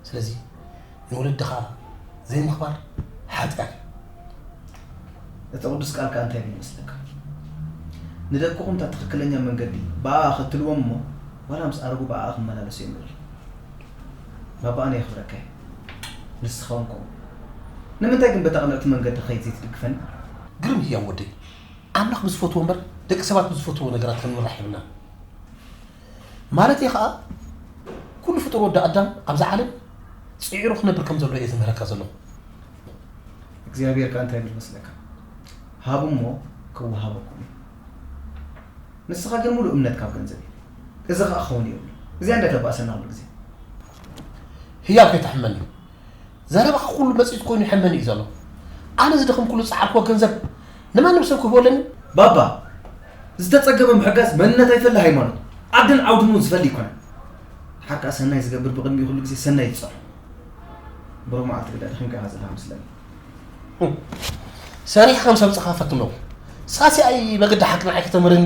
ስለዚ ንወለድኻ ዘይምኽባር ሓጢኣት እዩ። እቲ ቅዱስ ቃል ከኣ እንታይ ይብል ይመስለካ? ንደቅኹም እታ ትኽክለኛ መንገዲ ብኣኣ ኸትልዎም እሞ ዋላ ምስ ኣረጉ ብኣኣ ክመላለሱ እዮም ይብል። ባባ ኣነ የኽብረካ እየ። ንስኻ እውን ከምኡ። ንምንታይ ግን በታ ቅንዕቲ መንገዲ ክኸይድ ዘይትድግፈኒ? ግርም ህያብ ወደይ። ኣምላኽ ብዝፈትዎ እምበር ደቂ ሰባት ብዝፈትዎ ነገራት ክንምራሕ የብልናን። ማለተይ ኸኣ ኩሉ ፍጡር ወዲ ኣዳም ኣብዛ ዓለም ጽዒሩ ክነብር ከም ዘለዎ እየ ዝምህረካ ዘለኹ። እግዚኣብሔር ከኣ እንታይ ይብል መስለካ? ሃቡ እሞ ክወሃበኩም እዩ። ንስኻ ግን ሙሉእ እምነት ካብ ገንዘብ እዩ። እዚ ኸኣ ክኸውን የብሉ። እዚኣ እንዳተባእሰና ኩሉ ግዜ። ህያብ ከይትሕመኒ። ዘረባኻ ኩሉ መጺጽ ኮይኑ ይሕመኒ እዩ ዘሎ። ኣነ ዝደኸምኩሉ ዝጸዓርክዎ ገንዘብ ንማንም ሰብ ክህቦ ኣለኒ? ባባ፣ ዝተጸገበ ምሕጋዝ መንነት ኣይፈሊ ሃይማኖት፣ ዓድን ዓውድን እውን ዝፈሊ ኣይኮነን። ድሓር ከኣ ሰናይ ዝገብር ብቕድሚኡ ኩሉ ግዜ ሰናይ ይጸሮ። ብሩህ መዓልቲ ግዳ ደኺምካ ኢኻ ዘለኻ መስለኒ። ሰሪሕካ ከም ሰብጽኻ ፈትኖ። ሳሲ ኣይ መገዲ ሓቂ ንዓይ ከተምህርኒ?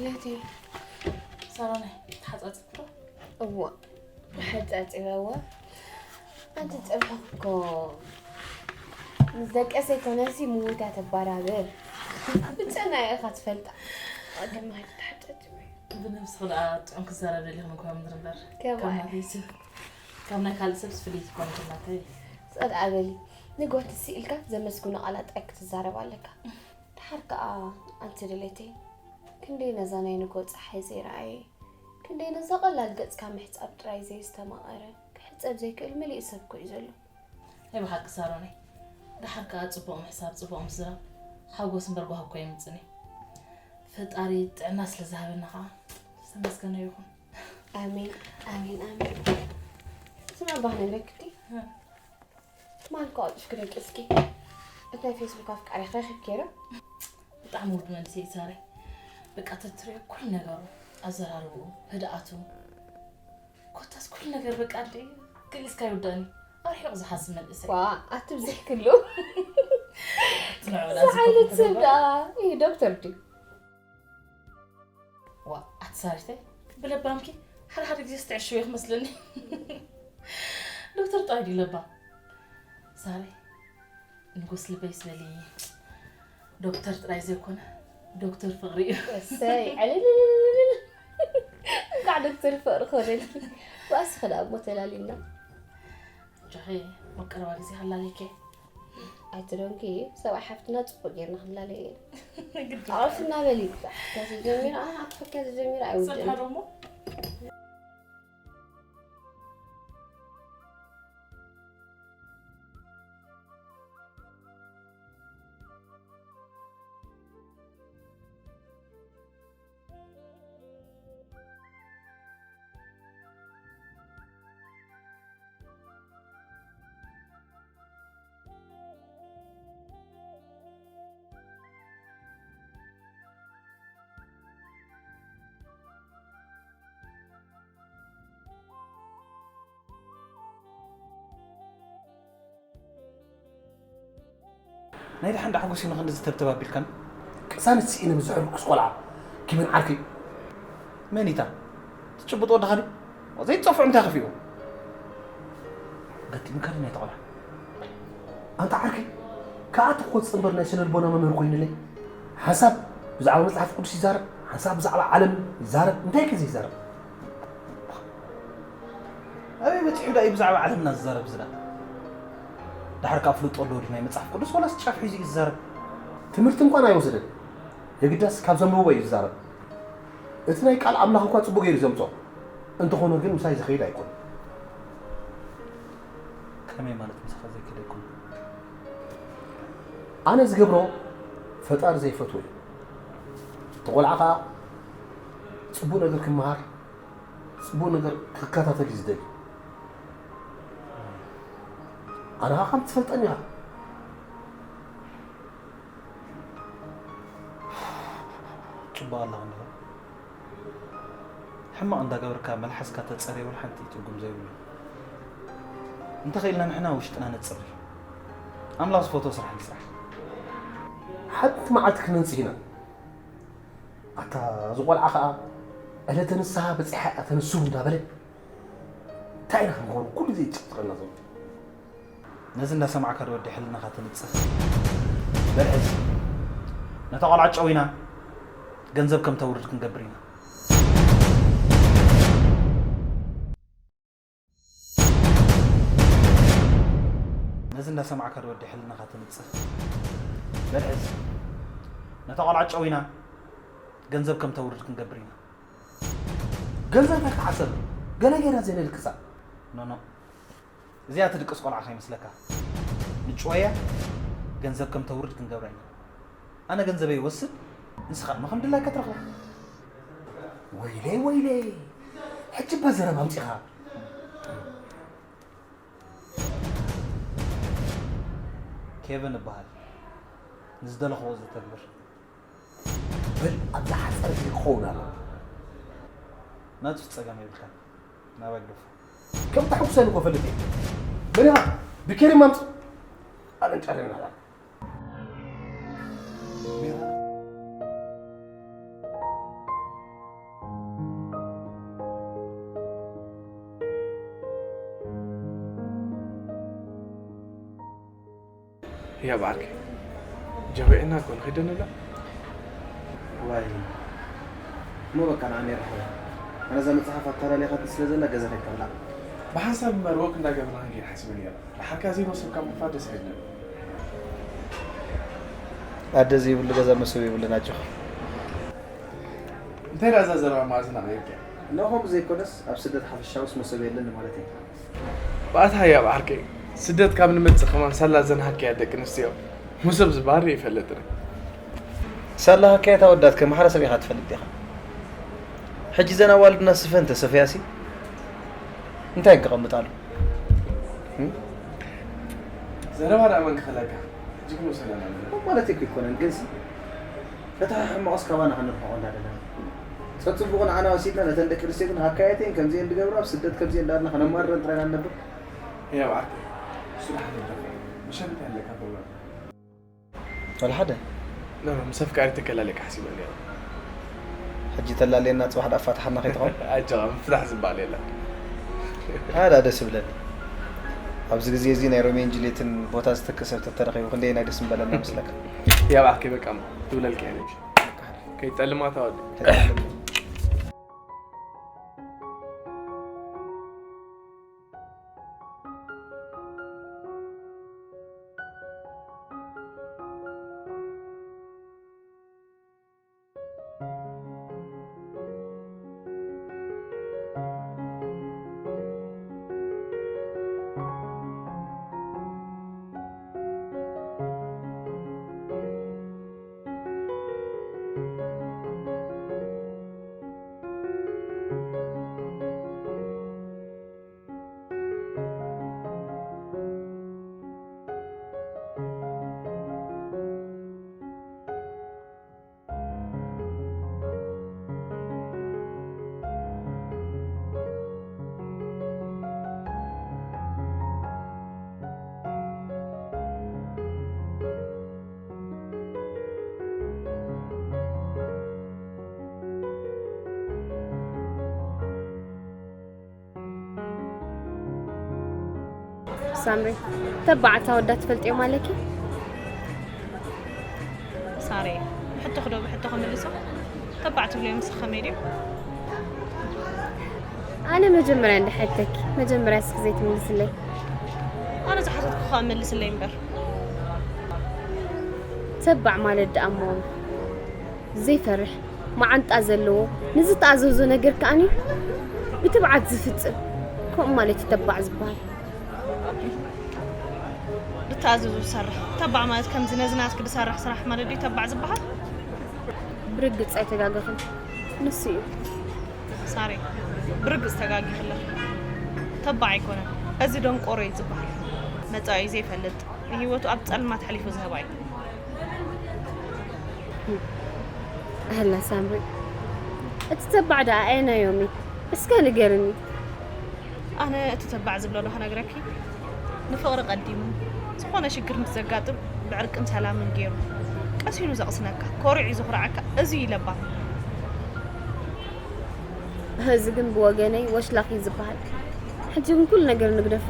የቴ ሳሮናይ፣ ተሓጻጽብኩ ዶ? እዋ ተሓጻጺበዋ። ኣንቲ ጽብሕኪ እኮ ምስ ደቀሰ ኣይኮነሲ ምዉት እያ ተባራብር። ብጨና ኢኻ ትፈልጣ። ኣደማ ተሓጻጺበ። ብነብስኺ ደኣ ጥዑም ክዛረብ ደሊኽን እኳ ምድሪ እምበር። ከማይ። ካብ ናተይ ሰብ፣ ካብ ናይ ካልእ ሰብስ ፍልይቲ ኮንኪ ናተይ። ጸድዓ በሊ። ንግሆ ትስ ኢልካ ዘመስግኖ ቃላት ጥራይ ክትዛረብ ኣለካ። ደሓር ከኣ ኣንቲ ድሌተይ፣ ክንደይ ነዛ ናይ ንግሆ ጸሓይ ዘይረኣየ፣ ክንደይ ነዛ ቀላል ገጽካ ምሕጻብ ጥራይ ዘየስተማቐረ፣ ክሕጸብ ዘይክእል መሊኡ ሰብ እኮ እዩ ዘሎ። ናይ ብሓቂ ሳሮነይ፣ ደሓር ከኣ ጽቡቕ ምሕሳብ፣ ጽቡቕ ምዝራብ ሓጎስ እምበር ጓሂ እኮ የምጽእን እዩ። ፈጣሪ ጥዕና ስለ ዝሃበና ከኣ ዝተመስገነ ይኹን። ኣሜን፣ ኣሜን፣ ኣሜን። ስምዒ ባህ ነግረክ ድዩ? ትማሊ እኮ ቀልጢፍኪ ደቂስኪ። እቲ ናይ ፌስቡክ ኣፍቃሪኺ ረኺብኪ ዶ? ብጣዕሚ ውድ መንእሰይ እዩ ሳረይ። በቃ ተትሪኦ ኩሉ ነገሩ፣ ኣዘራርብኡ፣ ህድኣቱ፣ ኮታስ ኩሉ ነገር በቃ እንደ ገሊጽካ ይውዳእኒ። ኣርሒቑ ዝሓስብ መንእሰይ። ዋ ኣትብዝሕክሉ። ትንዕብላ እዚ ዓይነት ሰብ ደኣ ይህ ዶክተር ድዩ? ዋ ኣቲ ሳሪተይ ብለባምኪ ሓደ ሓደ ግዜ ዝተዕሽው ይመስለኒ። ዶክተር ጥራይ ድዩ ለባም? ሳሪ ንጉስ ልበይ ዝበሊ ዶክተር ጥራይ ዘይኮነ ዶክተር ፍቕሪ እዩ። እሰይ ዕልልልልልል። እንኳዕ ዶክተር ፍቕሪ ኮነልኪ። ዋእስኸ ደኣ እሞ ተላሊና። ጃኺ ኣብ ቀረባ ግዜ ሃላለይከ። ኣይትደንኪ፣ ሰብኣይ ሓፍትና ጽቡቕ ጌርና ክንላለየ ኢና። ኣቕልፍና በሊ። ኣትፈካ ተጀሚራ ኣትፈካ ተጀሚራ ኣይውድን። ሰብሓ ዶሞ ናይ ደሓን ዳሕጎስ ኢና ክንድዚ ተብተብ ኣቢልካን? ቅሳነት ስኢነ ምስ ዝሕርኩስ ቆልዓ ኪበን ዓርከይ። መን ኢታ? ትጭብጦ ወድኻ ድዩ? ዘይትጸፍዖ እንታይ ከፊኡ? ገጢምካ ድዩ ናይታ ቆልዓ? ኣንታ ዓርከይ፣ ከኣ ትኮጽ እምበር ናይ ስነ ልቦና መምህር ኮይኑለይ። ሓንሳብ ብዛዕባ መጽሓፍ ቅዱስ ይዛረብ፣ ሓንሳብ ብዛዕባ ዓለም ይዛረብ። እንታይ ከ ዘይዛረብ? ኣበይ በጺሑ ደኣ እዩ ብዛዕባ ዓለምና ዝዛረብ ዝዳ? ደሓር ካብ ፍልጦ ኣለዎ ድዩ ናይ መጽሓፍ ቅዱስ ወላስ ጫፍ ሒዙ እዩ ዝዛረብ? ትምህርቲ እንኳን ኣይወሰደን። የግዳስ ካብ ዘንብቦ እዩ ዝዛረብ። እቲ ናይ ቃል ኣምላኽ እኳ ጽቡቕ ገይሩ ዘምጾ። እንተኾነ ግን ምሳይ ዝኸይድ ኣይኮን። ከመይ ማለት ምሳኻ ዘይከደ ኣይኮን? ኣነ ዝገብሮ ፈጣሪ ዘይፈትዎ እዩ። እቲ ቆልዓ ኸኣ ጽቡቕ ነገር ክመሃር፣ ጽቡቕ ነገር ክከታተል እዩ ዝደሊ። ኣነ ኸኣ ከም ትፈልጠኒ ኢኻ። ጽቡቕ ኣለኻ እንዲኻ። ሕማቕ እንዳገበርካ መልሓስካ ተጸርየ እውን ሓንቲ ትርጉም ዘይብሉ። እንተኽኢልና ንሕና ውሽጥና ነጽሪ። ኣምላኽ ዝፈትዎ ስራሕ ንስራሕ። ሓንቲ መዓልቲ ክነንጽህ ኢና። ኣታ እዚ ቆልዓ ኸኣ ዕለተ ንስሃ በጺሓ እያ ተንስሁ እንዳበለ እንታይ ኢና ክንገብሮ ኩሉ ግዜ ይጭቕጭቐና ዘሎ። ነዚ እንዳሰማዕካ ዶ ወዲ ሕልናኻ ትንጽህ? በል ሕዚ ነታ ቆልዓ ጨዊና ገንዘብ ከም ተውርድ ክንገብር ኢና። ነዚ እንዳሰማዕካ ዶ ወዲ ሕልናኻ ትንጽህ? በል ሕዚ ነታ ቆልዓ ጨዊና ገንዘብ ከም ተውርድ ክንገብር ኢና። ገንዘብ ከይከዓሰሉ ገለ ጌራ ዘይነልክሳ። ኖ ኖ፣ እዚኣ ትድቅስ ቆልዓ ከይመስለካ። ንጭወያ ገንዘብ ከም ተውርድ ክንገብራ ኢና። ኣነ ገንዘበይ ይወስድ፣ ንስኻ ድማ ከም ድላይካ ትረኽቦ። ወይለይ ወይለይ፣ ሕጂ እባ ዘረባ ኣምጺኻ። ኬቨን እበሃል። ንዝደለኽዎ ዘተግብር። በል ኣብዛ ሓጻር ግዜ ክኸውን ኣለዎ። ናቱ ጸገም የብልካን። ናባይ ግደፎ። ከም ተሐጉሰኒ እኮ ፈልጥ እየ። መን ኢኻ? ብኬሪ ማምጽእ። ኣነንጫሬና። ያ ብዓርከይ ጃዊዕና እኮ ንኸይደ ንብላ። ዋይ እሞ በቃ ንዓኒ ርሕዋ። ኣነ እዛ መፅሓፍ ኣታላሊኻትኒ ስለ ዘላ ገዛ ከይትብላዕ። ብሓንሳብ እምበር ወክ እንዳገበርና ክንከይድ ሓሲበ ነይረ። ደሓርካ ዘይመሰልካ ምኽፋት ደስ ኣይብለኒ። ኣደ ዘይብሉ ገዛ መሰብ የብሉን ኣጆኻ። እንታይ ደኣ እዛ ዘረባ መኣዝና ቀይርካያ? እና ከምኡ ዘይኮነስ ኣብ ስደት ሓፈሻውስ መሰብ የለን ማለት እዩ። ብኣታ ህያብ ዓርከይ፣ ስደት ካብ ንመጽእ ከማን ሳላ ዘንሃክያ ደቂ ኣንስትዮ ሙሰብ ዝበሃል ርኢ ይፈልጥን። ሳላ ሃካየት ኣወዳት ከማሕረሰብ ኢኻ ትፈልጥ ዲኻ? ሕጂ ዘን ኣዋልድና ስፈ እንተ ሰፈያሲ እንታይ ክቐምጣሉ? ዘረባ ደኣ መን ክኸለካ? ሕጂ ክንወሰና ኣለና። ማለት እኮ ኣይኮነን ግን ሲ ነታ ሕማቕስ ካባና ከነርሕቖ እንዳደለና ጸጽቡቕ ንዓና ወሲድና ነተን ደቂ ኣንስትዮ ግን ሃካየተይን ከምዚኤን ድገብራ ኣብ ስደት ከምዚኤን እንዳበልና ከነማርረን ጥራይ ኢና ንነብር። ህያብ ዓርከይ፣ እሱ ደሓን ይደርፍ። መሸርሕታ ኣለካ ፕሮግራም። ወላ ሓደ። ኖ፣ ኖ፣ ምስ ኣፍቃሪተይ ከላልየካ ሓሲበ ነይረ። ሕጂ ተላልየና ጽባሕ ደኣ ኣፋታሓና ከይትኸውን። ኣጆኻ፣ ምፍታሕ ዝበሃል የለን። ኣዳ ደስ ይብለኒ። ኣብዚ ግዜ እዚ ናይ ሮሜዮን ጁልየትን ቦታ ዝተክእ ሰብ ተተረኺቡ ክንደየናይ ደስ ምበለና መስለካ? ያባዕከይ በቃ እሞ ትብለልካ እየ። ከይጠልማ ተወዲ። ሳምሪ፣ ተባዕ እታ ወዳ ትፈልጥዮ ማለኪ? ሳሬ፣ ብሕቶኺ ዶ ብሕቶ ክምልሶ? ተባዕ ትብልዮ ምስ ከመይ ድዩ? ኣነ መጀመርያ እንድሕተኪ፣ መጀመርያ እስኪ ዘይትምልስለይ። ኣነ ዝሓተትኩ ከዓ መልስለይ እምበር። ተባዕ ማለት ደኣ እሞ ዘይፈርሕ መዓንጣ ዘለዎ ንዝተኣዘዞ ነገር ከኣኒ ብትብዓት ዝፍጽም ከምኡ ማለት እዩ ተባዕ ዝበሃል። ብተኣዘዞ ዝሰርሕ ተባዕ ማለት ከምዚ ነዚ ናትኪ ዝሰርሕ ስራሕ ማለት ድዩ ተባዕ ዝበሃል? ብርግጽ ኣይተጋገኽን ንሱ እዩ። ሳሬ ብርግጽ ተጋጊኺ ኣለኺ። ተባዕ ኣይኮነን እዚ ደንቆሮ እዩ ዝበሃል። መጻኢኡ ዘይፈልጥ ንህይወቱ ኣብ ጸልማት ኣሕሊፉ ዝህባ እዩ። ኣላ ሳምሪ እቲ ተባዕ ደኣ ኣየናዮም እዩ እስከ ንገርኒ። ኣነ እቲ ተባዕ ዝብሎ ዶ ክነግረኪ? ንፍቕሪ ቀዲሙ ዝኾነ ሽግር ምስ ዘጋጥም ብዕርቅን ሰላምን ገይሩ ቀስ ኢሉ ዘቕስነካ ኮሪዑ ዘኹርዓካ እዚ እዩ ለባም። እዚ ግን ብወገነይ ወሽላኽ እዩ ዝበሃል። ሕጂ ግን ኩሉ ነገር ንግደፎ።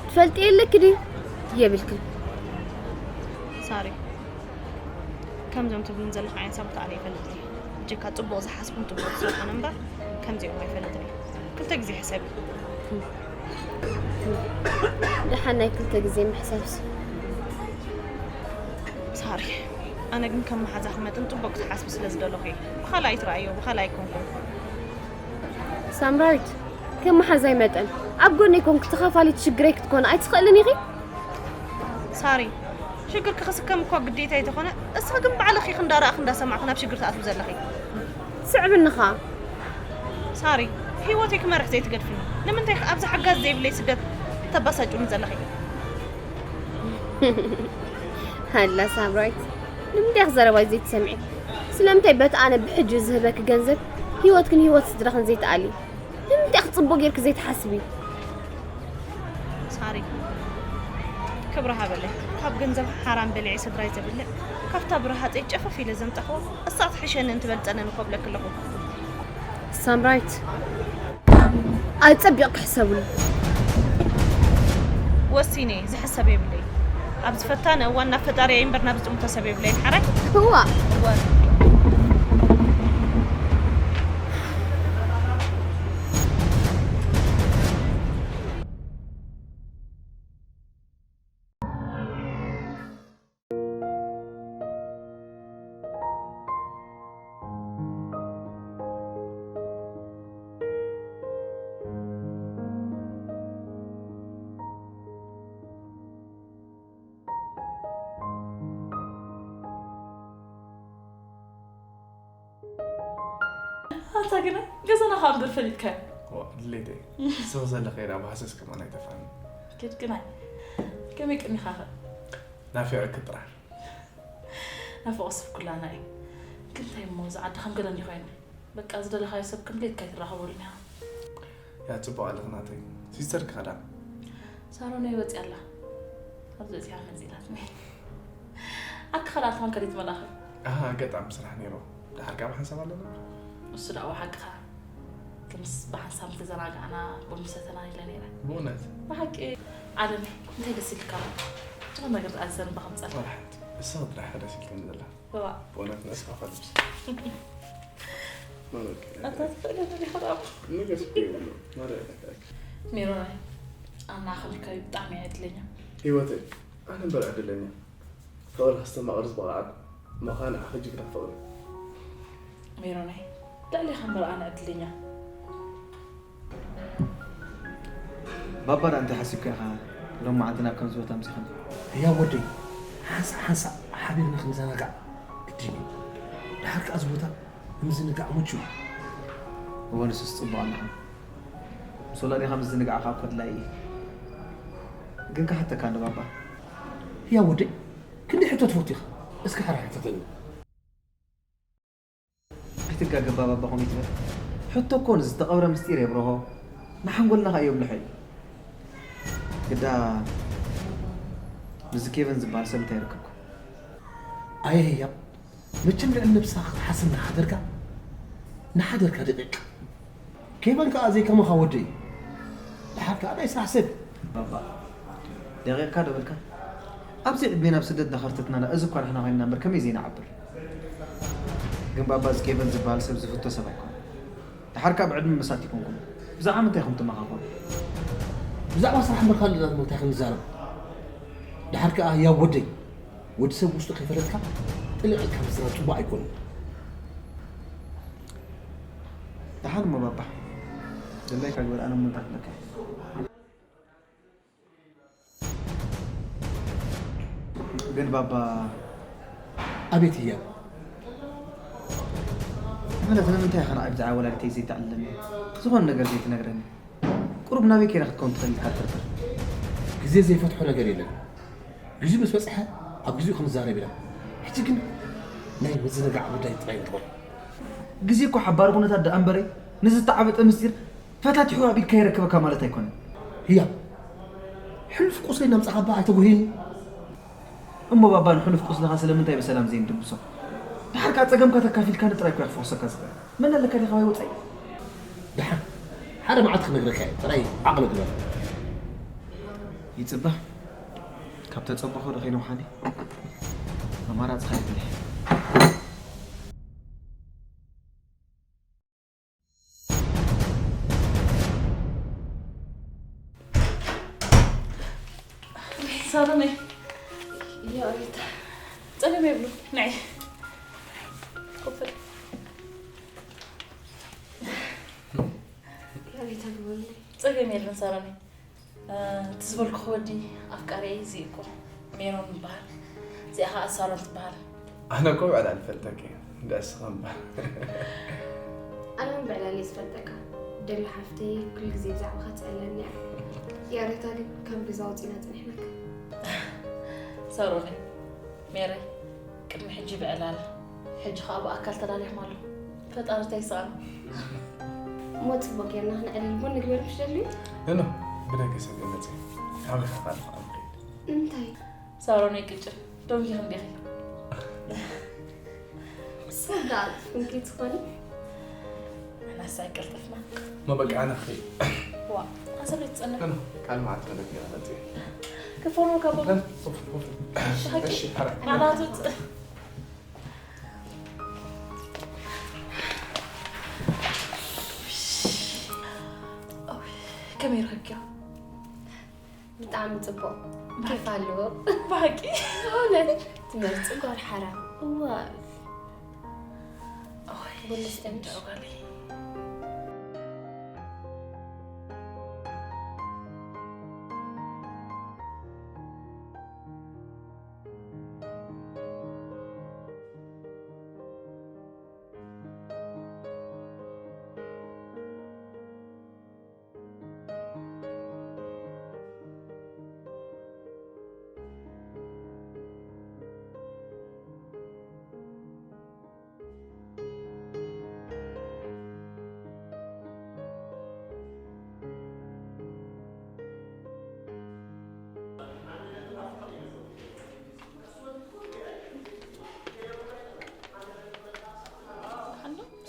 ትፈልጥዮ ኣለኪ ድዩ? የብልክን። ሳሪ ከምዞም ትብሉን ዘለኹ ዓይነት ሰባት ኣነ ይፈልጥ እየ። ብጀካ ጽቡቕ ዝሓስቡን ጽቡቕ ዝሰርሑን እምበር ከምዚኦም ኣይፈልጥን እየ። ክልተ ግዜ ሕሰቢ። ደሓን ናይ ክልተ ግዜ ምሕሳብሲ። ሳሪ ኣነ ግን ከም መሓዛኺ መጠን ጽቡቕ ክትሓስቢ ስለ ዝደለኹ እየ። ብኻልኣይ ትረኣዮ ብኻልኣይ ኣይኮንኩን። ሳምራዊት ከም መሓዛይ መጠን ኣብ ጎነይ ኮንኪ ተኻፋሊት ሽግረይ ክትኮኒ ኣይትኽእልን ኢኺ? ሳሪ ሽግርኪ ክስከም እኳ ግዴታ ኣይተኾነ እስኺ ግን ባዕልኺ ክንዳረኣኺ እንዳሰማዕኺ ናብ ሽግር ትኣትዊ ዘለኺ። ስዕብኒ ኸኣ። ሳሪ ህይወተይ ክመርሕ ዘይትገድፍኒ ንምንታይ ኣብዚ ሓጋዚ ዘይብለይ ስደት ተባሳጭውኒ ዘለኺ? ሃላ ሳምራዊት ንምንታይ ኢኺ ዘረባይ ዘይትሰምዒ? ስለምንታይ በቲ ኣነ ብሕጂ ዝህበኪ ገንዘብ ህይወትክን ህይወት ስድራኽን ዘይትኣልዪ? ንምንታይ ኢኺ ጽቡቕ ጌርኪ ዘይትሓስቢ? ሳሪ ክብሪ ሃበለይ ካብ ገንዘብ ሓራም በሊዐ ስድራይ ዘብልዕ ካብታ ብረሃፀይ ጨፈፍ ኢለ ዘምፃኽዎ እሳ ትሕሸኒ እንትበልፀነኒ እኮ ብለኪ ኣለኹ። ሳምራዊት ኣጸቢቕኪ ሕሰብሉ። ወሲነ ዝሕሰብ የብለይ። ኣብ ዝፈታነ እዋን ናብ ፈጣሪ እምበር ናብ ዝጥምቶ ሰብ የብለይን ሓራይ። እዋ። እዋ። ኣታ ግና ገዛና ካብ እምበር ፈሊጥካዮ። ዋ፣ ድሌተይ። ስቕ ዘለኸ ኢላ ብሃሰስ ከማን ኣይጠፍኣኒ። ግድ ግናይ። ከመይ ቀኒኻኸ? ናፊቐኪ ጥራሕ። ናፍቖት ሰብ ኩላና እዩ። ግን እንታይ እሞ፣ እዚ ዓዲ ከም ገደል እንዲ ኮይኑ። በቃ፣ ዝደለኻዮ ሰብ ከም ድሌትካ ኣይትራኸበሉን ኢኻ። ያ፣ ጽቡቕ ኣለኺ ናተይ። ሲስተር ክኸዳ። ሳሮነይ ወጺኣ ኣላ። ኣብዚ ወጺኣ መጺላትኒ። ኣካ ካልኣት ኾንካ ዲት መላኺ? ኣሃ፣ ኣጋጣሚ ስራሕ ነይሩ። ደሓር ካብ ሓንሳብ ኣለና? እሱ ደኣ ሓቅኻ። ክንስ ብሓንሳብ ተዘናጋዕና፣ ቡን ምሰተና ኢለ ነይረ። ብእውነት? ብሓቂ። ዓለመይ፣ እንታይ ደስ ኢልካ? ዝኾነ ነገር ደኣ ዘንባ ከምጻልካ። ወላ ሓንቲ። እሳ ጥራሕ ደስ ኢልክኒ ዘላ። እዋ። ብእውነት ንስኻ ፈልብስ። ማለት ኣታ ትኽእለኒ ዲኻ ደኣ? ንገስ እኮ ይብሉ። ማለት ሜሮናይ፣ ኣና ከሚካዊ ብጣዕሚ እየ ዕድለኛ። ህይወተይ፣ ኣነ እምበር ዕድለኛ። ፍቕሪ ከስተማቕር ዝበቕዓት ምዃን ንዓኺ ጅግና ፍቕሪ። ሜሮናይ፣ ልዕሌኻ እምበር ኣነ ዕድለኛ። ባባ ደኣ እንታይ ሓሲብካ ኢኻ ሎም መዓልቲ ናብ ከምዚ ቦታ ኣምጺኻኒ? ህያብ ወደይ፣ ሓንሳእ ሓንሳእ ሓቢርና ክንዘናጋዕ ግድን እዩ። ደሓር ከኣ እዚ ቦታ ንምዝንጋዕ ምቹእ እዩ። እወ፣ ንሱስ ጽቡቕ ኣለኻ። ምስ ወላዲኻ ምዝንጋዕኻ እኮ ኣድላዪ እዩ። ግን ክሓተካ እንዶ ባባ። ህያብ ወደይ፣ ክንደይ ሕቶ ትፈቱ ኢኻ? እስኪ ሓራ ሕተተኒ። ኣይትጋገ ባባ፣ ከምኡ ይትበል። ሕቶ እኮ ንዝተቐብረ ምስጢር የብርሆ፣ ንሓንጎልና ኸኣ የብልሖ እዩ። ግዳ ምስዚ ኬቨን ዝበሃል ሰብ እንታይ ይረክብኩም? ኣየ ህያብ፣ መቸም ልዕሊ ነብስኻ ክትሓስብ እናሓደርካ፣ እናሓደርካ ደቂቕ። ኬቨን ከኣ ዘይከማኻ ወደይ። ደሓር ከኣ ናይ ስራሕ ሰብ። ባባ፣ ደቂቕካ ዶ በልካ? ኣብዚ ዕድሜና ኣብ ስደት ዳኸርተትና እዚ እኳ ንሕና ኮይንና እምበር ከመይ ዘይንዓብር? ግን ባባ፣ እዚ ኬቨን ዝበሃል ሰብ ዝፍቶ ሰብ ኣይኮነን። ደሓር ከኣ ብዕድመ መሳት ይኮንኩም። ብዛዕባ ምንታይ ኢኹም ትመኻኸሩ? ብዛዕባ ስራሕ እምበር ካልእ ናት ምንታይ ክንዛረብ? ደሓር ከኣ ህያብ ወደይ፣ ወዲ ሰብ ውሽጡ ከይፈለጥካ ጥልቕ ኢልካ ምዝራብ ጽቡቕ ኣይኮነን። ደሓን እሞ ባባ፣ ድላይካ ግበር፣ ኣነ እሞ እንታይ ክብለካ እየ? ግን ባባ፣ ኣቤት ህያብ። ማለት ንምንታይ ኢኻ ንዓይ ብዛዕባ ወላዲተይ ዘይትዕልለኒ? ዝኾነ ነገር ዘይትነግረኒ? ቁሩብ ናበይ ከይዳ ክትከውን ትኽእል ኢልካ ትጥርጥር? ግዜ ዘይፈትሖ ነገር የለን። ግዜኡ ምስ በጽሐ ኣብ ግዜኡ ክንዛረብ ኢና። ሕጂ ግን ናይ ምዝንጋዕ ጉዳይ ጥራይ ንግበር። ግዜ እኮ ሓባሪ ኩነታት ደኣ እምበረይ፣ ንዝተዓበጠ ምስጢር ፈታቲሑ ኣብ ኢድካ የረክበካ ማለት ኣይኮነን። ህያብ፣ ሕሉፍ ቁስለይ እናምጻኻ እባ ኣይተጉህየኒ። እሞ ባባ፣ ንሕሉፍ ቁስልኻ ስለምንታይ ብሰላም ዘይንድብሶ? ደሓር ከኣ ጸገምካ ተካፊልካኒ ጥራይ እኮ እየ ክፈውሰካ ዝኽእል። መን ኣለካ ዲኻ ወይ ወጻኢ? ደሓን፣ ሓደ መዓልቲ ክነግረካ እየ። ጥራይ ዓቕሊ ግበር። ይጽበ። ካብ ተጸበኹ ዶ ከይነውሓኒ? ኣማራጺ ከኣ የብለይ። ሳሎነይ። ያ ሪታ። ጸገም የብሉ። ናይ። ኮፈል። ያ ሪታ ግበርለይ። ጸገም የለን ሳሎነይ። እ፣ እቲ ዝበልኩኺ ወዲ ኣፍቃሪየይ እዚ እኮ ሜሮን ይበሃል። እዚኣ ኸዓ ሳሮን ትበሃል። ኣነ እኮ ብዕላል እፈልጠኪ እየ፣ ደስ ኸምባ። ኣነ እውን ብዕላል እየ ዝፈልጠካ። ደላ ሓፍተይ ኩሉ ግዜ ብዛዕባኻ ትጸለኒ እያ። ያሬታ ግን ካብ ገዛ ወጺና ጸኒሕናካ። ሳሮነይ፣ ሜረይ፣ ቅድሚ ሕጂ ብዕላል፣ ሕጂ ኸኣ ብኣካል ተላሊኹም ኣለኹም። ፈጣሪ እንታይ ይስኣኖ? እሞ ጽቡቕ ጌርና ክነዕልል ቡን ንግበር ምሽ ደልዩ? ኖ፣ ኖ፣ ብደገ ሰብ እየ መጽየ። ካበይ ኸ ካልእ ኸኣ ንኸይድ? እንታይ? ሳሮነይ ቅጭን፣ ደንጊኺ እንዲኺ። ሰብ ደኣ ኣጽፊፍን ከይትኾኒ? ንሕናስ ኣይቀልጠፍና። እሞ በቃ ኣነ ክኸይድ። ዋ፣ ሓንሳብ ዘይትጸንሕ? ኖ፣ ኖ፣ ካልእ መዓልቲ መደብ ጌረ ክመጽእ እየ። ክፈኑ ካብ እሺ፣ ሓራ። ናባቱ ጥ- ከመይ ረኪያ? ብጣዕሚ ጽቡቕ። ኬፍ ኣለዎ። ብሓቂ? እውነት። ትምህርቲ ጓል ሓራ። እዋ። ኦይ፣ ቡን ስተምሽ።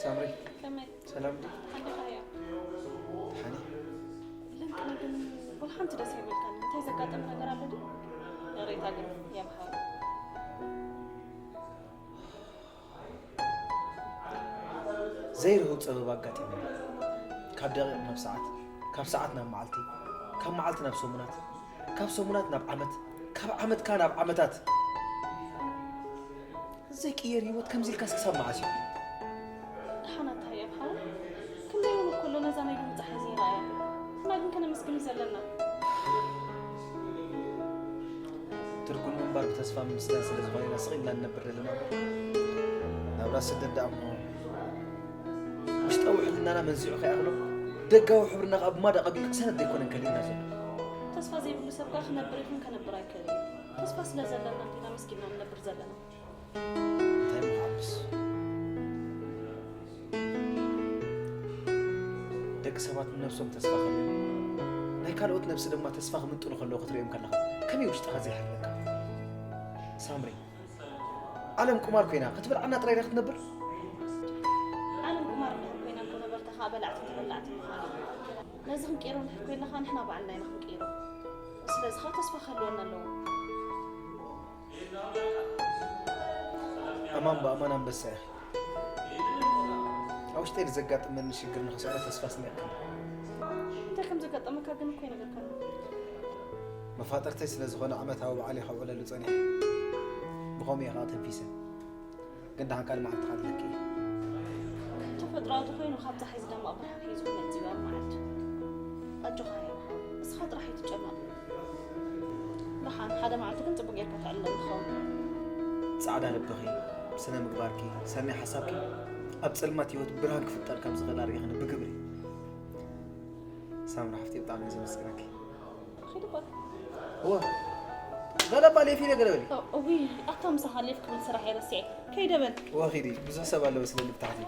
ሳምሪ፣ ከመይ? ሰላም ድዩ? ሓደኻ እያ። ሓኒ? ለምቅነ ግን ወላ ሓንቲ ደስ የብልካን። እንታይ ዘጋጠመ ነገር ኣሎ ድዩ? ይቕሬታ ግን የምሃሩ። ዘይርህው ጸበባ ኣጋጢሙኒ። ካብ ደቂቕ ናብ ሰዓት፣ ካብ ሰዓት ናብ መዓልቲ፣ ካብ መዓልቲ ናብ ሰሙናት፣ ካብ ሰሙናት ናብ ዓመት፣ ካብ ዓመት ከኣ ናብ ዓመታት። ዘይቅየር ህይወት ከምዚ ኢልካስ ክሳብ መዓስ እዩ? ደሓን ኣታ ህያብ ሓወይ፣ ክንደይ እውን እኮ ኣሎ ነዛ ናይ ሎሚ ጸሓይ ዘይረኣያ። ንሕና ግን ከነመስግን እዩ ዘለና። ትርጉም ምንባር ብተስፋ ምምስጋን ስለ ዝኾነ ኢና ስቕ ኢልና ንነብር ዘለና። ናብራ ስደት ደኣ እሞ ውሽጣዊ ሕልናና መንዚዑ ከይኣኽሎ፣ ደጋዊ ሕብርና ከኣ ብማዳ ቀቢሉ ክሰነድ ዘይኮነን ከሊልና ዘሎ። ተስፋ ዘይብሉ ሰብ ከኣ ክነብር ይኹን ከነብር ኣይክእልን እዩ። ተስፋ ስለ ዘለና እንዲና መስጊንና ንነብር ዘለና። እንታይ ምዃንስ? ደቂ ሰባት ንነብሶም ተስፋ ከልዮም፣ ናይ ካልኦት ነብሲ ድማ ተስፋ ክምንጥሉ ከለዉ ክትርእዮም ከለኻ፣ ከመይ ውሽጥኻ ዘይሕርነካ? ሳምሪ፣ ዓለም ቁማር ኮይና፣ ክትበልዓና ጥራይ ዲኻ ክትነብር? ዓለም ቁማር እንድሕር ኮይና እኮ ነበርታ ኸኣ በላዕትን ተበላዕትን ምዃና። ነዚ ክንቅይሮ እንድሕር ኮይንና ኸኣ ንሕና ባዕልና ኢና ክንቅይሮ። ስለዚ ኸኣ ተስፋ ክህልወና ኣለዎ። ኣማን ብኣማን ኣንበሳ ኢኺ። ኣብ ውሽጠይ ንዘጋጥመኒ ሽግር ንኽስዕሮ ተስፋ ስኒቕክኒ። እንታይ ከም ዘጋጠመካ ግን እኮ ኣይነገርካን። መፋጥርተይ ስለ ዝኾነ ዓመታዊ በዓለይ ከብዕለሉ ጸኒሐ። ብኸምኡ እየ ኸኣ ተንፊሰ። ግን ደሓን ካልእ መዓልቲ ከኣ ኣለኪ። ተፈጥሮኣዊ ተኾይኑ ካብ ጸሓይ ዝደምቕ ብርሃን ሒዙ ክመጽእ እዩ ኣብ መዓልቱ። ኣጆኻ ህያብ ሓወይ፣ እስኻ ጥራሕ ኣይትጨነቕ። ደሓን ሓደ መዓልቲ ግን ጽቡቕ ጌርካ ተዕልለኒ ትኸውን። ጻዕዳ ልብኺ፣ ስነ ምግባርኪ፣ ሰናይ ሓሳብኪ ኣብ ጸልማት ህይወት ብርሃን ክፍጠር ከም ዝኽእል ኣርእኽኒ ብግብሪ። ሳምሪ ሓፍተይ ብጣዕሚ እየ ዘመስግነኪ። ኺድ እባ። እወ። በለ እባ ሌፊ ነገር በሊ። እ-፣ እውይ፣ ኣታ ምሳኻ ሌፍ ክብል ስራሕ እየ ረሲዐ። ከይደ በል። እወ ኺዲ፣ ብዙሕ ሰብ ኣሎ መስለኒ ብታሕቲ።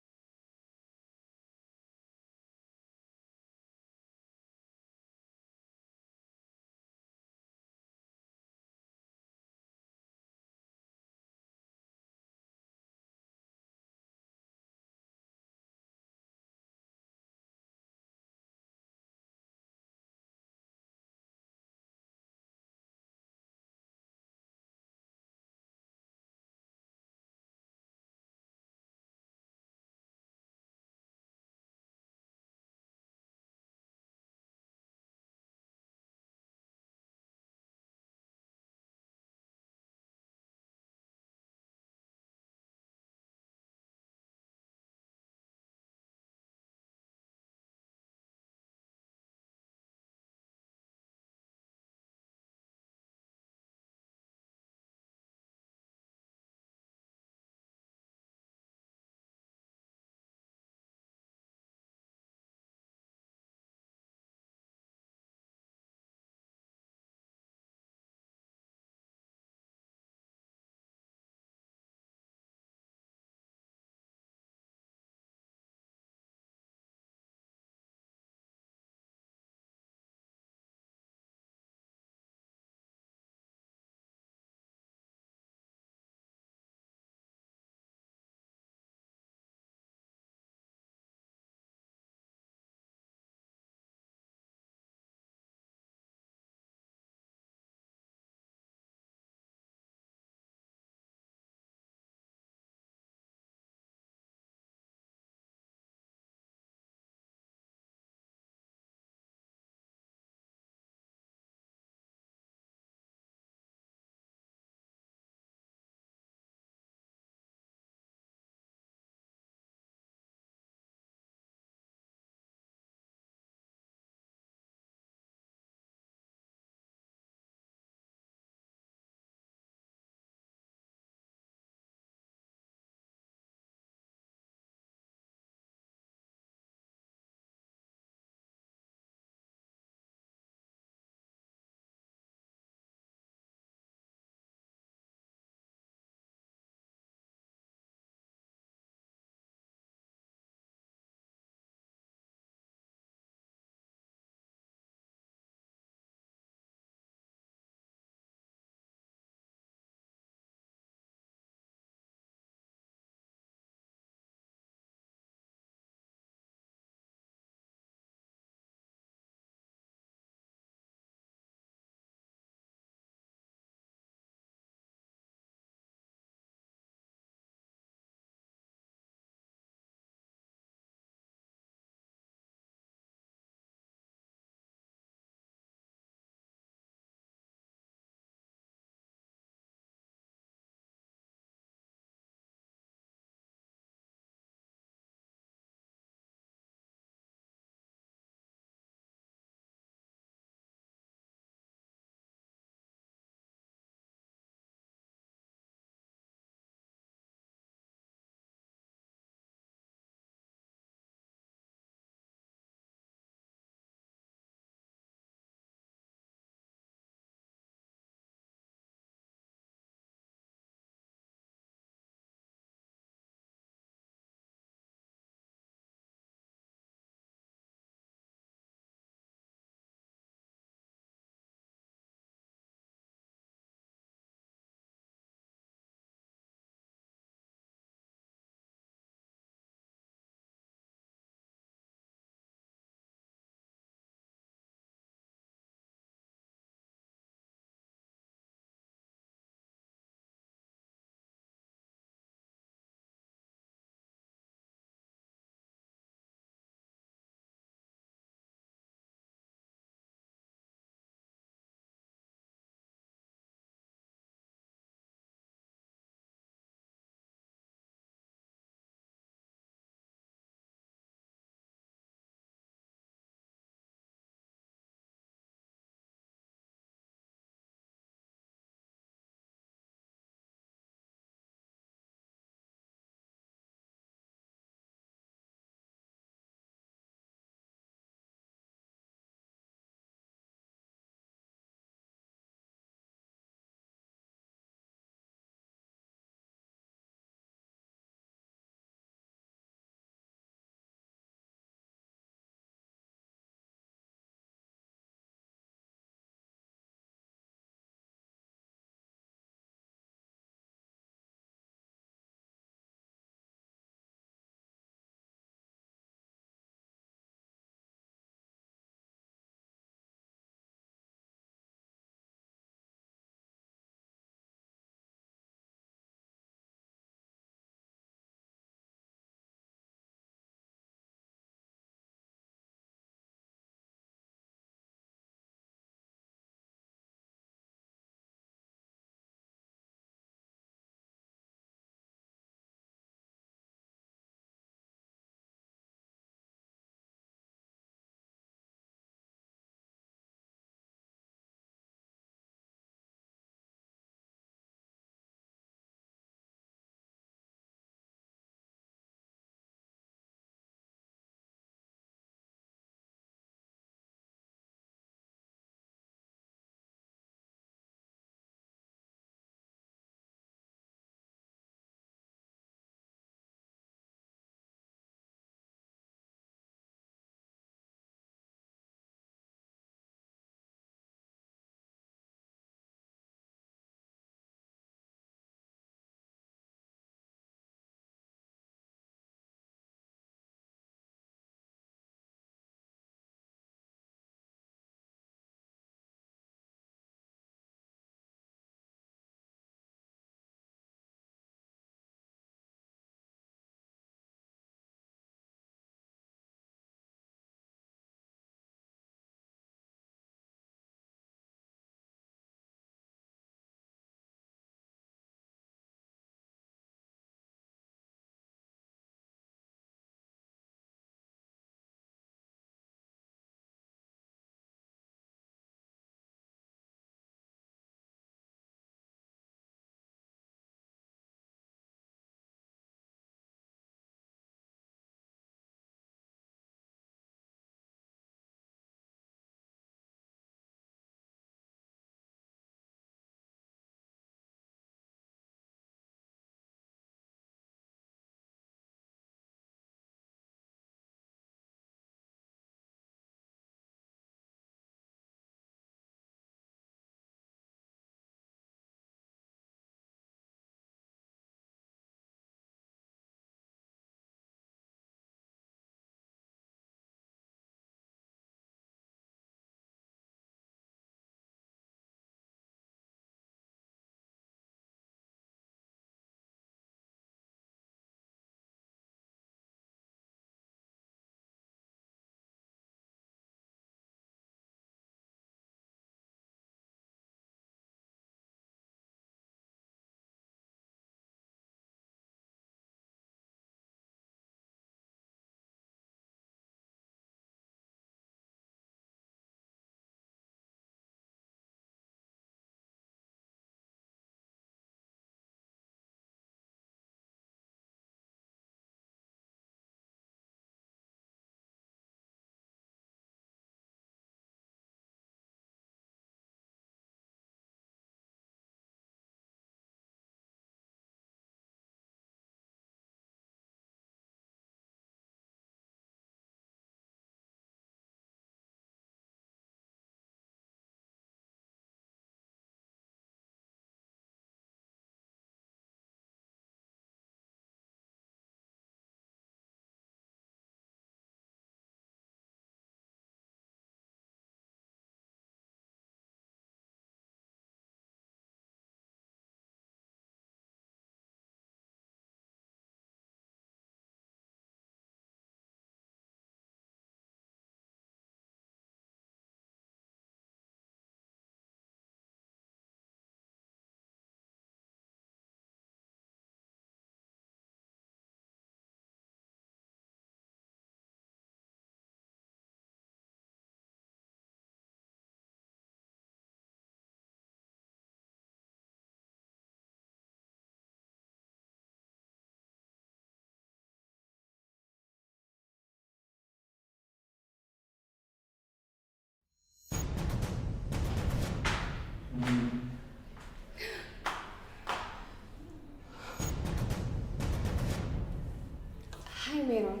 ሃይ ሜሮን።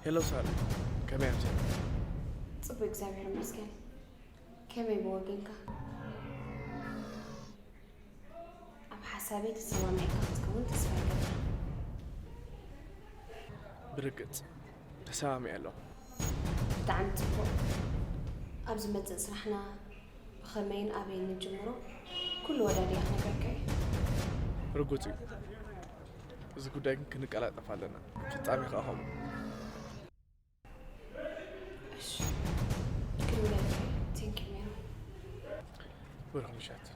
ሄሎ ሳሪ፣ ከመይ ኣምሰ? ጽቡቅ፣ እግዚኣብሔር ይመስገን። ከመይ ብወገንካ? ኣብ ሓሳበይ ተሰማሚዕካ ክትከውን ተስፋ ይገብር። ብርግጽ ተሰማሚዐ ኣለኹ። ብጣዕሚ ጽቡቕ። ኣብ ዝመጽእ ስራሕና ብኸመይን ኣበይን ንጅምሮ ኩሉ ወዳዲኣ ክነግረካ እየ። ርጉጽ እዩ። እዚ ጉዳይ ግን ክንቀላጠፍ ኣለና። ፍጻሜ ከኣ ከምኡ። እሺ፣ ክብለካ። Thank you ሜሮን። ብሩኽ ምሸት።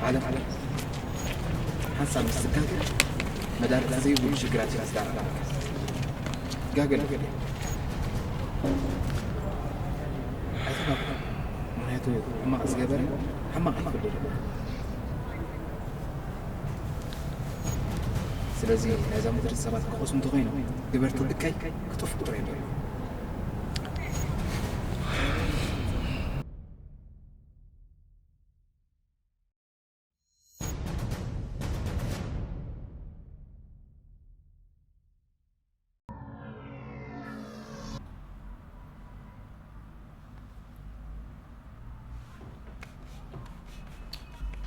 ዓለም ሓንሳብ ምስ ትጋገ መዳርግቲ ዘይብሉ ሽግራት እያ ትዳረግ። ጋገ ኣይተጋግኹ። ምክንያቱ ሕማቕ ዝገበረ ሕማቕ ይፈርደሉ። ስለዚ ናይዛ ምድሪ ሰባት ክኸሱ እንተኾይኖም ግበርቲ ልካይ ክጠፍኡ ጥራይ እዮም።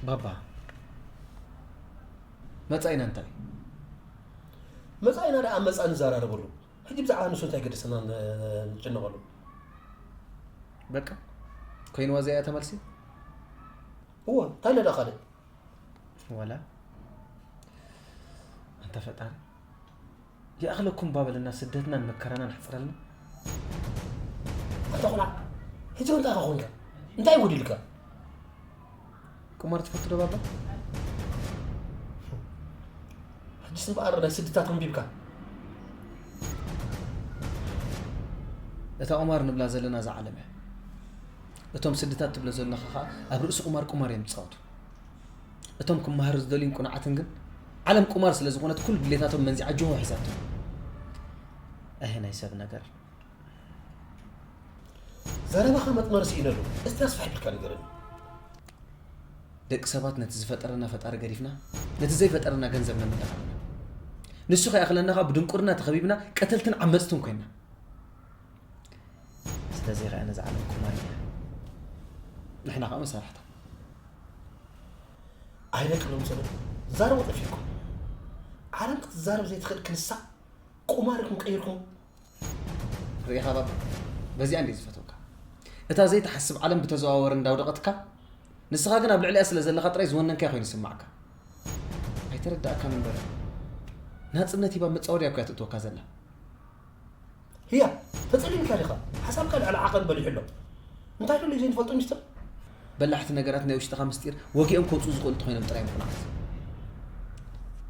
ባባ፣ መጻኢና እንታይ? መጻኢና ደኣ ኣብ መጻኢ ንዘራረበሉ። ሕጂ ብዛዕባ ንሱ እንታይ ገደሰና ንጭነቐሉ? በቃ ኮይንዋ እዚኣ እያ ተመልሲ። እወ፣ እንታይ ኣለዳ ካልእ? ወላ ኣንታ ፈጣሪ ይኣኽለኩም ባበልና፣ ስደትናን መከራናን ኣሕጽረልና። ኣንታ ቆልዓ፣ ሕጂ እንታይ ኢኻ ኮንካ? እንታይ ጎዲልካ? ቁማር ትፈቱ ዶ ባባ? ሕጂስ እምበኣር ናይ ስድታት ኣንቢብካ። እታ ቁማር ንብላ ዘለና እዛ ዓለም እያ። እቶም ስድታት ትብሎ ዘለኻ ኸዓ ኣብ ርእሲ ቁማር ቁማር እዮም ዝጻወቱ። እቶም ክመሃሩ ዝደልዩን ቁኑዓትን ግን ዓለም ቁማር ስለ ዝኾነት ኩሉ ድሌታቶም መንዚዓ ጅሆ ሒዛቶም። ኣሄ ናይ ሰብ ነገር። ዘረባኻ መጥመር ስኢነሉ። እስቲ ኣስፍሕ ኢልካ ንገረኒ። ደቂ ሰባት ነቲ ዝፈጠረና ፈጣሪ ገዲፍና ነቲ ዘይፈጠረና ገንዘብ ነምልኽ ኣለና። ንሱ ከይኣኽለና ኸኣ ብድንቁርና ተኸቢብና ቀተልትን ዓመጽትን ኮይና። ስለዚ ኸኣ ነዛ ዓለም ቁማር እያ። ንሕና ኸኣ መሳርሕታ። ኣይነቅሎም ሰለ ዛረቡ ጠፊእኩም። ዓለም ክትዛረብ ዘይትኽእል ክንሳ ቁማር ኢልኩም ቀይርኩም። ርኢኻ ባባ፣ በዚኣ እንድየ ዝፈትወካ። እታ ዘይትሓስብ ዓለም ብተዘዋወሪ እንዳውደቐትካ፣ ንስኻ ግን ኣብ ልዕሊኣ ስለ ዘለኻ ጥራይ ዝወነንካያ ኮይኑ ይስማዓካ። ኣይተረዳእካን እምበር፣ ናጽነት ሂባ መጻወድያ እኮ እያ ትእትወካ ዘላ። ህያ፣ ተጸሊምካ ዲኻ? ሓሳብካ ልዕሊ ዓቐን በሊሑ ኣሎ። እንታይ ደልዩ ዘይንፈልጦ ሚስጥር? በላሕቲ ነገራት ናይ ውሽጥኻ ምስጢር ወጊኦም ከውጽኡ ዝኽእሉ እንተኾይኖም ጥራይ ምቕናዓት።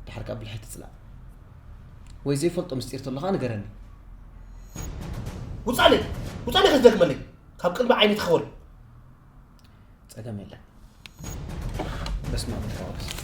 ድሓር ከኣ ብልሒ ኣይትጽላእ። ወይ ዘይፈልጦ ምስጢር ተሎ ኸኣ ንገረኒ። ውጻለይ! ውጻለይ ክትደግመለይ! ካብ ቅድሚ ዓይኒ ትኸወል! ጸገም የለን። በስመ ኣብ ወወልድ ወመንፈስ ቅዱስ።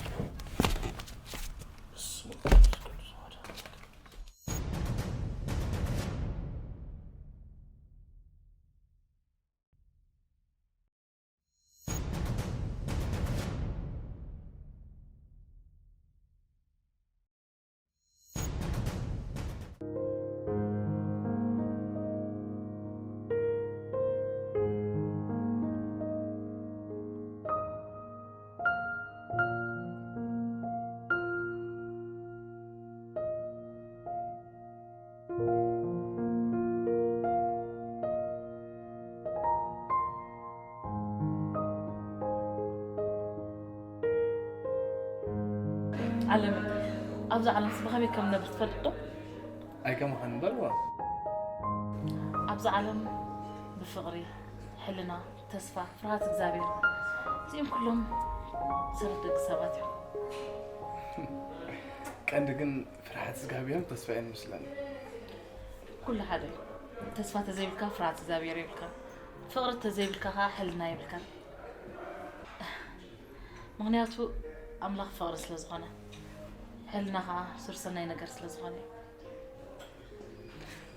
ዓለም፣ ኣብዛ ዓለምስ ብኸመይ ከም ንነብር ትፈልጥ ዶ? ኣይከማኻን እምበር ዋ። ኣብዛ ዓለም ብፍቕሪ፣ ሕልና፣ ተስፋ፣ ፍርሃት እግዚኣብሔር፣ እዚኦም ኩሎም ሰረት ደቂ ሰባት እዮም። ቀንዲ ግን ፍርሓት እግዚኣብሔርን ተስፋ እየን መስለኒ። ኩሉ ሓደ እዩ። ተስፋ ተዘይብልካ ፍርሃት እግዚኣብሔር የብልካን። ፍቕሪ ተዘይብልካ ከዓ ሕልና የብልካን። ምኽንያቱ ኣምላኽ ፍቕሪ ስለ ዝኾነ፣ ሕልና ከዓ ሱር ሰናይ ነገር ስለ ዝኾነ እዩ።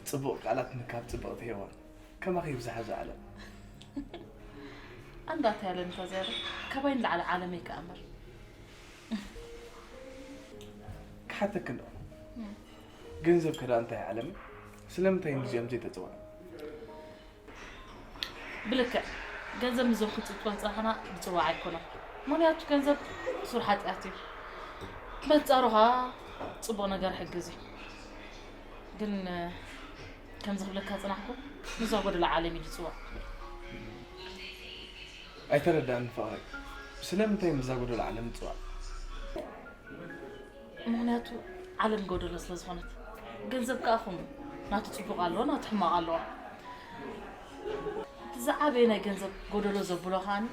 ጽቡቕ ቃላት ምካብ ጽብቕቲ ሄዋን። ከማኺ ይብዛሕ ኣብዚ ዓለም። ኣንዳታ ያለን ተዘያለ ካባይ ንላዕሊ ዓለም ይከኣምር። ክሓተክ እንዶ፣ ገንዘብ ከዳ እንታይ ዓለም? ስለምንታይ ንዚኦም ዘይተፅዋዕ? ብልክዕ ገንዘብ ንዞም ክንፅብፅቦ ዝፀናሕና ዝፅዋዕ ኣይኮነን። ምኽንያቱ ገንዘብ ሱር ሓጢኣት እዩ። በንፃሩ ከዓ ፅቡቕ ነገር ሕግዝ እዩ። ግን ከምዚ ክብለካ ፅናሕኩ፣ ንዛ ጎደሎ ዓለም እዩ ዝፅዋዕ። ኣይተረዳእን ፍቕረይ፣ ስለምንታይ ምዛ ጎደሎ ዓለም ንፅዋዕ? ምኽንያቱ ዓለም ጎደሎ ስለ ዝኾነት። ገንዘብ ከዓ ኹም ናቱ ፅቡቕ ኣለዎ፣ ናቱ ሕማቕ ኣለዎ። እቲ ዝዓበየ ናይ ገንዘብ ጎደሎ ዘብሎ ከዓኒ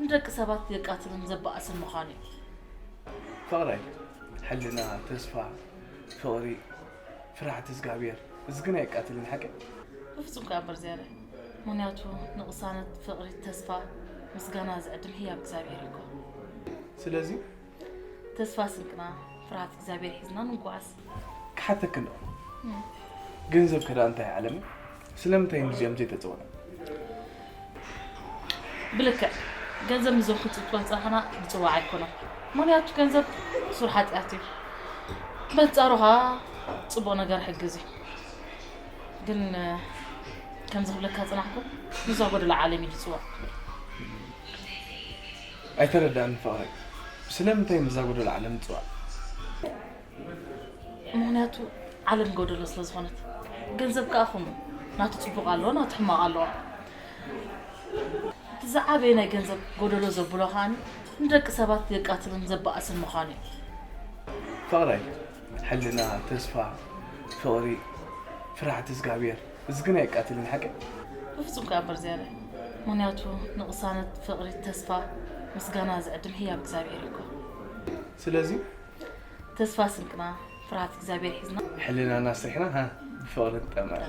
ንደቂ ሰባት የቃትልን ዘባእስን ምዃኑ እዩ። ፍቕረይ፣ ሕልና፣ ተስፋ፣ ፍቕሪ፣ ፍርሓት እግዚኣብሔር፣ እዚ ግን ኣየቃትልን ሓቂ? ብፍጹም ከኣ እምበር ዝያዳ። ምኽንያቱ ንቕሳነት፣ ፍቕሪ፣ ተስፋ፣ ምስጋና ዝዕድም ህያብ እግዚኣብሔር እዩ እኮ። ስለዚ ተስፋ ስንቅና ፍርሃት እግዚኣብሔር ሒዝና ንጓዓዝ። ክሓተክ እንዶ፣ ገንዘብ ከዳ እንታይ ዓለም? ስለምንታይ ንዚኦም ዘይተፅውዕ? ብልክዕ ገንዘብ ንዞም ክንፅብፅቦ ዝፀናሕና ዝፅዋዕ ኣይኮነን። ምኽንያቱ ገንዘብ ሱር ሓጢኣት እዩ። በንፃሩ ከዓ ፅቡቕ ነገር ሕግዝ እዩ። ግን ከምዚ ክብለካ ዝፀናሕኩ፣ ንዛ ጎደሎ ዓለም እዩ ዝፅዋዕ። ኣይተረዳእን ፍቕረይ፣ ስለምንታይ ምዛ ጎደሎ ዓለም ንፅዋዕ? ምኽንያቱ ዓለም ጎደሎ ስለ ዝኾነት። ገንዘብ ከዓ ኹም ናቱ ፅቡቕ ኣለዎ፣ ናቱ ሕማቕ ኣለዎ። እቲ ዝዓበየ ናይ ገንዘብ ጎደሎ ዘብሎ ከዓኒ ንደቂ ሰባት የቃትልን ዘባእስን ምዃኑ እዩ። ፍቕረይ፣ ሕልና፣ ተስፋ፣ ፍቕሪ፣ ፍርሓት እግዚኣብሔር፣ እዚ ግን ኣየቃትልን ሓቂ? ብፍጹም ከኣ እምበር ዝያዳ። ምኽንያቱ ንቕሳነት፣ ፍቕሪ፣ ተስፋ፣ ምስጋና ዝዕድም ህያብ እግዚኣብሔር እዩ እኮ። ስለዚ ተስፋ ስንቅና ፍርሃት እግዚኣብሔር ሒዝና። ሕልናና ኣስሪሕና፣ ሃ፣ ብፍቕሪ ንጠመር።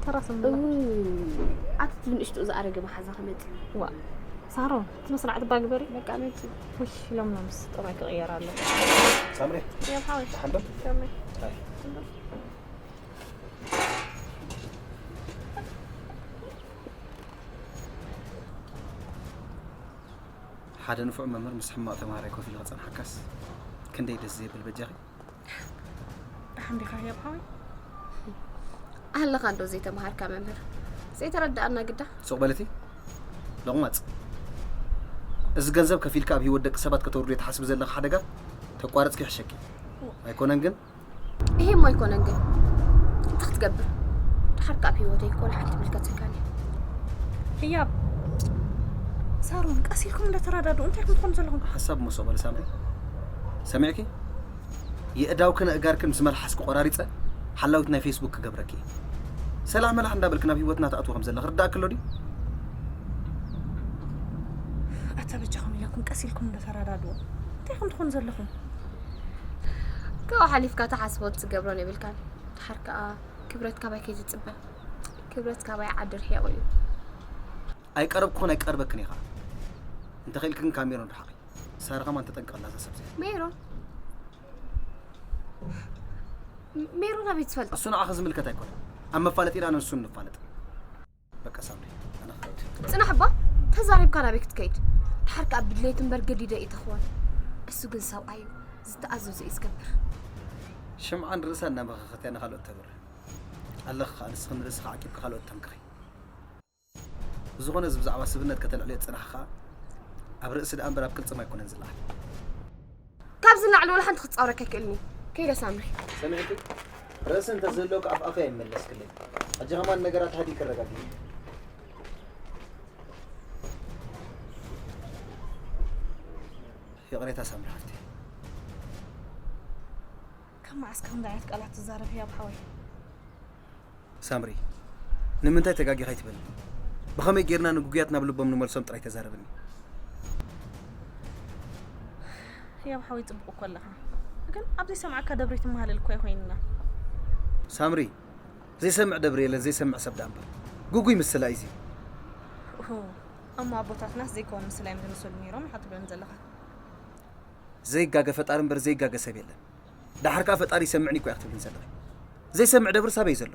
ተራስም ኣቲ ትብል ንእሽቶ ዝኣረገ መሓዛ ክመጽእ። ዋ ሳሮን እቲ መስራዕ ትባ ግበሪ። በቃ መጽእ። ውሽ ኢሎም ነው ምስ ጥራይ ክቕየር ኣሎ። ሳምሪ ያብ ሓወይ ተሓንዶ ከመይ ታይ ሓደ ንፉዕ መምህር ምስ ሕማቕ ተማሃራይ ኮፍ ኢሉ ክጸንሓካስ ክንደይ ደስ ዘብል በጃኺ። ደሓን ዲኻ ህያብ ሓወይ? ኣለኻ እንዶ ዘይተምሃርካ መምህር ዘይተረዳኣና ግዳ። ሱቕ በለቲ ለቑማጽ። እዚ ገንዘብ ከፊልካ ኣብ ህይወት ደቂ ሰባት ከተውርዶ ትሓስቢ ዘለኻ ሓደጋ ተቋረጽኪ ይሕሸኪ። ኣይኮነን ግን ይሄም ኣይኮነን ግን እንታይ ክትገብር? ድሓር ካብ ህይወተይ ኮነ ሓንቲ ምልከተካን እያ። ህያብ ሳሮን ቀስ ኢልኩም እንዳተረዳድኡ እንታይ ኢኹም ትኾኑ ዘለኹም? ሓሳብ ሞ ሱቕ በለ ሳምሪ። ሰሚዕኪ? የእዳውክን ኣእጋርክን ምስ መልሓስኪ ቆራሪጸ ሓላዊት ናይ ፌስቡክ ክገብረኪ እየ። ሰላሕ መላሕ እንዳበልኪ ናብ ህይወትና ትኣትዊ ከም ዘለኺ ርዳእኪ ኣሎ ድዩ? ኣታ በጃኹም ኢለኩም ቀስ ኢልኩም እንዳተረዳድኡ እንታይ ኢኹም ትኾኑ ዘለኹም? ካብኡ ሓሊፍካ ትሓስቦን ትገብሮን የብልካን። ድሓር ከኣ ክብረት ካባይ ከይትጽበ። ክብረት ካባይ ዓዲ ርሒቑ እዩ። ኣይቀረብኩኽን ኣይቀርበክን ኢኻ። እንተኽኢልክን ካብ ሜሮን ርሓቒ። ሳራ ከማን ተጠንቀቕላ እዛ ሰብ እዚኣ። ሜሮን ሜሮን ኣበይ ትፈልጦ? እሱ ንዓኺ ዝምልከት ኣይኮነን። ኣብ መፋለጢና ኣነ ንሱን ንፋለጥ። በቃ ሳምሪ ኣነ ክኸይድ። ጽናሕ እባ ተዛሪብካ ናበይ ክትከይድ? ድሓር ከኣ ብድሌት እምበር ገዲደ እዩ ተኽወን። እሱ ግን ሰብኣይ እዩ ዝተኣዘዞ እዩ ዝገብር። ሽምዓ ንርእሳ እናመኸኸት እያ ንኻልኦት ተብርህ። ኣለኺ ከኣ ንስኺ ንርእስኺ ዓቂብኪ ካልኦት ተምክኺ። ብዝኾነ እዚ ብዛዕባ ስብነት ከተልዕልዮ ዝጸናሕኺ ከኣ ኣብ ርእሲ ደኣ እምበር ኣብ ቅልጽም ኣይኮነን ዝለዓል። ካብዚ ንላዕሊ ወላ ሓንቲ ክትጻወረካ ኣይክእልን እዩ። ከይደ ሳምሪ። ሰሚዕኪ? ርእሲ እንተዝህልወኪ ኣፍ ኣፈይ ኣይምመለስክለይ። ሕጂ ከማን ነገራት ሃዲእኪ ኣረጋግዒ። ይቕሬታ ሳምሪ ሓፍተይ። ካብ መዓስ ከምዚ ዓይነት ቃላት ትዛረብ ህያብ ሓወይ? ሳምሪ ንምንታይ ተጋጊኻ ኣይትበል። ብኸመይ ጌርና ንግጉያት ናብ ልቦም ንመልሶም ጥራይ ተዛረብኒ። ያብ ሓወይ ጽቡቕ እኮ ኣለኻ፣ ግን ኣብ ዘይሰምዓካ ደብሪ ትመሃለል እኮ ኣይኮይንና። ሳምሪ፣ ዘይሰምዕ ደብሪ የለን፣ ዘይሰምዕ ሰብ ደኣ እምበር። ግጉይ ምስላ እዩ እዚ። ኦሆ፣ እሞ ኣቦታትናስ ዘይከውን ምስላ እዮም ዝምስሉ ነይሮም ኢኻ ትብለኒ ዘለኻ። ዘይጋገ ፈጣሪ እምበር ዘይጋገ ሰብ የለን። ደሓር ከኣ ፈጣሪ ይሰምዕኒ እኮ ኢኻ ክትብልኒ ዘለኺ። ዘይሰምዕ ደብሪ ሳበይ ዘሎ?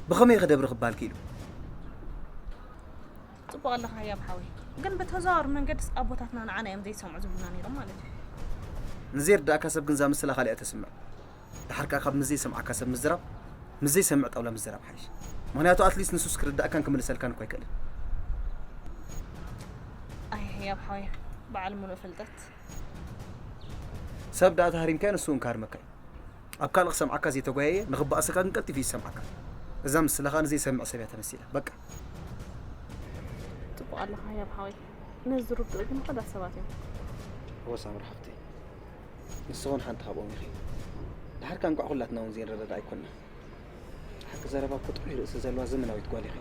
ብኸመይ ከ ደብሪ ክበሃል ክኢሉ? ጽቡቕ ኣለኻ ያብ ሓወይ፣ ግን ብተዘዋዋሪ መንገድስ ኣቦታትና ንዓና እዮም ዘይሰምዑ ዝብሉና ነይሮም ማለት እዩ። ንዘይርዳእካ ሰብ ግን እዛ ምስላ ካሊኣ ተስምዕ። ደሓር ከኣ ካብ ምዘይሰምዓካ ሰብ ምዝራብ፣ ምዘይሰምዕ ጣውላ ምዝራብ ሓይሽ። ምኽንያቱ ኣትሊስት ንሱስ ክርዳእካን ክምልሰልካን እኮ ኣይክእልን። ኣይ ያብ ሓወይ፣ በዓል ሙሉእ ፍልጠት። ሰብ ደኣ ተሃሪምካዮ ንሱ እውን ክሃርመካ እዩ። ኣብ ካልእ ክሰምዓካ ዘይተጓየየ ንኽበኣሰካ ግን ቀልጢፉ እዩ ዝሰምዓካ። እዛ ምስላ ከኣ ንዘይሰምዕ ሰብ እያ ተመሲላ። በቃ። ጽቡቕ ኣለኻ ያብ ሓወይ፣ ነዚ ዝርድኡ ግን ውሑዳት ሰባት እዮም። እወ ሳምሪ ሓፍተይ፣ ንስኺ እውን ሓንቲ ካብኦም ኢኺ። ደሓር ከኣ እንቋዕ ኩላትና እውን ዘይንረዳዳእ ኣይኮንና። ሓቂ ዘረባ እኮ ጥዑይ ርእሲ ዘለዋ ዘመናዊት ጓል ኢኺ።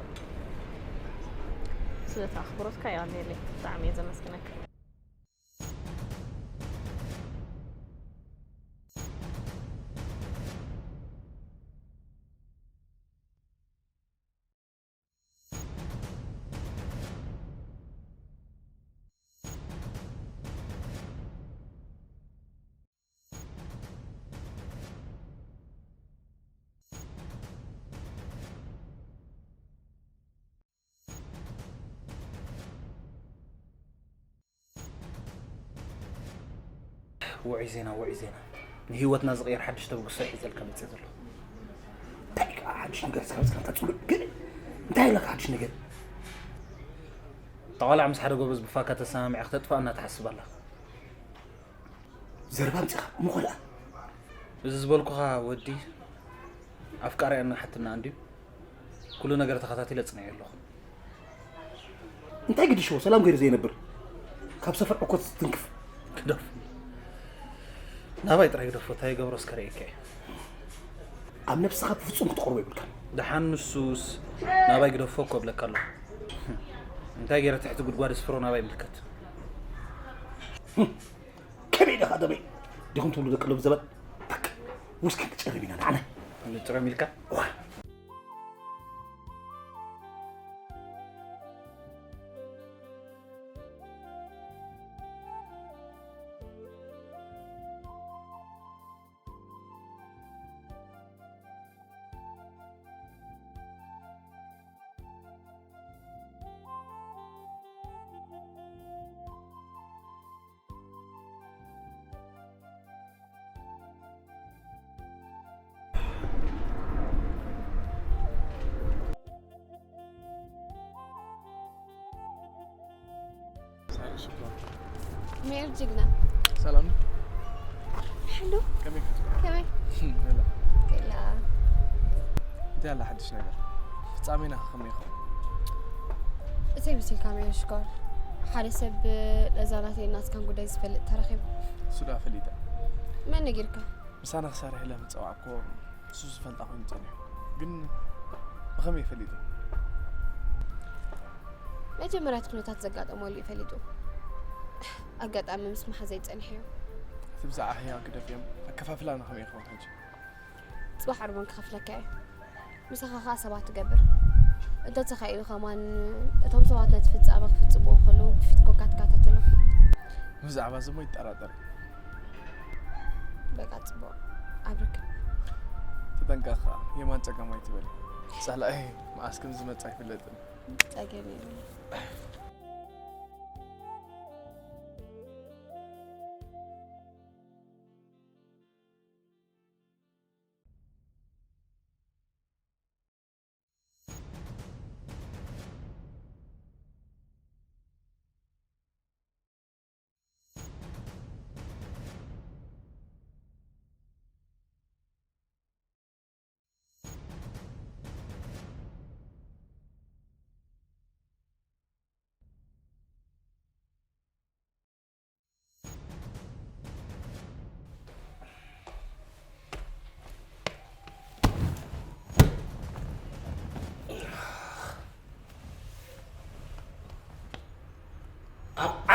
ስለቲ ኣኽብሮትካ የቐንየለይ፣ ብጣዕሚ እየ ዘመስግነካ። ውዑይ ዜና፣ ውዑይ ዜና። ንህይወትና ዝቕየር ሓድሽ ተበግሶ ሒዘልካ መፅእ ዘሎ። እንታይ ከዓ ሓድሽ ነገር እስካ መፅካ ተፅሉ ግን እንታይ ኣለካ ሓድሽ ነገር? ተቓላዕ ምስ ሓደ ጎበዝ ብፋካ ተሰማሚዐ ክተጥፋእና ትሓስብ ኣለኻ። ዘረባ ኣምፂኻ እሞ ከ ደኣ? እዚ ዝበልኩኻ ወዲ ኣፍቃሪኣና ሓትና እንድዩ። ኩሉ ነገር ተኸታቲለ ጽኒዐ ኣለኹ። እንታይ ግድሽዎ ሰላም ገይሩ ዘይነብር ካብ ሰፈር ዕኮት ዝትንክፍ። ግደፎ። ናባይ ጥራይ ግደፎ፣ እንታይ ይገብሮ እስከ ርእየካ እየ። ኣብ ነብስኻ ብፍጹም ክትቐርቦ ይብልካን። ደሓን ንሱስ ናባይ ግደፎ እኮ እብለካ ኣለኹ። እንታይ ገይረ ትሕቲ ጉድጓድ ስፍሮ ናባይ ምልከት። ከመይ ኢኻ ደበይ ዲኹም ትብሉ ደቂ ሎም ዘበን። በቃ ውስኪ ክጨርብ ኢና ንዓና። ንጥረም ኢልካ። ዋ። ሜር ጅግና። ሰላም ነው? ሕሉ ከመይ ክትብሉ? ከመይ ሄሎ። ገላ እንታይ ኣላ ሓድሽ ነገር? ፍጻሜና ከመይ ይኸውን? እሰይ ብስልካ ሜር ሽኮር ሓደ ሰብ ለዛ ናተይ ናትካን ጉዳይ ዝፈልጥ ተረኺቡ። እሱ ዳ ፈሊጠ። መን ነጊርካ? ምሳና ክሰርሕ ኢለ ዝጸዋዕኩዎ እሱ ዝፈልጣ ኮይኑ ጸኒሑ። ግን ብኸመይ ፈሊጡ? መጀመርያ እቲ ኩነታት ዘጋጠመሉ እዩ ፈሊጡ። ኣጋጣሚ ምስ መሓዘይ ጸኒሑ እዩ። እቲ ብዛዕባ ህያው ግደፍ እዮም ኣከፋፍላና ከመይ ይኸውን ሕጂ? ጽባሕ ኣርቦን ክኸፍለካ እዩ። ምሳኻ ኸኣ ሰባት ትገብር። እንተተኻኢሉ ከማን እቶም ሰባት ነቲ ፍጻመ ክፍጽምዎ ከለዉ ብፊት ኮንካ ትከታተሎም። ብዛዕባ እዚ እሞ ይጠራጠር እዩ። በቃ ጽቡቕ። ኣብ ርክብ። ተጠንቀቕ ኸኣ፣ የማን ጸጋም ኣይትበል። ጸላኢ መዓስ ከም ዝመጽእ ኣይፍለጥን። ጸገም የብሉን።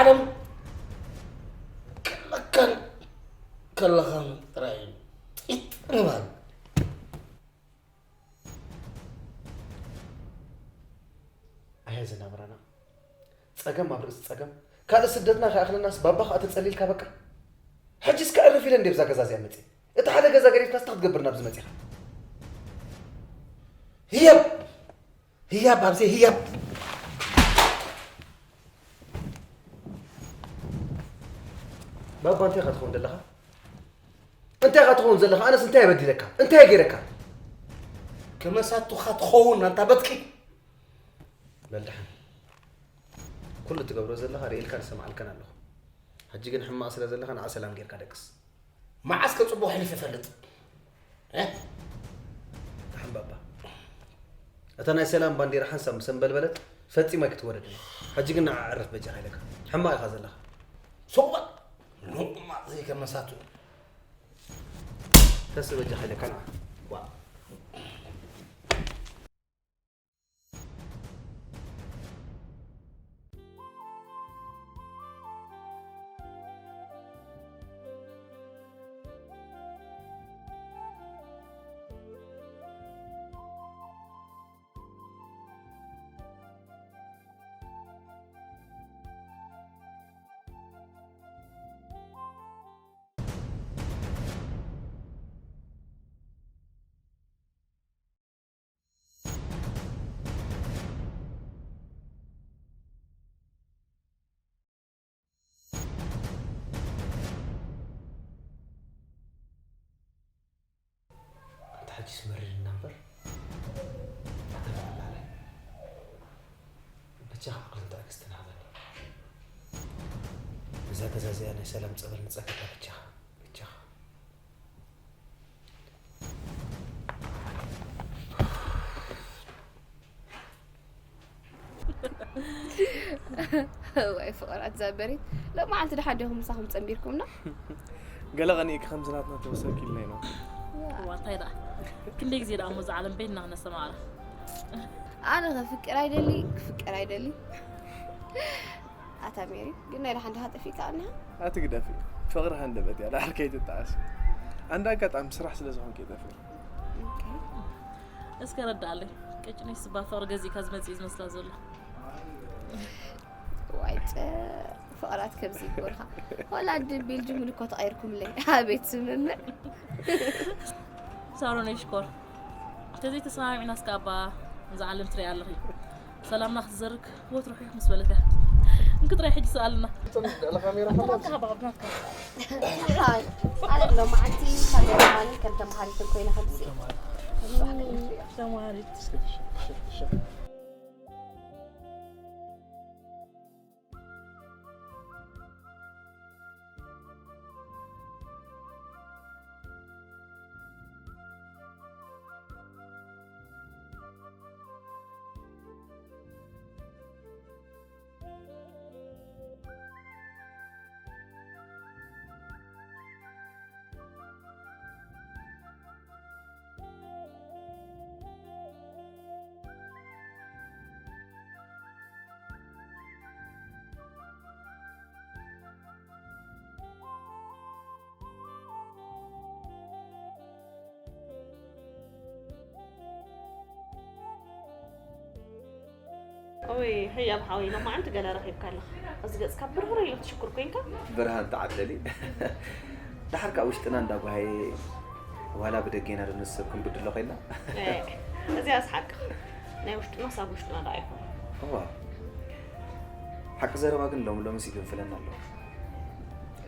ዓለም ከለካን ከለኻን ጥራይ እዩ። ጢጥ ምባል። ኣያ ዝናብራና ጸገም ኣብ ርእሲ ጸገም፣ ካልእ ስደትና ከይኣኽለናስ ባባ ከኣ ተጸሊልካ በቃ። ሕጂስ ከዕርፍ ኢለ እንዴ ብዛ ገዛ እዚኣ መጽእ? እቲ ሓደ ገዛ ገዲፍካስ እንታይ ክትገብር ናብዚ መጺኻ? ህያብ! ህያብ ኣብዘይ ህያብ! ባባ እንታይ ኢኻ ትኸውን ዘለኻ? እንታይ ኢኻ ትኸውን ዘለኻ? ኣነስ እንታይ በዲለካ? እንታይ ገይረካ? ከመሳቱኻ ትኸውን ኣንታ በትቂ። በል ደሓን። ኩሉ ትገብሮ ዘለኻ ርኢልካን ሰማዕልካን ኣለኹ። ሕጂ ግን ሕማቕ ስለ ዘለኻ ንዓ ሰላም ጌርካ ደቅስ። መዓስ ከ ጽቡቕ ሕሊፉ ይፈልጥ? እ? ደሓን ባባ። እታ ናይ ሰላም ባንዴራ ሓንሳብ ምስ ኣንበልበለት ፈጺማ ኣይክትወረድን እያ። ሕጂ ግን ንዓ ዕረፍ በጃኻ ኢለካ። ሕማቕ ኢኻ ዘለኻ። ሱቕ በል። ሎቕማጽ ዘይከመሳቱ። ተስ በጃኻ ኢለካ ንዓ። ዋ። ኣንታ ሕጂስ መሪርና እምበር፣ ኣተባብላለ። በጃኻ ዓቕልን ትዕግስትን ሃበኒ። እዛ ገዛ እዚኣ ናይ ሰላም ጸበል ንጸገላ በጃኻ፣ በጃኻ። እዋይ ፍቕራት ዛበሪት፣ ሎማዓልቲ ደሓን ዲኹም ምሳኹም ጸንቢርኩምና? ገለ ቀኒእኪ ከምዚ ናትና ተወሰብኪ ኢልና ኢና። ዋታይ ደኣ፣ ክንደይ ግዜ ደኣ እሞ እዛ ዓለም በይንና ክነስተማቕራ? ኣነ ከፍቅር ኣይደሊ፣ ክፍቀር ኣይደሊ። ኣታ ሜሪ፣ ግን ናይ ደሓን ዲኻ ጠፊእካ ቀኒኻ? ኣቲ ግደፊ፣ ፍቕሪ ሃንደበት እያ፣ ደሓር ከይትጠዓሲ። ኣንዳ ኣጋጣሚ ስራሕ ስለ ዝኾንኪ እየ ጠፊኡ። ኦኬ። እስከ ረዳኣለይ፣ ቀጭነይ ስባ ፍቕሪ ገዚእካ ዝመጽእ እዩ ዝመስላ ዘሎ። ዋይ፣ ጨ-፣ ፍቕራት ከምዚ ይጎርኻ። ሆላንድን ቤልጅምን እኮ ተቐይርኩምለይ። ኣቤት ስምምዕ። ሳሮነይ ሽኮር። እንተዘይተሰማሚዕናስ ከኣ እባ እዛ ዓለም ትሪኣ ኣለኺ። ሰላምና ክትዘርግ ወትሩ ሒኽ ምስ በለት እያ። እንክትሪኣ ሕጂ ስኣልና። ብናትካ ሃባ፣ ብናትካ። ሃይ፣ ኣነ ሎማዓንቲ ካሜራማንን ከም ተምሃሪትን ኮይነ ከምሲ። ተምሃሪት። ኦይ፣ ህያብ ሓወይ፣ ሎማዓንቲ ገለ ረኺብካ ኣለኻ። እዚ ገጽካ ብርህር ኢሉ ትሽኩር ኮይንካ። ብርሃን ተዓደሊ። ደሓር ከኣ ውሽጥና እንዳጓሃየ፣ ዋላ ብደጌና ዶ ነዚ ሰብ ክንብድሎ ኮይንና? እ፣ እዚኣስ ሓቅኻ። ናይ ውሽጥናስ ኣብ ውሽጥና ደኣ ይኹን። እዋ። ሓቂ ዘረባ ግን ሎሚ ሎሚስ ይግንፍለና ኣሎ።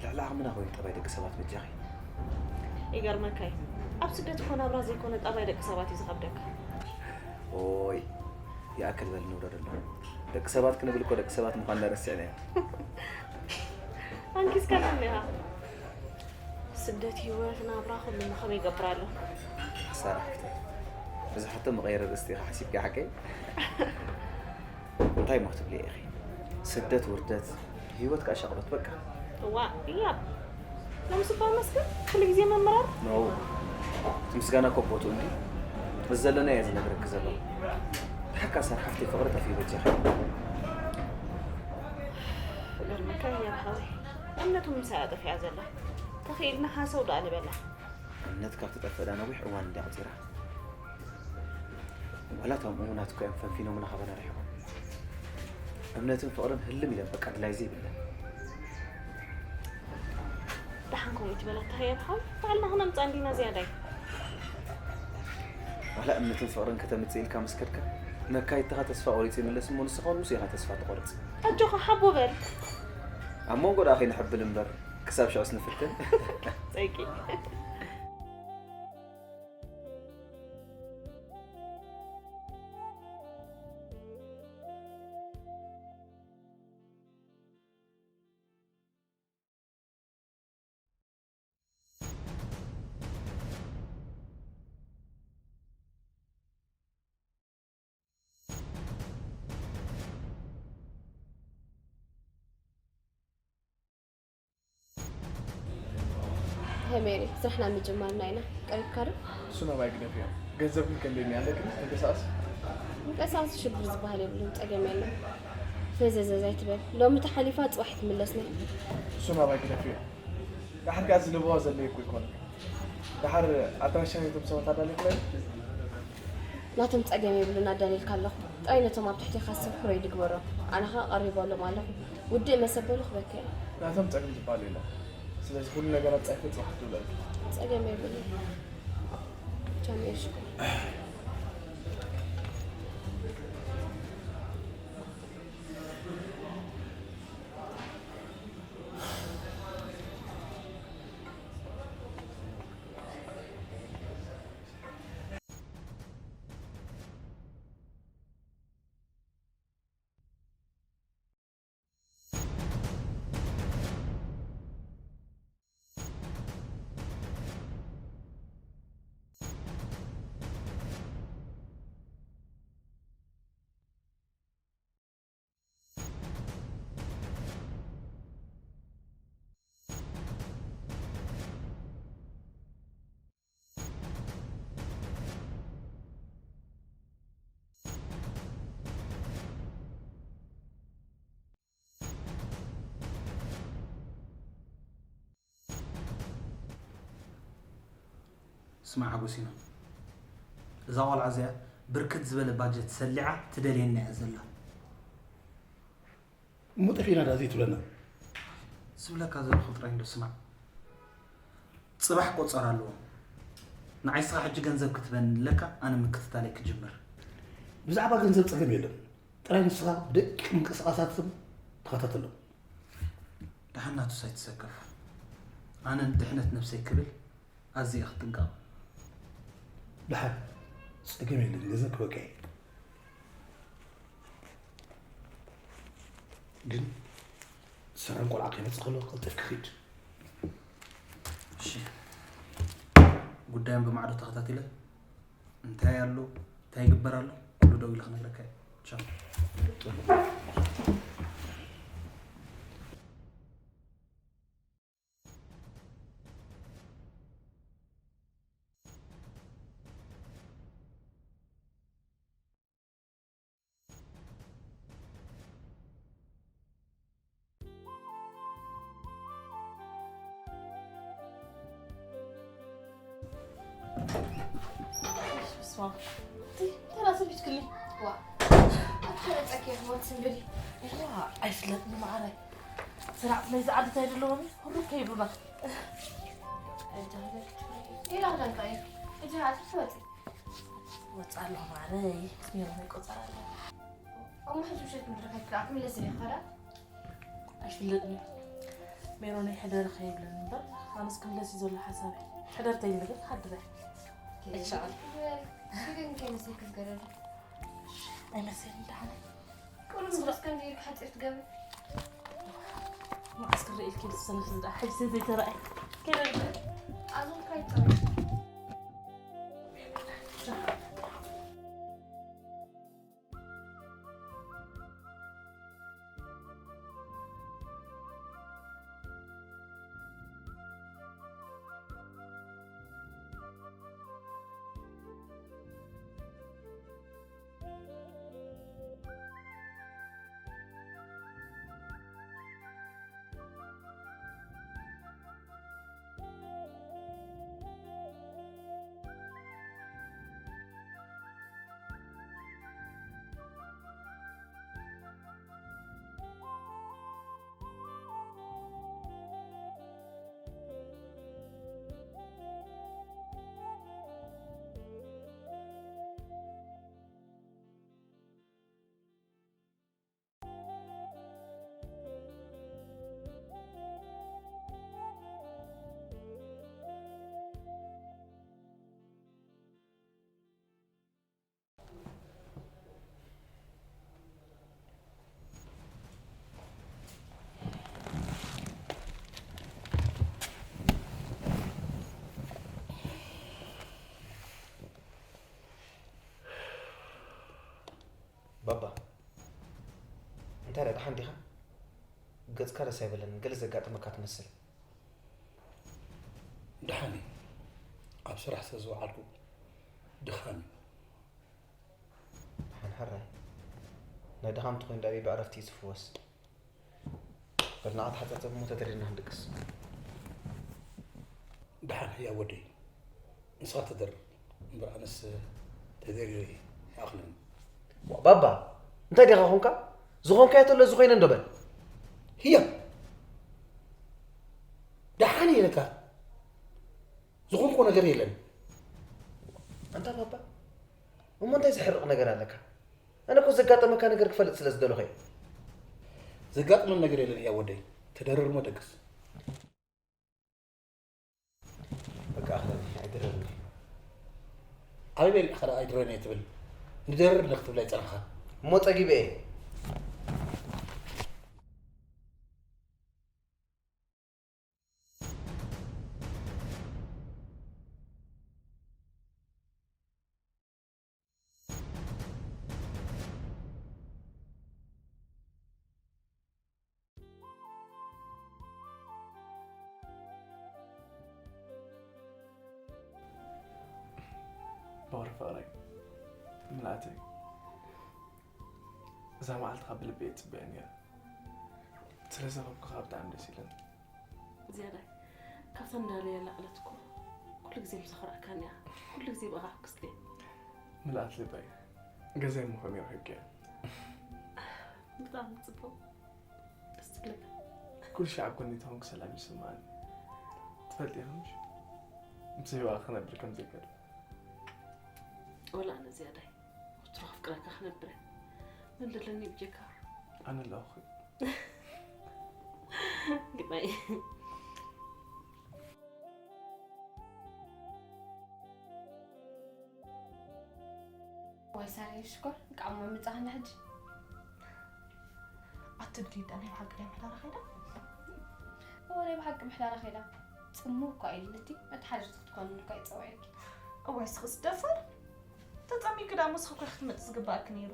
ልዕሊ ዓቕምና ኮይኑ ጠባይ ደቂ ሰባት በጃኺ። ይገርመካ እዩ። ኣብ ስደት እኮ ናብራ ዘይኮነ ጠባይ ደቂ ሰባት እዩ ዝኸብደካ። ኦይ፣ ይኣክል በል ንውረደሎም። ደቂ ሰባት ክንብል እኮ ደቂ ሰባት ምዃንና ረሲዕናዮ። ኣንኪስካና እኒኻ። ስደት ህይወት ናብራ ኩሉ ከመይ ይገብር ኣሎ? ሳራ ሓፍተይ፣ እዚ ሕቶ መቐየሪ ርእስቲ ኢኻ ሓሲብኪ ሓቀይ? እንታይ እሞ ክትብሊ ኢኺ? ስደት ውርደት፣ ህይወት ከኣ ሻቕሎት በቃ። እዋ፣ እያ። ሎምስ እባ መስገን ኩሉ ግዜ ምምራር? ኖ። እቲ ምስጋና እኮ ቦትኡ እንዲ። እዚ ዘለናዮ እየ ዝነግረኪ ዘለኹ። ደሓር ከኣ ሳራ ሓፍተይ ፍቕሪ ጠፊኡ በጃኺ። ከየር ሓወይ፣ እምነቱ ምሳይ ኣጠፊኣ ዘላ። ተኽኢልና ሃሰው ደኣ ንበላ። እምነት ካብ ትጠፍእ ደኣ ነዊሕ እዋን እንድያ ኣቑጺራ። ዋላ እቶም እሙናት እኮ እዮም ፈንፊኖምና ካባና ርሒቖም። እምነትን ፍቕርን ህልም ኢለን በቃ ድላይ ዘይብለን። ደሓን ከምኡ ትበላ ተሃየብ ሓው፣ ባዕልና ክነምጻ እንዲና ዝያዳይ። ዋላ እምነትን ፍቕርን ከተምጽእ ኢልካ ምስ ከድካ፣ መካይድትኻ ተስፋ ቆሪጹ ይምለስ እሞ ንስኻ እውን ምስ ኢኻ ተስፋ ትቖርጽ። ኣጆኻ ሓቦ በል። ኣብ መንጎ ደኣ ከይንሕብል እምበር፣ ክሳብ ሽዑስ ንፍትን። ጸይቂ። ሄይ ሜሪ፣ ስራሕና ምጅማርና ኢና። ቀሪብካ ዶ? እሱ ናባይ ግደፍዮ። ገንዘብ ግን ከንደይ ኣለክን ተንቀሳቐስ። ምንቀሳቐሲ ሽግር ዝበሃል የብሉን፣ ጸገም የለን። ፈዘዘዝ ኣይትበል። ሎሚ ተሓሊፋ ጽባሕ ትምለስና። እሱ ናባይ ግደፍዮ። ዳሕር ከኣ እዚ ለበዋ ዘለየ እኮ ይኮነ። ዳሓር ኣድራሻ ናይቶም ሰባት ኣዳሊኹ። ናቶም ጸገም የብሉን፣ ኣዳሊልካ ኣለኹ። ጥራይ ነቶም ኣብ ትሕቴኻ ዝሰርሑ ሬዲ ግበሮም። ኣነ ኸኣ ቀሪበሎም ኣለኹ። ውድእ መሰበሉ ክበካ እየ። ናቶም ጸገም ዝበሃል የለን። ስለዚ ኩሉ ነገራት ጻይፈ ጽባሕ ትውለድ። ጸገም የብሉን። ቻሜ ሽኮር። ስማዕ ኣጎሲኖ፣ እዛ ቆልዓ እዚኣ ብርክት ዝበለ ባጀት ሰሊዓ ትደልየና እያ ዘላ። እሞ ጠፊእና ደኣ ዘይትብለና? ዝብለካ ዘለኹ ጥራይ እንዶ ስማዕ። ጽባሕ ቆጸራ ኣለዎ። ንዓይ ስኻ ሕጂ ገንዘብ ክትበኒ ኣለካ፣ ኣነ ምክትታለይ ክጅምር። ብዛዕባ ገንዘብ ጸገም የለን። ጥራይ ንስኻ ብደቂቕ ምንቅስቓሳትም ተኸታተሎም። ደሓን ናቱስ ኣይትሰከፍ። ኣነ ንድሕነት ነብሰይ ክብል ኣዝየ እየ ክጥንቀቕ። ደሓን ጸገም የለን፣ ገንዘብ ክበቅዕ እዩ። ግን ሰራን ቆልዓ ከይመጽእ ከሎ ቀልጢፍካ ኺድ። እሺ። ጉዳዮም ብማዕዶ ተኸታቲለ እንታይ ኣሎ፣ እንታይ ይግበር ኣሎ፣ ኩሉ ደው ኢለ ክነግረካ እየ። ቻው። ስማ፣ እቲ ተራ ሰቢትክኒ። ዋ፣ ኣብ ሓደ ጸኪ ክወት ስንብዲ። ዋ፣ ኣይፍለጥኒ መዓረይ። ስራሕ ናይ ዝዓዲ እንታይ ዘለዎም እዩ? ሁሉ ከይብሉና። እንታይ ኢላ ክዳንካ እዩ? ሕጂ ኣትርፊ ወጺ። ወጽእ ኣለኹ መዓረይ። ስሚሮም ይቆጸር ኣለኹ። እሞ ሕጂ ውሸት ምድሪ ከይትከኣ ክምለስ ኢለ ይኸዳ? ኣይፍለጥን እዩ። ሜሮነይ ሕደሪ ከይብለኒ እምበር፣ ኣነስ ክምለስ እዩ ዘሎ ሓሳበይ። ሕደር ተይብለኒ ግን ክሓድር እየ። ኣይትሸቐል። ግን ከይመስለኪ ዝገደደ። ኣይመስለኒ ደሓን። ቁሩብ ጽቡቕ። ምስ ከምዚ ኢልካ ሓጺር ትገብሪ። መዓስ ክርኢ ኢልኪ ዝሰነፍ እንዳ ሕጂ ዘይተራእየ። ከይደ ኣዞም ካይጠሩ። ባባ፣ እንታይ ደኣ፣ ደሓን ዲኻ? ገጽካ ደስ ኣይበለንን፣ ገለ ዘጋጠመካ ትመስል። ደሓን እየ። ኣብ ስራሕ ስለ ዝወዓልኩ ድኻም እዩ። ደሓን፣ ሕራይ። ናይ ድኻም እንተኾይኑ ደኣ ብዕረፍቲ እዩ ዝፍወስ። በል ንዓ ተሓጻጸብ እሞ ተደሪርና ክንድቅስ። ደሓን ህያብ ወደይ፣ ንስኻ ተደርር እምበር ኣነስ ተደሪረ ይኣኽለኒ። ዋ፣ ባባ፣ እንታይ ዲኻ ኾንካ? ዝኾንካዮ ተሎ እዚ ኮይነ እንዶ በል። ህያብ፣ ደሓን እየ ኢለካ። ዝኾንኩዎ ነገር የለን። ኣንታ ባባ፣ እሞ እንታይ ዘሕርቕ ነገር ኣለካ? ኣነ እኮ ዘጋጠመካ ነገር ክፈልጥ ስለ ዝደለኹ እየ። ዘጋጥመን ነገር የለን ህያብ ወደይ፣ ተደርር እሞ ደቅስ። በቃ ኣኽለኒ፣ ኣይድረርን እየ። ኣበይ በሊዕካ ደኣ ኣይድረርን እየ ትብል? ንደርር ንክትብል ኣይጸናሕካ። እሞ ጸጊበ እየ። ባወር ፍቕረይ፣ ምልኣተይ፣ እዛ መዓልትኻ ብልቢ እየ ጽበያ ነይረ። ስለ ዝረኸብኩኻ ብጣዕሚ ደስ ኢሉኒ። ዝያዳይ፣ ካብታ እንዳለየላ ዕለት እኮ ኩሉ ግዜ ምሳኻ ርኣካኒ እያ። ኩሉ ግዜ ብኣኻ ሕጉስቲ እየ። ምልኣት ልበይ፣ ገዛይ ምኾን ይረኽብኪ እየ። ብጣዕሚ ጽቡቕ። ደስ ትብለካ። ኩሉ ሻዕ ኣብ ጎኒ ተኾንኩ ሰላም ይስምዓኒ። ትፈልጢ ኢኺ ምሽ? ምስ ህይዋ ክነብር ከም ዘይክእል። ወላ ኣነ ዝያዳይ ወትሩ ከፍቅረካ ክነብር እየ። መን ደለኒ ብጀካ? ኣነ ኣለኹ። ግዳይ። ዋይ ሳሪ ሽኮር፣ እንቃዕ እሞ መጻኽና ሕጂ። ኣቲ ድሊት ናይ ብሓቂ ድያ ምሕዳራ ኸይዳ? እወ፣ ናይ ብሓቂ ምሕዳራ ኸይዳ። ጽምው እኳ ኢልልቲ፣ መተሓደርቲ ክትኮንኒ እኳ ይጸውዐኪ። እዋይ፣ እስኺ ዝደፈር። ተጸሚኪ ደኣ እሞ እስኺ እኮ ክትመጺ ዝግባኣኪ ነይሩ።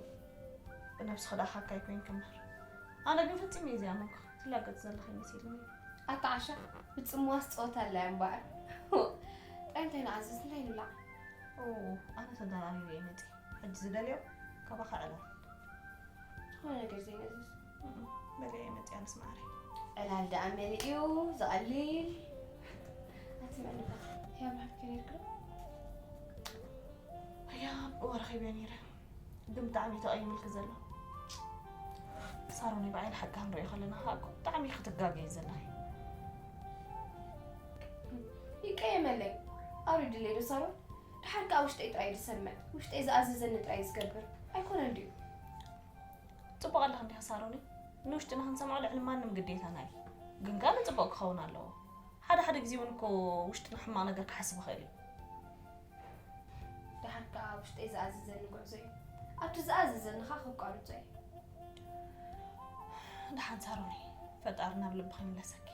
ብነብስኺ ደኣ ሓካይ ኮይንኪ እምበር። ኣነ ግን ፈጺመ እየ ዘይኣመንኩኺ። ትላገጺ ዘለኺ መሲሉኒ። ኣታ ዓሻ፣ ብጽምዋስ ጸወታ ኣላ እያ እምበኣር። ጥራይ እንታይ ንኣዝዝ፣ እንታይ ንብላዕ? ኦ፣ ኣነ ተደራሪበ እየ መጺአ። ሕጂ ዝደልዮ ካባኻ ዕላል። ዝኾነ ነገር ዘይነዝዝ። እም፣ በሊዐ እየ መጺአ፣ ኣነስ መዓረይ። ዕላል ደኣ መን እዩ ዝቐልል? ኣቲ መዕልባ፣ ህያብ ረኺብኪ ነይርኪ ዶ? ህያብ፣ እወ ረኺበ ነይረ። ግን ብጣዕሚ እዩ ተቐይምልኪ ዘሎ። ሳሮን፣ ብዓይኒ ሓቂ ክንሪኦ ከለና ከዓ እኮ ብጣዕሚ ክትጋገዪ ዘለኺ። ይቀየመለይ። ኣውሪድለይ ዶ ሳሮን? ድሓር ከዓ ውሽጠይ ጥራይ ዝሰምዕ፣ ውሽጠይ ዝኣዘዘኒ ጥራይ ዝገብር ኣይኮነን ድዩ? ጽቡቕ ኣለኺ እንዲኺ ሳሮን። ንውሽጥና ክንሰምዖ ልዕሊ ማንም ግዴታና እዩ። ግን ከዓ ንጽቡቕ ክኸውን ኣለዎ። ሓደ ሓደ ግዜ እውን እኮ ውሽጥና ሕማቕ ነገር ክሓስብ ይኽእል እዩ። ደሓር ከኣ ውሽጠይ ዝኣዘዘኒ ጉዕዞ እዩ። ኣብቲ ዝኣዘዘኒ ከኣ ከቋርጾ እየ። ደሓን ሳሮነይ፣ ፈጣሪ ናብ ልብኺ ይምለሰኪ።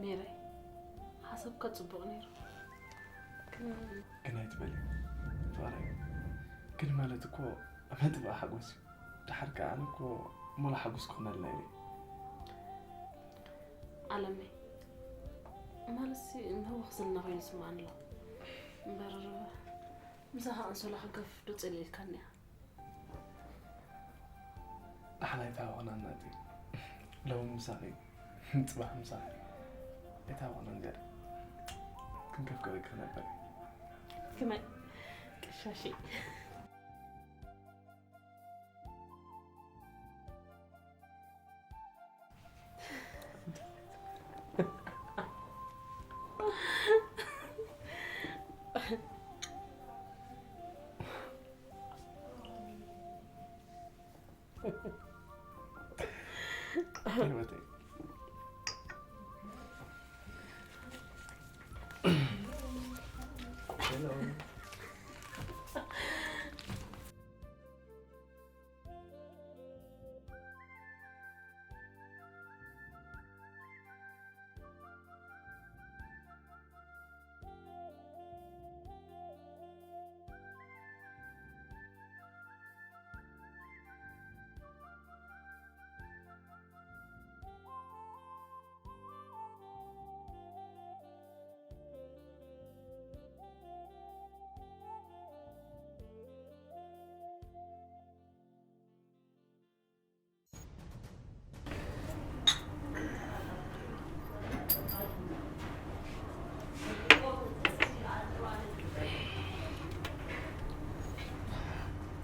ሜረይ፣ ሓሳብካ ጽቡቕ ነይሩ። ግን ግን ኣይትበሊ ፍቕረይ። ግን ማለት እኮ መጥፍኢ ሓጎስ እዩ። ደሓር ከኣ ኣነ እኮ ሙሉእ ሓጎስ ክኾነልና ኢለ። ኣለመይ፣ ማለትሲ ንህወኽ ዘለና ኮይኑ ይስምዓኒ ኣሎ። እምበር ምሳኻ ኣንሶላ ክገፍፍ ዶ ጸሊልካኒ እያ? ደሓን ኣይተሃወኽናን ናቲ። ሎሚ ምሳኺ፣ ጽባሕ ምሳኺ። ኣይተሃወኽናን ዝያዳ። ክንከፍቅረኪ ክነበር። ግናይ ቀሻሺ። ቀለበተይ። Hello.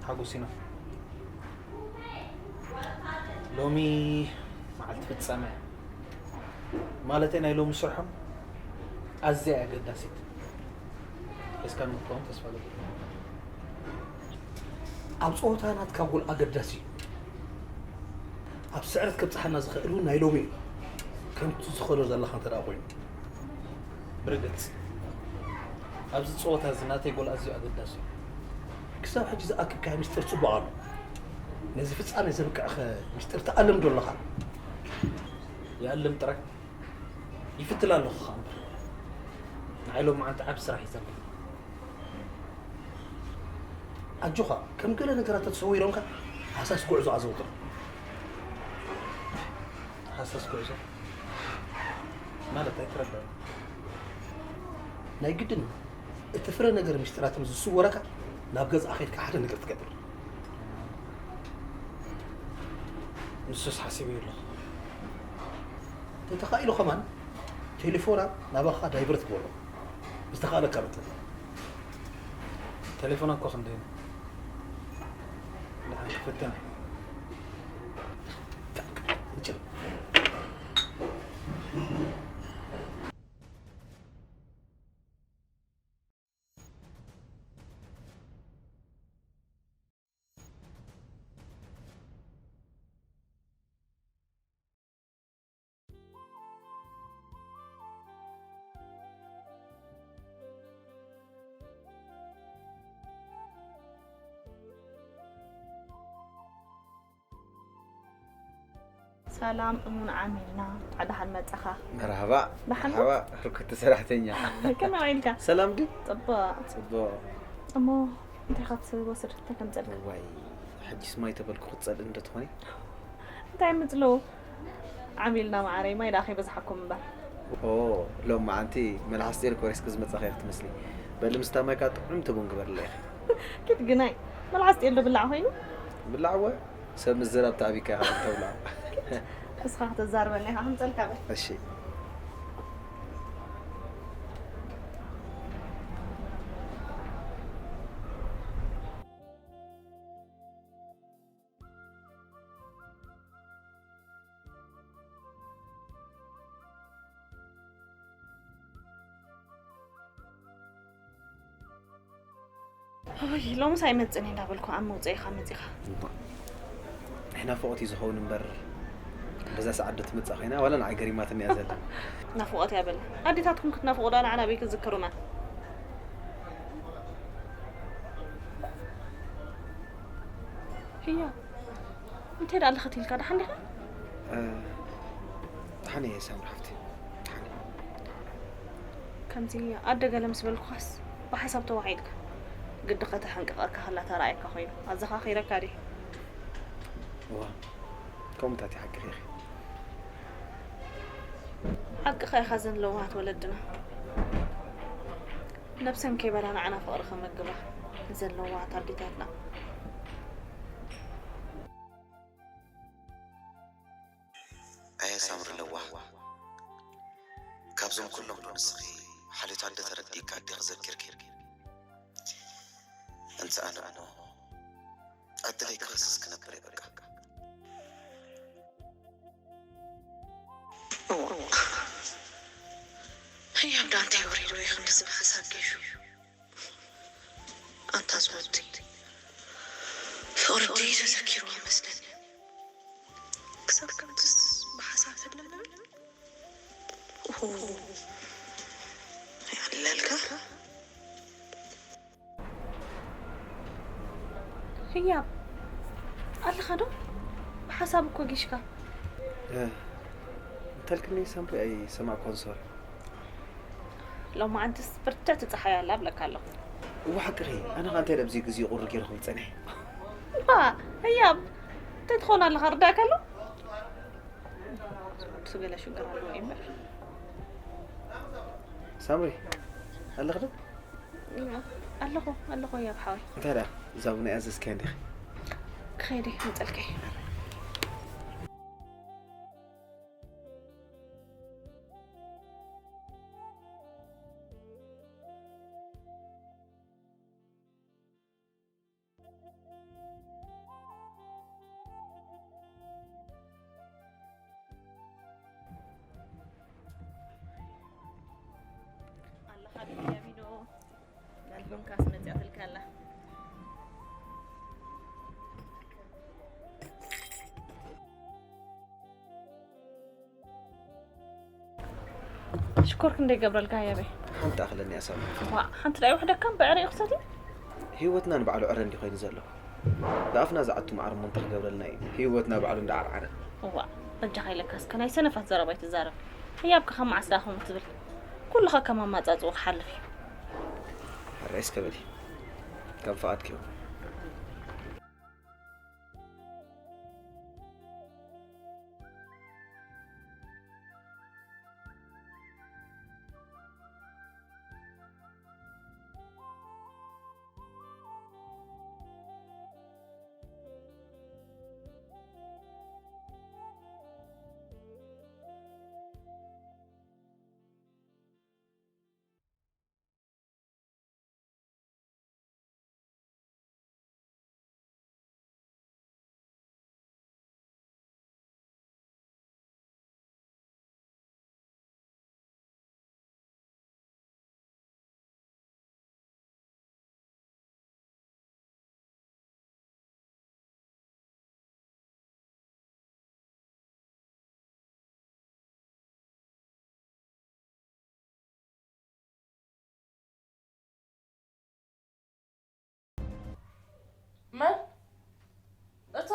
ሓጎስ ኢና። ሎሚ መዓልቲ ፍጻመ እያ። ማለተይ ናይ ሎሚ ስርሖም ኣዝያ እያ ኣገዳሲት። ሒዝካኒ ክትከውን ተስፋ እገብር። ኣብ ጸወታ ናትካ ጎል ኣገዳሲ እዩ። ኣብ ስዕረት ከብጽሓና ዝኽእል እውን ናይ ሎሚ እዩ። ከምቲ ዝኸዶ ዘለኻ እንተ ደኣ ኮይኑ። ብርግጽ፣ ኣብዚ ጸወታ እዚ ናተይ ጎል ኣዝዩ ኣገዳሲ እዩ። ክሳብ ሕጂ ዝኣክብካዮ ምስጢር ጽቡቕ ኣሎ። ነዚ ፍጻሜ ዘብቅዕኸ ምስጢር ትኣልም ዶ ኣለኻ? ይኣልም ጥራይ። ይፍትል ኣለኹ ኸኣ እምበር። ንዓይ ሎማዓንቲ ዓቢ ስራሕ እዩ ዘለኒ። ኣጆኻ፣ ከም ገለ ነገራት ተተሰዊሮምካ ሃሳስ ጉዕዞ ኣዘውትር። ሃሳስ ጉዕዞ ማለት ኣይተረዳእኩን። ናይ ግድን እቲ ፍረ ነገር ምስጢራት ምስ ዝስወረካ ናብ ገዛእ ኬድካ ሓደ ነገር ትገብር። ንሱስ ሓሲበዮ ኣለኹ። እንተተኻኢሉ ከማን ቴሌፎና ናባኻ ዳይቨርት ግበሮ። ዝተኻእለካ መጠን። ቴሌፎና እኮ ክንደይ ነው? ደሓን ክፍትን። እንጭር። ሰላም እሙን ዓሚልና፣ እንኳዕ ደሓን መጻኻ። መርሃባ፣ ደሓን መርሃባ፣ ርክብቲ ሰራሕተኛ። ከመይ ውዒልካ? ሰላም ድዩ? ጽቡቕ። ጽቡቕ። እሞ እንታይ ኢኻ ትወስድ? እንታይ ከምጸልካ? እዋይ፣ ሕጂስ ማይ ተበልኩ ክትጸልእኒ ዶ ትኾኒ? እንታይ ምጽልኡ? ዓሚልና መዓረይ፣ ማይ ደኣ ከይበዝሓኩም እምበር። ኦ፣ ሎማዓንቲ መልሓስ ጤል ኮሪስኪ ዝመጻኺ ኢኺ ትመስሊ። በሊ ምስታ ማይካ ጥዑምቲ ቡን ግበርለይ ኢኺ። ኪድ ግናይ፣ መልሓስ ጤል ዶ ብላዕ ኮይኑ? ብላዕ እወ፣ ሰብ ምዝራብ ተኣቢካ ኢኻ ተብላዕ። ንስኻ ከተዛርበኒ ኢኻ፣ ከምጸልካ በል። እሺ። ኦይ፣ ሎምስ ኣይመጽእን እየ እንዳበልኩ ኣብ መውጽኢኻ መጺኻ። እሞ፣ ናይ ናፍቖት እዩ ዝኸውን እምበር፣ በዛ ሰዓት ዶ ትመጽእ ኮይና፣ ዋላ ንዓይ ገሪማትኒ እያ ዘላ። ናፍቖት እያ በል። ኣዴታትኩም ክትናፍቑ ዶ ንዓና ኣበይ ክትዝክሩና? ህያ፣ እንታይ ደኣ ኣለኸት ኢልካ፣ ደሓን ዲኻ? እ፣ ደሓን እየ ሳምሪ ሓፍቲ፣ ደሓን እየ። ከምዚ ኣደ ገለ ምስ በልኩኻስ ብሓሳብ ተዋዒድካ፣ ግዲ ከተሕንቅቐካ ከላ ተራእየካ ኮይኑ ኣዘኻኺረካ ድዩ? እዋ፣ ከምኡታት ይሓቅኺ ኢኺ። ሓቅኻ ኢኻ፣ እዘን ለዋሃት ወለድና ነብሰን ከይበላ ንዓና ፍቕሪ ከመግባ፣ እዘን ለዋሃት ኣዴታትና። ኣየ ሳምሪ ለዋህ፣ ካብዞም ኩሎም ዶ ንስኺ ሓልዮት ኣደ ተረዲእካ ኣዴኺ ዘኪርኪ? እንተ ኣነ እሞ ዕድለይ ክኸስስ ክነብር እየ በቃ። እዋ፣ ህያብ ዳንተ ወሪዱ ወይ ክንድዚ ብሓሳብ ገይሹ። ኣንታ ዝወዲ ፍቕሪ ድዩ ተዘኪሩ ይመስለኒ። ሓሳብ ከምትስ ብሓሳብ ተለምም ኦሆ ይዕለልካ። ህያብ ኣለኻ ዶ? ብሓሳብ እኮ ጊሽካ። እንተልክኒ ሳምሪ ኣይሰማዕኳን፣ ሶሪ። ሎማዓንትስ ብርትዕቲ ፀሓይ ኣላ እብለካ ኣለኹ። እዋ ሓቅኺ፣ ኣነ ኸ እንታይ ደብዚ ግዜ ቁሪ ገይረ ክብል ፀኒሐ። ባ ህያብ እንታይ ትኾን ኣለኻ ርዳእካ ኣሎ። እሱ ገለ ሽግር ኣለዎ እዩ እምበር። ሳምሪ ኣለኺ ዶ? ኣለኹ ኣለኹ ህያብ ሓወይ። እንታይ ደኣ እዛ ቡና ያዘዝካያ እንዲኺ? ክኸይድ እየ መፀልከይ። ኣለኻ ቢንያሚኖ፣ ኣልበምካስ መፂኣትልካ ኣላ። ሽኮር ክንደይ ገብረልካ ህያበይ? ሓንቲ ኣኽለኒ ኣሳማ። ዋ ሓንቲ ዳይ ውሕደካ ብዕረ ይኽሰት። ህይወትና ንባዕሉ ዕረ እንዲ ኮይኑ ዘሎ። ብኣፍና ዝኣቱ መዓር እሞ እንታይ ክገብረልና እዩ? ህይወትና ባዕሉ እንዳዓርዓረ። እዋ በጃኻ ኢለካ እስከ ናይ ሰነፋት ዘረባ ኣይትዛረብ። ህያብካ ካብ መዓስ ዳኣ ከምኡ ትብል? ኩሉኻ ከም ኣማጻጽኡ ክሓልፍ እዩ። ሕራይ እስከ በሊ። ከም ፍቓድኪ ይኹን። መን? እቶ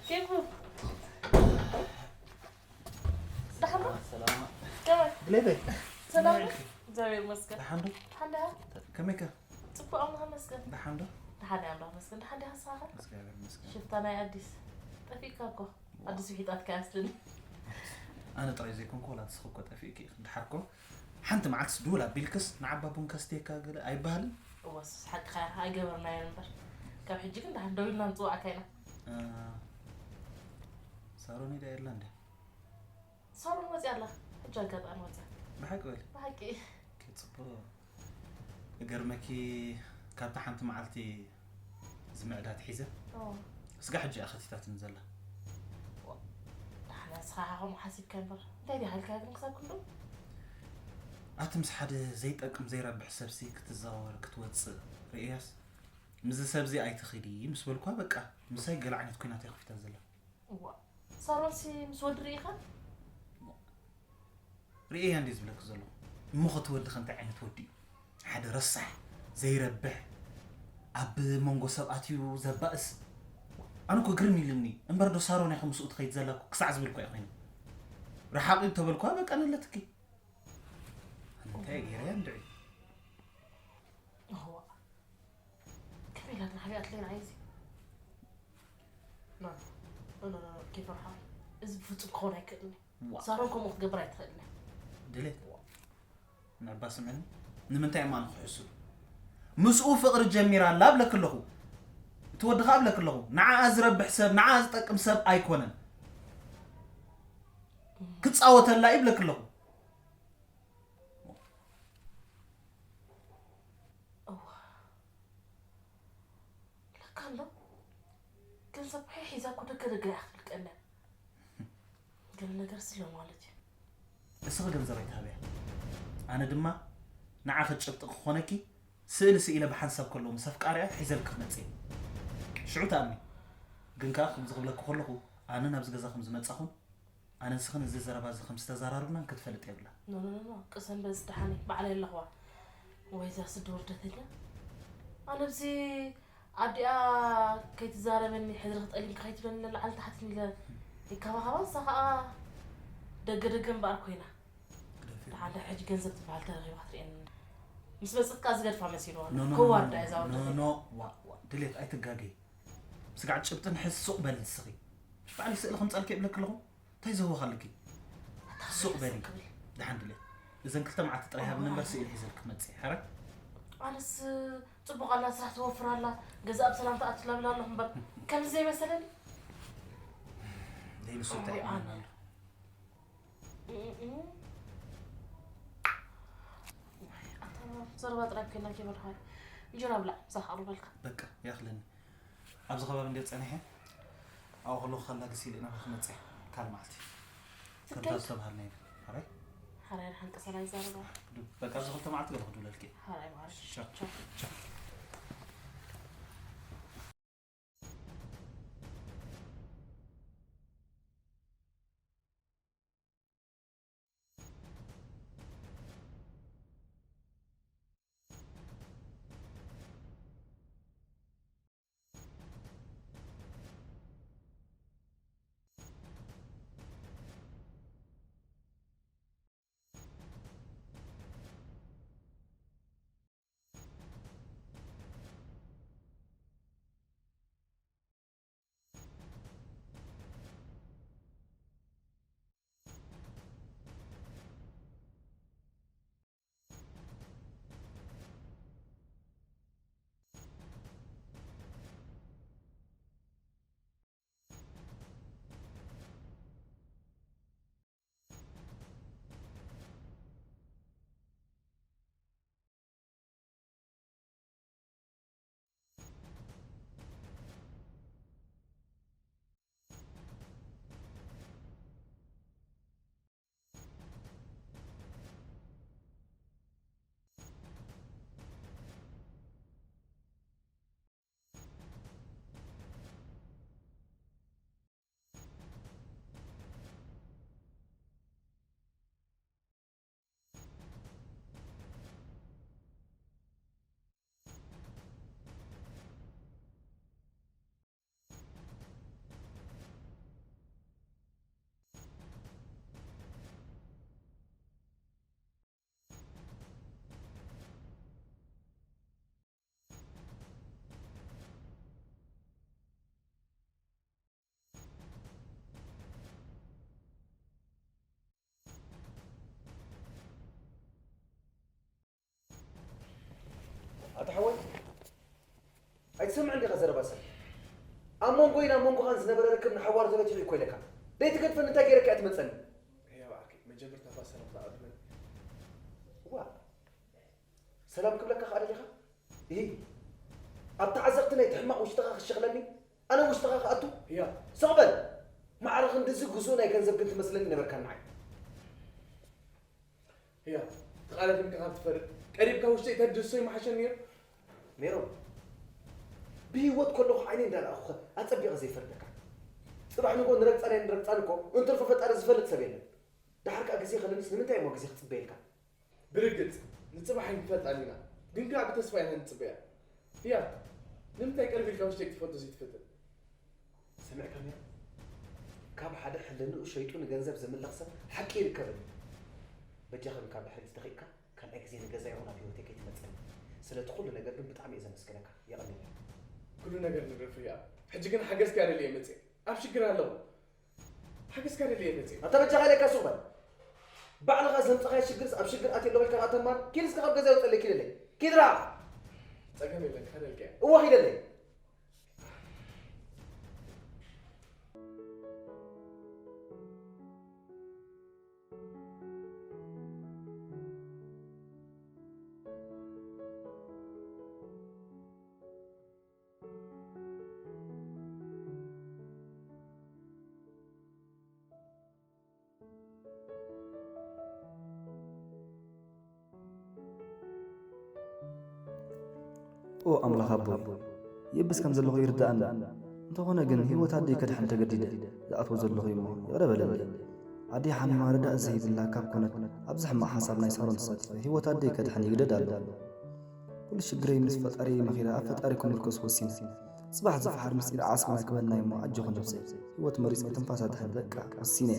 ኬኩ ደሓን ዶ? ሰላማ ከመይ? ድሌተይ ሰላም ዶ? እግዚኣብሔር ይመስገን። ደሓን ዶ? ደሓን ዲኻ? ከመይከ? ጽቡቕ ኣምላኽ ይመስገን። ደሓን ዶ? ደሓን እየ ኣምላኽ ይመስገን። ደሓን ዲኻ ንስኻ ኸ? እግዚኣብሔር ይመስገን። ሽፍታ ናይ ኣዲስ ጠፊእካ እኮ። ኣዲስ ውሒጣትካ እያ መስለኒ። ኣነ ጥራይ ዘይኮንኩ ዋላ ንስኺ እኮ ጠፊእኪ ኢኺ። ደሓር እኮ ሓንቲ መዓልትስ ድውል ኣቢልክስ ንዓባ ቡን ከስትየካ ገለ ኣይበሃልን? እወ ሱስ ሓቅኻ ኢኻ ኣይገበርናዮን እምበር። ካብ ሕጂ ግን ደሓን ደዊልና ንጽውዓካ ኢና። እ፣ ሳሮን ኢዳ የላ እንደ ሳሮን ወፂኣ ኣላ። ሕጂ ኣጋጣሚ ወፂኣ። ብሓቂ በሊ። ብሓቂ። ኦኬ፣ ፅቡቕ። እገርመኪ ካብታ ሓንቲ መዓልቲ ዝምዕዳት ሒዘ ኦ፣ ስጋ ሕጂ እያ ከቲታትኒ ዘላ። ደሓን ንስኻ ከምኡ ሓሲብካ እምበር እንታይ ድያ ሃልካ ግን ክሳብ ክንዱ? ኣቲ ምስ ሓደ ዘይጠቅም ዘይረብሕ ሰብሲ ክትዘዋወር ክትወፅእ ርእያስ ምስዚ ሰብዚ ኣይትኺዲ ምስ በልኳ በቃ ምሳይ ገለ ዓይነት ኩናት እያ ከፊታ ዘላ። እዋ ሳሮንሲ ምስ ወዲ ርኢኻ? ርእየያ እንድየ ዝብለኪ ዘለኹ። እሞ ኸቲ ወዲ ኸ እንታይ ዓይነት ወዲ እዩ? ሓደ ረሳሕ፣ ዘይረብሕ፣ ኣብ መንጎ ሰብ ኣትዩ ዘባእስ። ኣነ እኮ ግርም ኢልኒ እምበር ዶ ሳሮን እያ ከምስኡ ትኸይድ ዘላ እኮ ክሳዕ ዝብል እኮ እየ ኮይነ። ረሓቕ እዩ ተበልኩዋ በቃ ነለትኪ። ኣነ እንታይ እየ ገይረያ እንድዒ? እዋ ከመይ ኢላትና ሓቢኣትለይ ንዓይ እዚ ኖ ኖ ኖ ኖ ኖ ኬፍ ሓወይ እዚ ብፍጹም ክኸውን ኣይክእልን እዩ። ሳሮን ከምኡ ክትገብር ኣይትኽእልን እያ። ድሌት ንዕባ ስምዕኒ ንምንታይ እማ ንኽሕሱ ምስኡ ፍቕሪ ጀሚራ ኣላ እብለኪ ኣለኹ። እቲ ወዲ ኸዓ እብለኪ ኣለኹ ንዓኣ ዝረብሕ ሰብ ንዓኣ ዝጠቅም ሰብ ኣይኮነን። ክጻወተላ እዩ እብለኪ ኣለኹ። እዋ ለካ ኣሎ ገንዘብ ሒዛ እኮ ደገ ደገ እያ ክትልቀና። ገለ ነገር ስለ ማለት እዩ። እስኺ ገንዘብ ኣይትሃብያ ኣነ ድማ ንዓኺ ጭብጢ ክኾነኪ ስእሊ ስኢለ ብሓንሳብ ከለዉ ምስ ኣፍቃሪኣ ሒዘልኪ ክመጽእ እየ። ሽዑ ትኣምኒ። ግን ከኣ ከምዚ ክብለኪ ከለኹ ኣነ ናብዚ ገዛ ከም ዝመጻኹን ኣነ ንስኽን እዚ ዘረባ እዚ ከም ዝተዘራረብናን ክትፈልጥ የብላ። ኖ ኖ ኖ ኖ፣ ቅሰን በዚ ደሓነይ ባዕለይ ኣለኹዋ። ወይ እዛ ስዲ ወርደተኛ። ኣነ ብዚ ኣዲኣ ከይትዛረበኒ ሕድሪ ክጠሊምካ ከይትብለኒ ለዓል ታሕትን ኢለ ይካባኻባ፣ እሳ ኸኣ ደገ ደገ እምበኣር ኮይና። ግደፊ። ደሓን ሕጂ ገንዘብ ትበሃል ተረኺባ ክትርእየኒ። ምስ መጸት ከኣ ዝገድፋ መሲልዋ ኣሎ። ኖ ኖ ኖ ከዋርዳ ኖ እያ እዛ ኖ ወርደተኛ። ኖ ዋ ዋ ድሌት ኣይትጋገይ። ስጋዕ ጭብጥን ሕዚ ሱቕ በሊ ንስኺ። ባዕሊ ስእሊ ከምጻልኪ እብለኪ ኣለኹ። እንታይ ዘህወኻልኪ? ኣታ ሱቕ በሊ። ስቕ ክብል። ደሓን ድሌት። እዘን ክልተ መዓልቲ ጥራይ ሃብኒ እምበር ስእሊ ሒዘልኪ ክመጽእ እየ። ሓራይ? ኣነስ ጽቡቕ ኣላ፣ ስራሕ ትወፍር ኣላ፣ ገዛ ኣብ ሰላም ትኣቱ ትላብል ኣለኹ እምበር ከምዚ ዘይመሰለኒ። ደይ ንሱ እንታይ እሞ ኣነ ይመናሉ? እም፣ እም። ኣታ ዘረባ ጥራይ ኮይና ከይበልኻ እንጀራ ብላዕ፣ ምሳኻ ኣቕርበልካ። በቃ፣ ያኽለኒ። ኣብዚ ከባቢ እንድየ ጸኒሐ፣ ኣብኡ ከለኹ ከላግስ ኢለ ናባኺ ክመጽእ እየ። ካልእ መዓልቲ። ትከይድ? ከምታ ዝተባሃልና ኢና። ሓራይ? ሓራይ፣ ሓንቀሰና ይዛረባ። በቃ፣ ኣብዚ ክልተ መዓልቲ ገለ ክድውለልኪ እየ። ሓራይ፣ ማዕረ። ቻው። ቻው። ቻው። ኣታ ሓወይ፣ ኣይትሰምዕን ዲኻ ዘረባ ሰብ? ኣብ መንጎይን ኣብ መንጎኻን ዝነበረ ርክብ ንሓዋሩ ተበቲኹ እኮ ኢለካ። ደይትገድፈኒ እንታይ ገይረካ እያ ትመጸኒ? ህያብ ዓርከይ፣ መጀመርታ እባ ሰላምታ ኣቕርበኒ። ዋ፣ ሰላም ክብለካ ከኣ ደሊኻ? እሂ፣ ኣብቲ ዓዘቕቲ ናይቲ ሕማቕ ውሽጥኻ ክሸኽለኒ? ኣነ ውሽጥኻ ክኣቱ? ህያብ። ስቕ በል! ማዕረ ክንድዚ ግዙእ ናይ ገንዘብ ግን ትመስለኒ ነበርካ ንዓይ። ህያብ፣ ተቓላጢምካ ካብ ትፈርድ፣ ቀሪብካ ውሽጠይ ተድህሶ ይመሓሸኒ ነይሩ። ሜሮን፣ ብህይወት ከለኹ ዓይነይ እንዳረኣኹኸ ኣጸቢቐ ዘይፈርደካ። ጽባሕ ንግሆ ንረግጻን ኣይንረግጻን እኮ እንትርፎ ፈጣሪ ዝፈልጥ ሰብ የለን። ደሓር ከኣ ግዜ ከለንስ ንምንታይ እሞ ግዜ ክጽበየልካ? ብርግጽ፣ ንጽባሕ ኣይንፈልጣን ኢና፣ ግን ከኣ ብተስፋ ኢና ንጽበያ። ህያብ፣ ንምንታይ ቅርብ ኢልካ ውሽጠይ ክትፈልጦ ዘይትፈትን? ሰሚዕካኒ? ካብ ሓደ ሕልንኡ ሸይጡ ንገንዘብ ዝምለኽ ሰብ ሓቂ ይርከብን እዩ። በጃኻ ግን ካብ ድሕሪት ተኺእካ ካልኣይ ግዜ ንገዛ ይኹን ኣብ ህይወተይ ከይትመጸኒ። ስለቲ ኩሉ ነገር ግን ብጣዕሚ እየ ዘመስግነካ። የቐንየለይ። ኩሉ ነገር ንረፍ ህያብ። ሕጂ ግን ሓገዝካ ደልየ መጽየ። ኣብ ሽግር ኣለኹ። ሓገዝካ ደልየ መጽየ። ኣታ በጃኻ ኢለካ ሱቕ በል። ባዕልኻ ዘምጻኻዮ ሽግርስ ኣብ ሽግር ኣትየ ኣለኹ ኢልካ ከኣ ተማር። ኪድ እስከ ካብ ገዛይ ውጸለይ፣ ኪደለይ። ኪድ ርሓቕ። ጸገም የለን፣ ክኸደልካ እየ። እወ ኪደለይ። ኦ ኣምላኽ ኣቦይ፣ ይእብስ ከም ዘለኹ ይርዳእኒ። እንተኾነ ግን ህይወት ኣደይ ከድሕን ተገዲደ ዝኣትዎ ዘለኹ እሞ ይቕረ በለለይ። ኣደይ ሓሚማ ርዳእ ዘይብላ ካብ ኮነት ኣብዚ ሕማቕ ሓሳብ ናይ ሳሮን ተሳቲፈ ህይወት ኣደይ ከድሕን ይግደድ ኣሎ። ኩሉ ሽግረይ ምስ ፈጣሪ መኺረ ኣብ ፈጣሪ ክምርኮስ ወሲነ። ጽባሕ ዝፈሓር ምስጢር ዓስብና ክበናይ እሞ ኣጆኹ ነብሰይ። ህይወት መሪጸ ትንፋሳ ድሕን በቃ ወሲነ።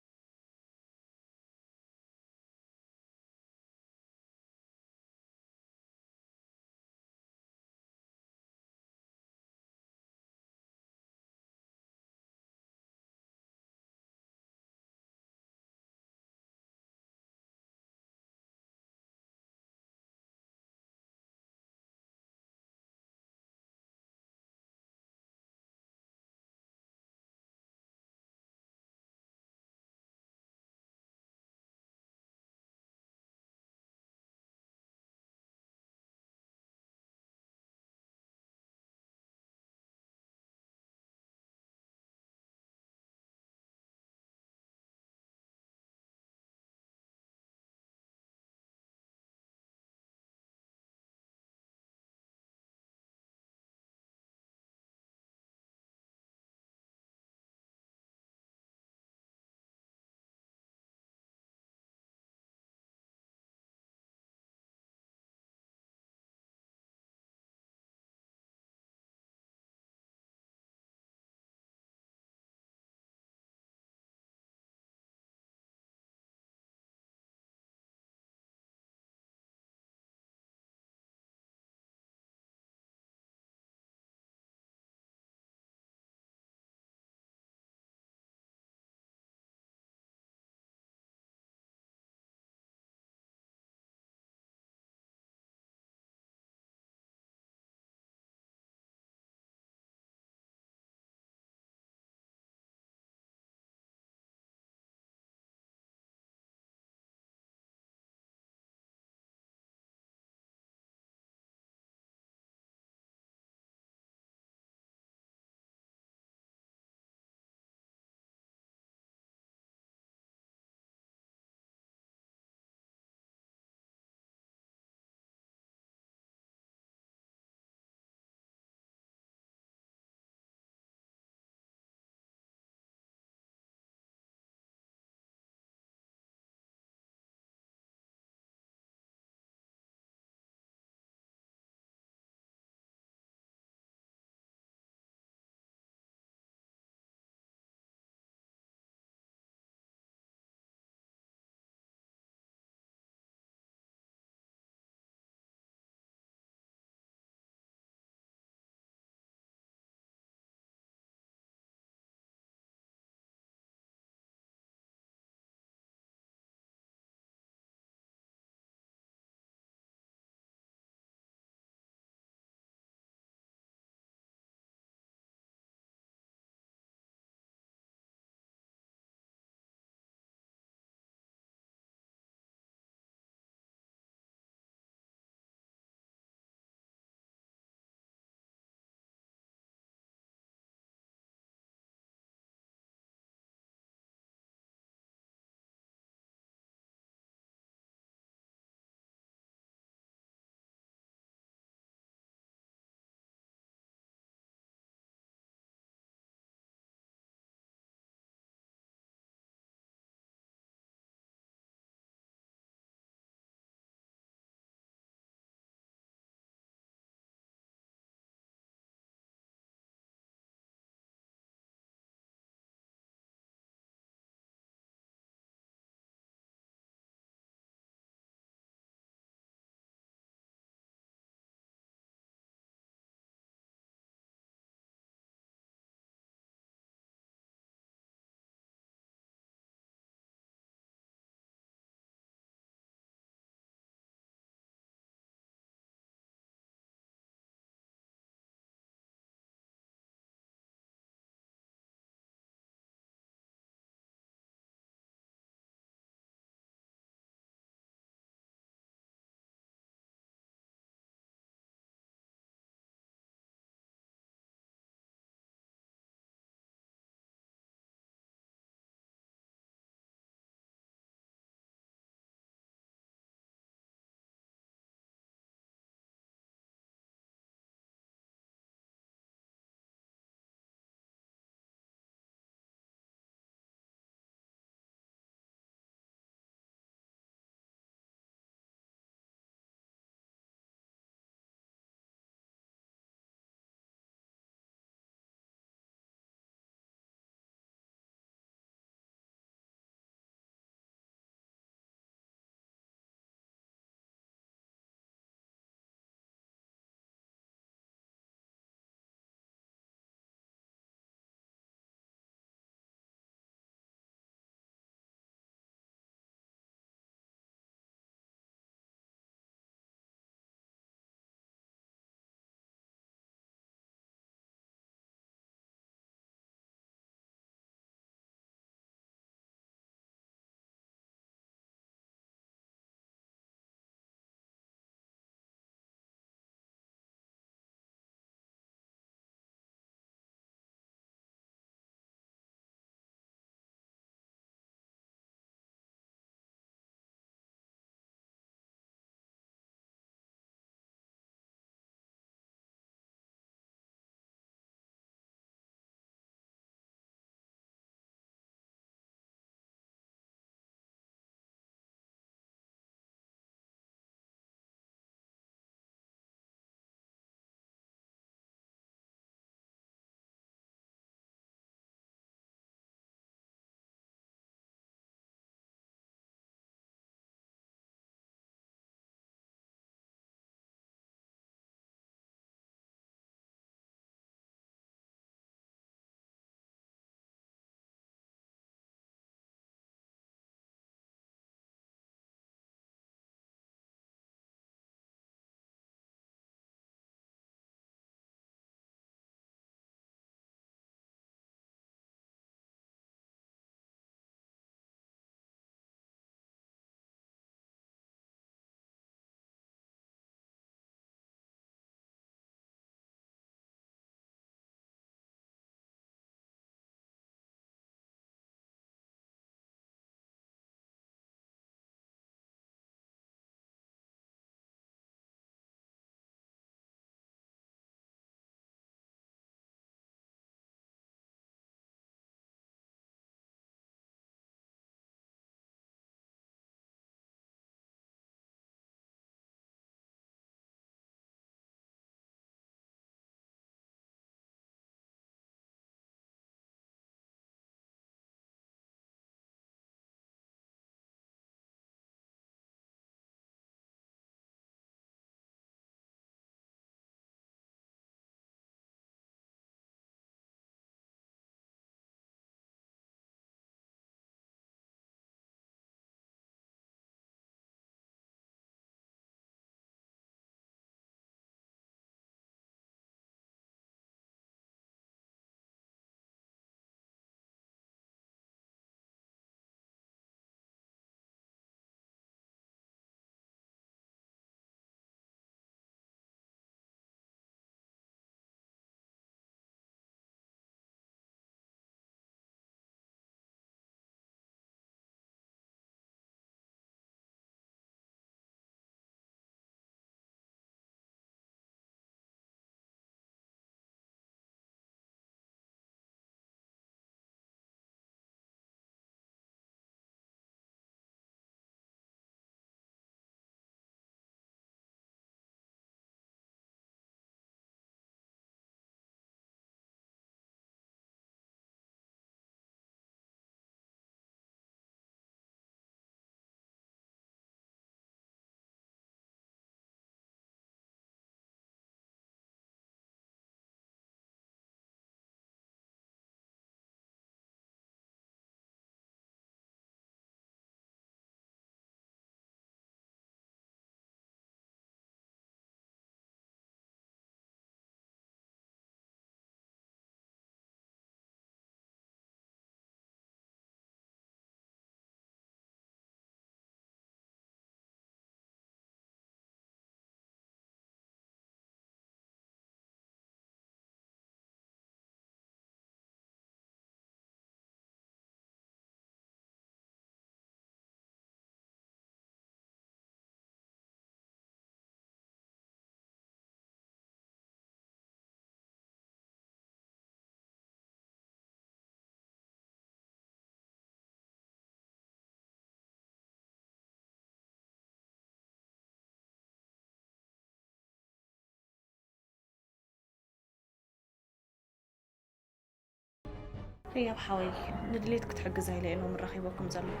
ህያብ ሓወይ፣ ንድሌት ክትሕግዛ ኢለ እየ ሎሚ ረኺበኩም ዘለኹ።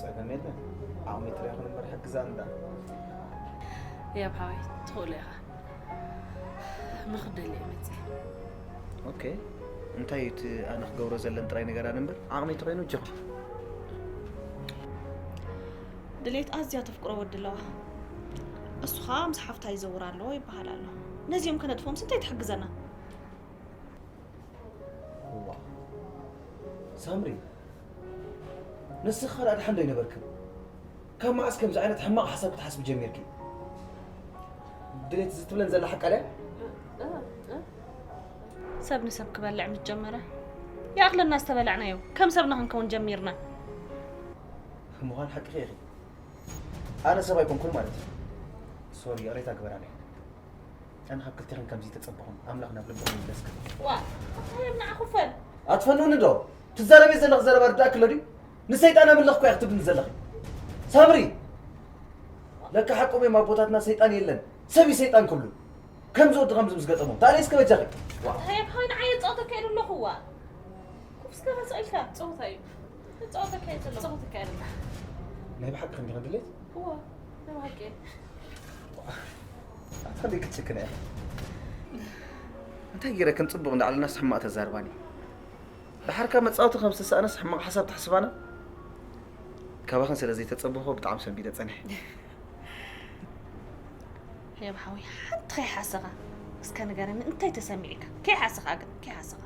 ጸገም የለን። ዓቕሚ ትሪያ ኹን እምበር ሕግዛ እንዳ ህያብ ሓወይ፣ ትኽእሎ ኢኻ። ምኽደል እየ መፅእ። ኦኬ። እንታይ እዩ እቲ ኣነ ክገብሮ ዘለን ጥራይ ነገራን እምበር ዓቕሚ ተኾይኑ እጆኹም። ድሌት ኣዝያ ተፍቅሮ ወዲ ኣለዋ። እሱ ኸዓ ምስ ሓፍታ ይዘውር ኣለዎ ይበሃል ኣሎ። ነዚኦም ከነጥፎምስ እንታይ ትሕግዘና? እዋ ሳምሪ፣ ንስኻ ደኣ ድሓን ዶ ኣይነበርክን? ካብ መዓስ ከምዚ ዓይነት ሕማቕ ሓሳብ ክትሓስቢ ጀሚርኪ? ድሌት እዚ ትብለን ዘላ ሓቃ ድያ? ሰብ ንሰብ ክበልዕ ምስ ጀመረ ይኣኽለና ዝተበላዕናዮ። ከም ሰብና ክንከውን ጀሚርና። ምዃን ሓቅኺ ኢኺ። ኣነ ሰብ ኣይኮንኩን ማለት እዩ። ሶሪ፣ ይቕሬታ ግበራለይ። ኣነ ካብ ክልቴኽን ከምዚ ተጸበኹም። ኣምላኽ ናብ ልብኹም ይምለስክን። ዋ፣ ኣታ ንዓ ክፈል። ኣትፈንውኒ ዶ? ትዛረቢ ዘለኺ ዘረባ ርዳእኪ ኣሎ ድዩ? ንሰይጣን ኣምልኽ እኮ ኢኺ ትብልኒ ዘለኺ። ሳምሪ፣ ለካ ሓቆም እዮም ኣቦታትና፣ ሰይጣን የለን፣ ሰብ እዩ ሰይጣን ኩሉ። ከምዚ ወዲ ከምዚ ምስ ገጠሞም። ታዲያ እስከ በጃኺ። ዋ። እንታይ ብኸይ ንዓ የጻወተካ ኢሉ ኣለኹ ዋ። ኩፍ እስከ መጽእ ኢልካ። ጸወታ እዩ። ጸወተካ እዩ ዘሎ። ጸወተካ እዩ። ናይ ብሓቂ ክንዲ ክንድሌት? እዋ፣ ናይ ብሓቂ። ኣታ እንዴ ክትጭክን እያ። እንታይ ገይረ ከም ጽቡቕ እንዳዕለና ሕማቕ ተዛርባኒ። ድሓርካ መጻወቲ ከም ዝተሳእነስ ሕማቕ ሓሳብ ተሕስባና። ካባኽን ስለ ዘይተጸበኹ ብጣዕሚ ሰንቢደ ጸኒሐ። ህያብ ሓወይ፣ ሓንቲ ከይሓሰኻ እስከ ንገረኒ፣ እንታይ ተሰሚዕካ? ከይሓሰኻ ግን፣ ከይሓሰኻ።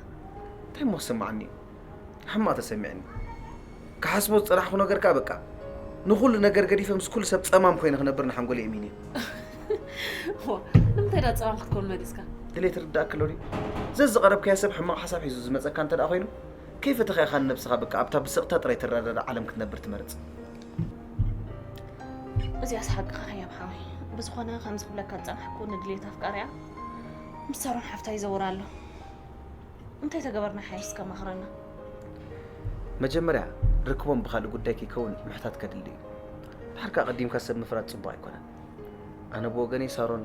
እንታይ እሞ ክስምዓኒ? ሕማቕ ተሰሚዕኒ። ክሓስቦ ዝጸናሕኩ ነገር ከኣ በቃ፣ ንኹሉ ነገር ገዲፈ ምስ ኩሉ ሰብ ጸማም ኮይነ ክነብር ንሓንጎለይ እሚን እየ። ዋ፣ ንምንታይ ዳ ጸማም ክትከውን መሪጽካ? ድሌት ርዳእኪ ኣሎ ድዩ? ዘዝቐረብካዮ ሰብ ሕማቕ ሓሳብ ሒዙ ዝመጸካ እንተ ደኣ ኮይኑ፣ ከይፈተኻ ኢኻ ንነብስኻ በቃ ኣብታ ብስቕታ ጥራይ ትረዳዳእ ዓለም ክትነብር ትመርጽ። እዚኣስ ሓቅኻ ህያብ ሓወይ። ብዝኾነ ከምዚ ክብለካ ዝጸናሕኩ ንድሌት ኣፍቃሪኣ ምስ ሳሮን ሓፍታ ይዘውር ኣሎ። እንታይ ተገበርና ሓይሽ እስከ መኽረና። መጀመርያ ርክቦም ብኻልእ ጉዳይ ከይከውን ምሕታት ከድሊ እዩ። ድሓር ከኣ ቀዲምካ ሰብ ምፍራድ ጽቡቕ ኣይኮነን። ኣነ ብወገነይ ሳሮን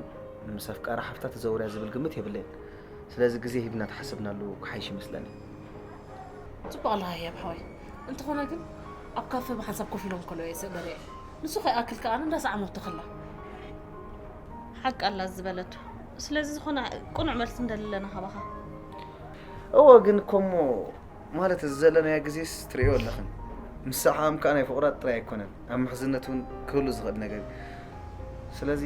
ምስ ኣፍቃራ ሓፍታ ትዘውርያ ዝብል ግምት የብለይን። ስለዚ ግዜ ሂብና ተሓሰብናሉ ክሓይሽ ይመስለኒ። ጽቡቕ ኣለኻ ህያብ ሓወይ። እንተኾነ ግን ኣብ ካፈ ብሓንሳብ ኮፍ ኢሎም ከለዉ እየ ስእ በለ እየ። ንሱ ከይኣክል ከኣ እንዳሰዓመቶ ከላ። ሓቂ ኣላ ዝበለቶ። ስለዚ ዝኾነ ቅኑዕ መልሲ እንደለና ካባኻ። እወ ግን እኮ እሞ ማለት እዚ ዘለናዮ ግዜስ ትርእዮ ኣለኽን። ምስ ሰዓም ከኣ ናይ ፍቑራት ጥራይ ኣይኮነን፣ ኣብ ምሕዝነት እውን ክህሉ ዝኽእል ነገር እዩ። ስለዚ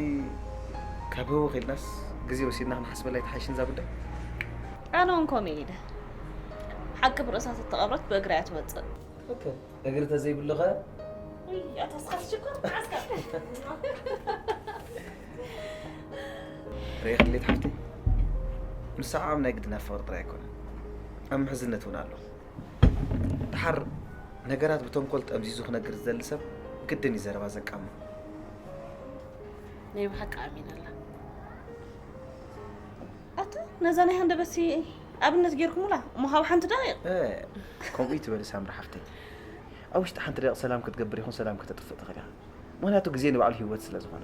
ካብ ህውኽ ኢልናስ ግዜ ወሲድና ክንሓስበላ ኣይትሓይሽን እዛ ጉዳይ? ኣነ እውን ከምኡ ኢለ። ሓቂ ብርእሳ ተተቐብረት ብእግራ እያ ትወፅእ። ኦኬ፣ እግሪ ተዘይብሉ ኸ? ውይ፣ ኣታ ስኻስ ሽኮር መዓስካ። ርኤ ክሌት ሓፍተይ፣ ምስ ሰዓም ናይ ግድን ኣብ ፍቕሪ ጥራይ ኣይኮነን፣ ኣብ ምሕዝነት እውን ኣሎ። ድሓር ነገራት ብተንኮል ጠምዚዙ ክነግር ዝደሊ ሰብ ግድን እዩ ዘረባ ዘቃሞ። ናይ ብሓቂ ኣሚን ኣላ። ኣታ ነዛ ናይ ሃንደበትሲ ኣብነት ጌርኩምላ እሞ ካብ ሓንቲ ደቂቕ። እ፣ ከምኡ ይትበሊ ሳምሪ ሓፍተይ። ኣብ ውሽጢ ሓንቲ ደቂቕ ሰላም ክትገብር ይኹን ሰላም ከተጥፍእ ትኽእል ኢኻ። ምኽንያቱ ግዜ ንባዕሉ ህይወት ስለ ዝኾነ።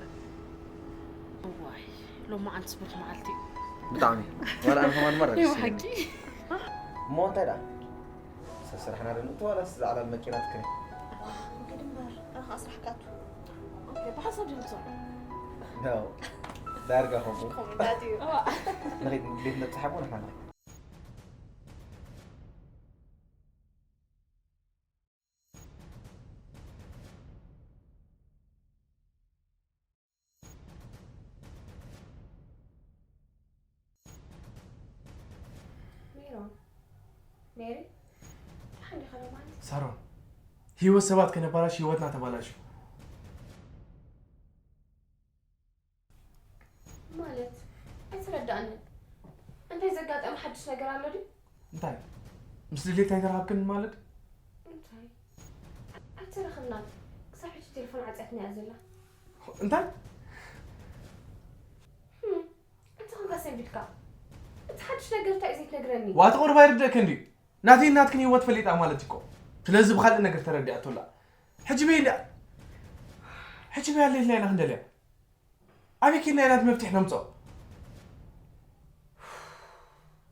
እዋይ፣ ሎማዓንቲ ስቡሕ መዓልቲ እዩ። ብጣዕሚ። ዋላ ኣነ ከማን መራ ናይ ደስ ኢሉኒ። ብሓቂ። እሞ እንታይ ደኣ? ሰብ ስራሕና ዶ ንእቶ ዋላስ ዝዓላል መኪና ትክነ? ግድምበር ኣኻ ስራሕካቱ። ኦኬ፣ ብሓሳብ ዲኹም ትሰርሑ? ኖ። ዳርጋ ከምኡ። ኮሜንታት እዩ። ንኸይድ ቤት ነብጽሓ እኮ ንሕና ንኸይድ። ሜሮን፣ ሜሪ፣ ደሓን ዲኻ ሎማዓንቲ? ሳሮን፣ ህይወት ሰባት ከነባላሽ ህይወትና ተባላሹ። ማለት ኣይተረዳእንን። እንታይ ዘጋጠመ ሓድሽ ነገር ኣሎ ድዩ? እንታይ? ምስ ድሌት ኣይተራኸብክን ማለት? እንታይ? ኣይተራኸብናን። ክሳብ ሕጂ ቴሌፎን ዓጽያትና እያ ዘላ። እንታይ? ህም፣ እንታይ ኮንካ ሰንቢድካ? እቲ ሓድሽ ነገር እንታይ እዩ ዘይትነግረኒ? ዋቲ ቁሩብ ኣይርደእክን ድዩ? ናተይን ናትክን ህይወት ፈሊጣ ማለት እኮ። ስለዚ ብኻልእ ነገር ተረዲኣቶ ኣላ። ሕጂ በይ ኢላ። ሕጂ በይ ኣለ ኢልና ኢና ክንደልያ። ኣበይ ኬድና ኢና እቲ መፍትሒ ነምፅኦ?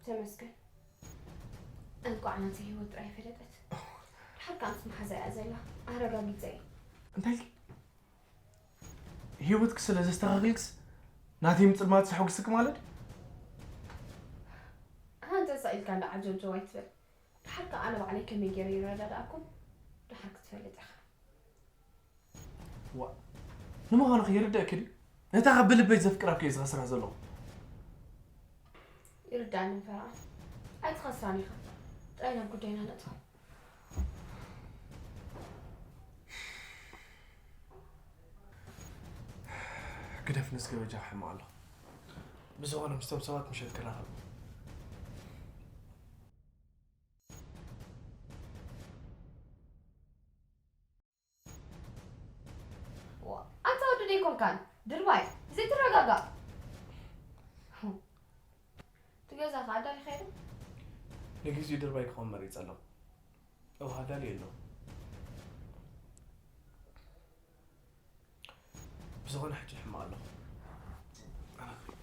ተመስገን። እንቋዕ ናተይ ህይወት ጥራይ ፈለጠት። ድሓር ከኣ ምስ መሓዛ እያ ዘላ። ኣረጋጊጸ እየ። እንታይ ኢልኪ? ህይወትኪ ስለ ዘስተኻኽልክስ ናተይ ምጽልማትስ ኣሕጉስኪ ማለት? ኣንተ ሳኢልካ እንዳ ዓጀውጀው ኣይትበል። ድሓር ከኣ ኣነ ባዕለይ ከመይ ገይረ ይረዳድኣኩም ድሓር ክትፈልጥ ኢኻ። ዋ፣ ንምዃኑ ከ ይርድኣኪ ድዩ? ነታ ካብ ብልበይ ዘፍቅራ እኮ እየ ዝኸስራ ዘለኹ። ይርድኣኒ ፈርዖን። ኣይትኸስራን ኢኻ። ጥራይ ናብ ጉዳይና ንእቶ። ግደፍ፣ ንስኪ በጃ ሕማቕ ኣለኹ። ብዝኾነ ምስቶም ሰባት ምሸት ክራኸብ። ዋ፣ ኣንታ ወዲ ደይኮንካን ድርባይ ዘይትረጋጋእ። እቲ ገዛ ከኣ ኣዳሊኻዮ ዶ? ንግዚኡ ድርባይ ክኸውን መሪጸ ኣለኹ። እወ፣ ኣዳልየ ኣለኹ። ብዝኾነ ሕጂ ሕማቕ ኣለኹ። ኣነ ክኸይድ።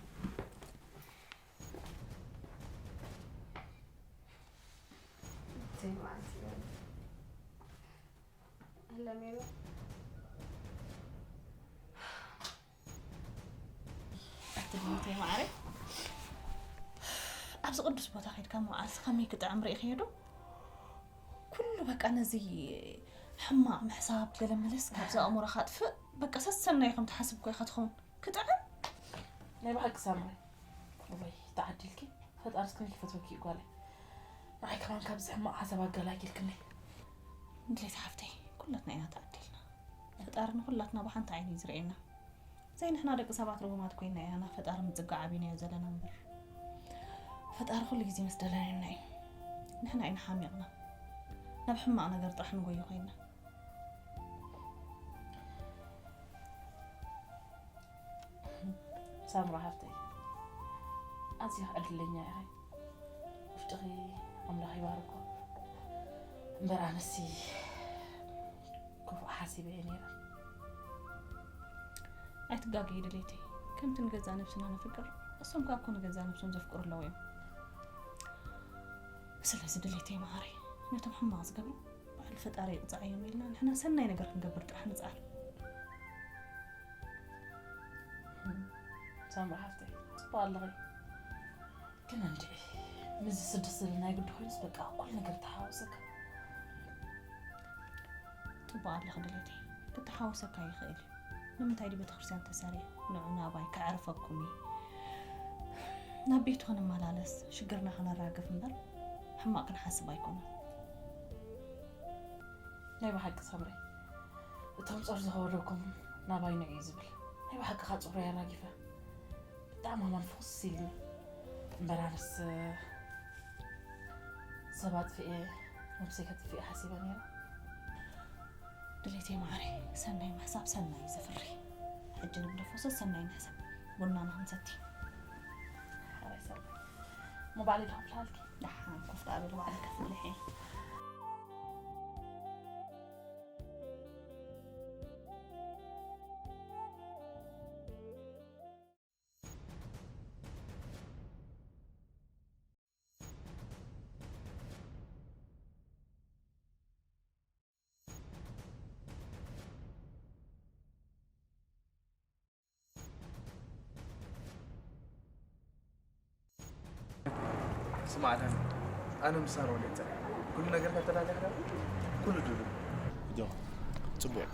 እንታይ ማለት እዩ? ኣላ ሜሮ። ኣቲ ድሞተይ ማዕረ፣ ኣብዚ ቅዱስ ቦታ ከይድካ መዓልቲ ከመይ ክጥዕም ርኢኽዮ ዶ? ኩሉ በቃ ነዚ ሕማቕ ምሕሳብ ገለ መለስ ካብዚ ኣእምሮኻ ኣጥፍእ። በቃ ሰሰናይ ከም ትሓስብ እኮ ኢኻ ትኸውን። ክጥዕም? ናይ ብሓቂ ሳምሪ፣ ወይ ተዓዲልኪ። ፈጣሪ እስኪ ይፈትወኪ እዩ ጓለይ። ንዓይ ከማን ካብዚ ሕማቕ ሓሳብ ኣገላጊልክኒ። ድሌት ሓፍተይ፣ ኩላትና ኢና ተዓዲልና። ፈጣሪ ንኹላትና ብሓንቲ ዓይኒ እዩ ዝርእየና። ዘይንሕና ደቂ ሰባት ርጉማት ኮይና ኢና ናብ ፈጣሪ ምጽጋዕ ኣቢናዮ ዘለና እምበር። ፈጣሪ ኩሉ ግዜ ምስ ደለየና እዩ። ንሕና ኢና ሓሚቕና። ናብ ሕማቕ ነገር ጥራሕ ንጎዩ ኮይና። ሳምራ ሓፍተይ፣ ኣዚኺ ዕድለኛ ኢኺ። ውሽጥኺ ኣምላኽ ይባርኮ። እምበር ኣነሲ ክፉእ ሓሲበ እየ ነይረ። ኣይትጋገዪ ድሌተይ። ከምቲ ንገዛእ ነብስና ነፍቅር፣ እሶም ከኣ እኮ ንገዛእ ነብሶም ዘፍቅሩ ኣለዉ እዮም። ስለዚ ድሌተይ መዓረይ፣ ነቶም ሕማቕ ዝገብሩ በዓል ፈጣሪ ይቕጻዓዮም ኢልና ንሕና ሰናይ ነገር ክንገብር ጥራሕ ንጽዓር። ሳምሪ ሓፍተይ፣ ጽቡቕ ኣለኺ። ግን እንድዒ፣ ምስዚ ስደት ዘለና ግዲ ኮይኑስ በቃ ኩሉ ነገር ተሓዋወሰካ። ጽቡቕ ኣለኺ ድሌተይ፣ ክተሓወሰካ ይኽእል እዩ። ንምንታይ ድዩ ቤተክርስትያን ተሰርዩ? ንዑ ናባይ ከዕርፈኩም እዩ። ናብ ቤቱ ክንመላለስ፣ ሽግርና ከነራግፍ እምበር ሕማቕ ክንሓስብ ኣይኮነን። ናይ ብሓቂ ሳምሪ፣ እቶም ጾር ዝኸበደኩም ናባይ ንዑ እዩ ዝብል። ናይ ብሓቂ ከኣ ጾረይ ኣራጊፈ። ብጣዕሚ ኣማን ፍኹስ ኢልኒ። እምበር ኣነስ ሰብ ኣጥፊኤ ነብሰይ ከጥፍእ ሓሲበ ነይረ። ድሌተይ ማዕረይ፣ ሰናይ ምሕሳብ ሰናይ እዩ ዘፍሪ። ሕጂ ንግደፎ ሰሰናይ ንሕሰብ። ቡናና ክንሰቲ። ሓራይ ሰብ። እሞ ባዕለይ ዶ ከፍልሓልኪ? ደሓን ኮፍ ደኣ በሊ፣ ባዕለይ ከፍልሕ እየ። ስማዕ ዳኒ፣ ኣነ ምሳና ወዲእና ኩሉ ነገር ከተዳለና ኩሉ ድሉ። ጆ፣ ጽቡቕ።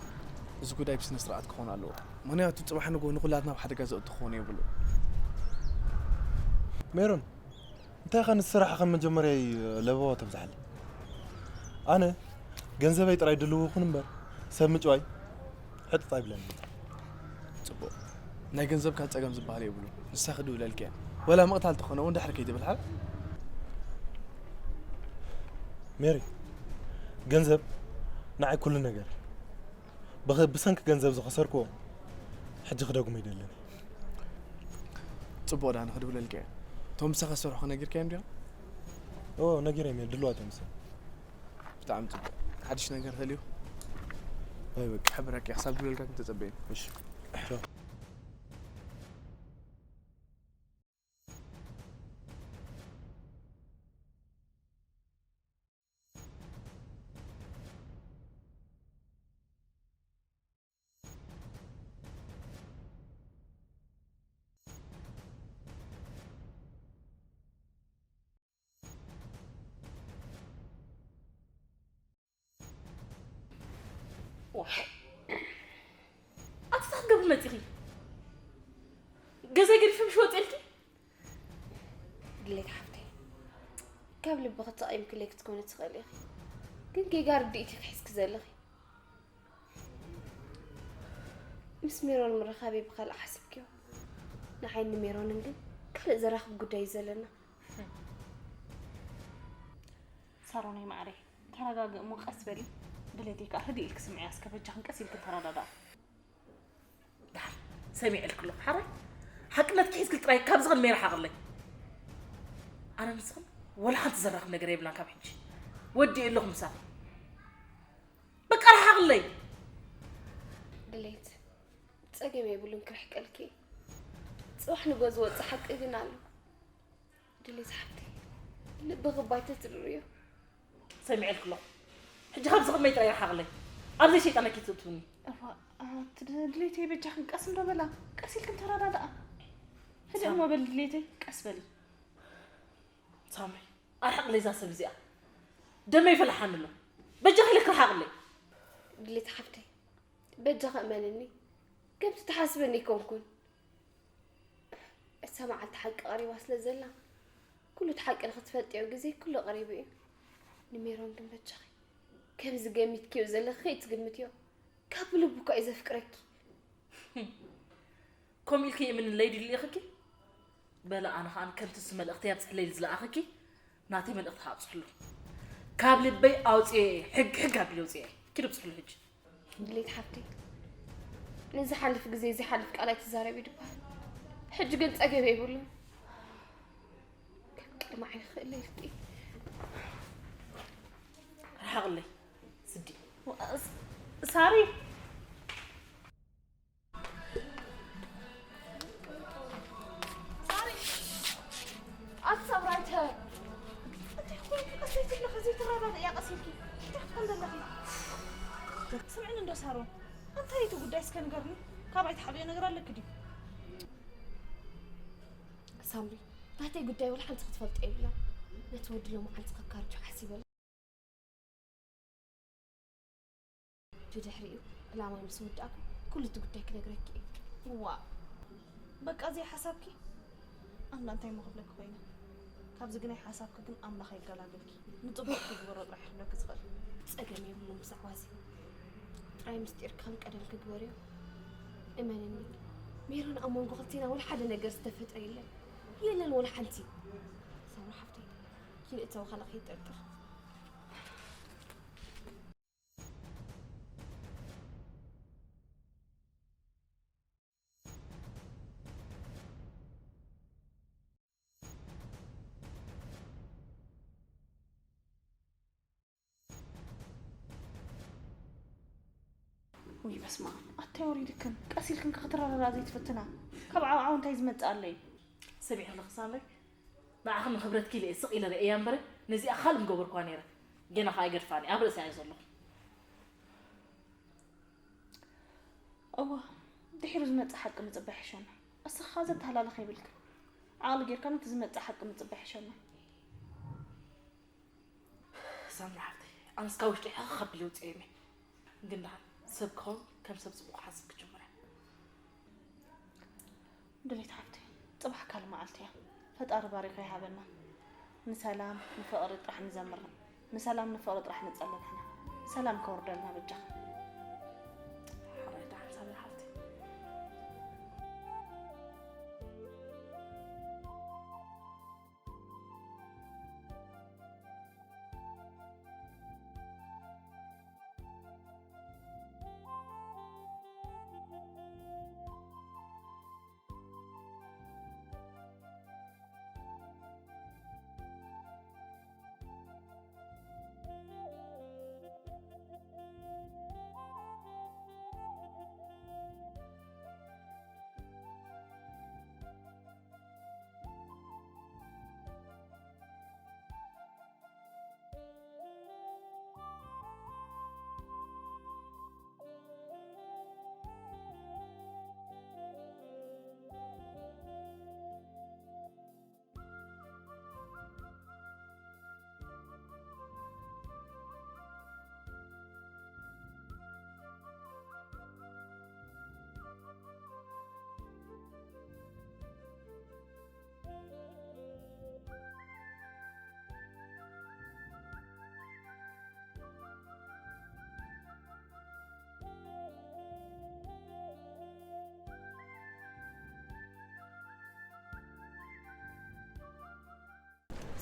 እዚ ጉዳይ ብስነ ስርዓት ክኾን ኣለዎ። ምኽንያቱ ጽባሕ ንግሆ ንኹላትና ኣብ ሓደጋ ዘእቱ ክኾን የብሉ። ሜሮን፣ እንታይ ኸ ንስራሕ ከም መጀመርያይ ለበዋ ተብዝሓለይ? ኣነ ገንዘበይ ጥራይ ድልው ይኹን እምበር ሰብ ምጭዋይ ሕጥጥ ኣይብለኒ። ጽቡቕ። ናይ ገንዘብካ ጸገም ዝበሃል የብሉ። ንሳ ክድውለልኪ እያ። ወላ ምቕታል ተኾነ እውን ድሕሪ ከይትብል ሓብ። ሜሪ፣ ገንዘብ ንዓይ ኩሉ ነገር። ብኸ-፣ ብሰንኪ ገንዘብ ዝኸሰርክዎ ሕጂ ክደግሞ ይደልን። ጽቡቕ ዳኒ፣ ክድውለልኪ እየ። እቶም ምሳኻ ዝሰርሑ ነጊርካዮም ድዮም? ኦ፣ ነጊረዮም እየ፣ ድልዋት እዮም ምሳይ። ብጣዕሚ ጽቡቕ። ሓድሽ ነገር ተልዩ? ኣይ በቃ። ክሕብረካ እየ፣ ክሳብ ድውለልካ ግን ተጸበየኒ። እሺ። ቻው። ኣቲ እንታይ ክትገብሪ መፂኺ? ገዛይ ገዲፈ ምሽ ወፂእልኪ? ድሌት ሓፍተይ፣ ካብ ልብኺ ተቐይምክለይ ክትኮኒ ትኽእሊ ኢኺ። ግን ጌጋ ርድኢት ኢኺ ሒዝኪ ዘለኺ። ምስ ሜሮን ምርኻበይ ብኻልእ ሓሲብክዮ። ንዓይን ንሜሮንን ግን ካልእ ዘራኽብ ጉዳይ እዩ ዘለና። ሳሮነይ ማዕረይ፣ ተረጋግእ እሞ ቀስ በሊ። ድሌተይ ከዓ ህድእ ኢልኪ ስምዕያ እስከ፣ በጃኽን ቀስ ኢልክን ተረዳዳኣ። ደሓን ሰሚዐልኪ ኣለኹ ሓራይ። ሓቅነትኪ ሒዝክል ጥራይ ካብዚ ቅድመይ ርሓቕለይ። ኣነ ንስኽን ወላ ሓንቲ ዘራኽብ ነገር የብልናን ካብ ሕጂ። ወዲኤ ኣለኹ ምሳኺ። በቃ ርሓቕለይ። ድሌት፣ ጸገም የብሉን ክርሕቀልኪ። ጽባሕ ንጎ ዝወጽእ ሓቂ ግን ኣሎ። ድሌት ሓፍተይ፣ ልብኺ ባይተ ትድርብዮ። ሰሚዐልኪ ኣለኹ። ሕጂ ካብዚ ቅድመይ ጥራይ ርሓቕለይ። ኣብዘይ ሸይጣነኪ ትእትውኒ። እዋ፣ ኣቲ ድ-፣ ድሌተይ በጃኽን ቀስ እንዶ በላ። ቀስ ኢልክን ተረዳዳኣ። ህድእ ሳሚ። እሞ በሊ ድሌተይ፣ ቀስ በሊ። ሳሚ፣ ኣርሕቕለይ እዛ ሰብ እዚኣ። ደመይ ይፈልሓኒ ኣሎ። በጃኺ ኢለኪ ርሓቕለይ። ድሌት ሓፍተይ፣ በጃኺ እመንኒ። ከምቲ ትሓስበኒ ኣይኮንኩን። እታ መዓልቲ ሓቂ ቀሪባ ስለ ዘላ፣ ኩሉ እቲ ሓቂ ንኽትፈልጥዮ ግዜ ኩሉ ቀሪቡ እዩ። ንሜሮን ግን በጃኺ፣ ከምዚ ገሚትክዮ ዘለኺ ከይትግምትዮ። ካብ ልቡ እኳ እዩ ዘፍቅረኪ። ከምኡ ኢልኪ የምንለይ ድዩ ልኢኽኪ? በለ ኣነ ኸኣ ከምቲ ንሱ መልእኽቲ የብጽሕለይ ኢሉ ዝለኣኽኪ፣ ናተይ መልእኽቲ ኸኣ ኣብጽሕሉ። ካብ ልበይ ኣውጽኤ እየ፣ ሕግ ሕግ ኣቢለ ኣውጽኤ እየ። ኪዱ ኣብጽሕሉ ሕጂ። ድሌት ሓፍተይ፣ ንዝሓልፍ ግዜ ዘይሓልፍ ቃል ኣይትዛረቢ ድበሃል። ሕጂ ግን ጸገም የብሉን። ከም ቅድሚ ዓይኒ ክእለ ኢልኪ። ርሓቕለይ ስዲ። ስ-፣ ሳሪ። ሳሪ። ኣቲ ሳምራይተ፣ እንታይ ኮይንኪ ቀስ ዘይትብሊ፣ ከ ዘይትረዳድእያ ቀስ ኢልኪ? እንታይ ክትኮን ዘለኺ? ስምዕኒ እንዶ ሳሮን፣ እንታይ እዩ እቲ ጉዳይ እስከ ንገርኒ? ካባይ ትሓብዮ ነገር ኣለኪ ድዩ? ሳምሪ፣ ናተይ ጉዳይ ወላ ሓንቲ ክትፈልጦ የብላን። ነቲ ወዲ ሎማዓንቲ ከካርጆ ሓሲበ። ብድሕሪኡ ዕላማይ ምስ ወዳእኩ ኩሉ እቲ ጉዳይ ክነግረኪ እየ። እዋ፣ በቃ እዚ ሓሳብኪ? ኣንዳ እንታይ እሞ ክብለኪ ኮይነ? ካብዚ ግናይ ሓሳብኪ ግን ኣምላኽ የገላግልኪ። ንጽቡቕኪ ይግበሮ ጥራሕ ክብለኪ ዝኽእል። ጸገም የብሉን ብዛዕባ እዚ። ጥራይ ምስጢር ከም ቀደምኪ ግበርዮ። እመንኒ፣ ሜሮን ኣብ መንጎ ክልቴና ወላ ሓደ ነገር ዝተፈጥረ የለን። የለን ወላ ሓንቲ። ሳምሪ ሓፍተይ፣ ኪንእተወ ካልእ ከይትጥርጥር። ውይ በስመ ኣብ፣ ኣታይ ወሪድክን? ቀስ ኢልክን ከ ክትረዳዳ ዘይትፍትና? ካብ ዓውዓው እንታይ ዝመጽእ ኣለይ? ሰሚዕኺ ኣለኺ ሳምሪ? ንዓኺ ንኽብረትኪ ኢለ እየ ስቕ ኢለ ርእየያ እምበረ ነዚኣ ካልእ ምገበርኳ ነይረ። ገና ኸኣ ኣይገድፋን እየ፣ ኣብ ርእሰያ እየ ዘለኹ። እወ፣ ድሒሩ ዝመጽእ ሓቂ ምጽባይ ይሕሸና። እስኻ ዘተሃላልኽ የብልክን። ዓቕሊ ጌርካ ነቲ ዝመጽእ ሓቂ ምጽባይ ይሕሸና። ሳምሪ ሓፍተይ፣ ኣነስ ካብ ውሽጠይ ሕኽ ከብል ይውፅእ እየ። ግን ደሓን ሰብ ክኸውን ከም ሰብ ፅቡቕ ክሓስብ ክጅምር እየ። ድሌት ሓፍተይ፣ ጽባሕ ካልእ መዓልቲ እያ። ፈጣሪ ባሪኹ ይሃበና። ንሰላም ንፍቕሪ ጥራሕ ንዘምር። ንሰላም ንፍቕሪ ጥራሕ ንጸሊ ንሕና። ሰላም ከውርደልና በጃኻ። ሓራይ ደሓን ሳምሪ ሓፍተይ።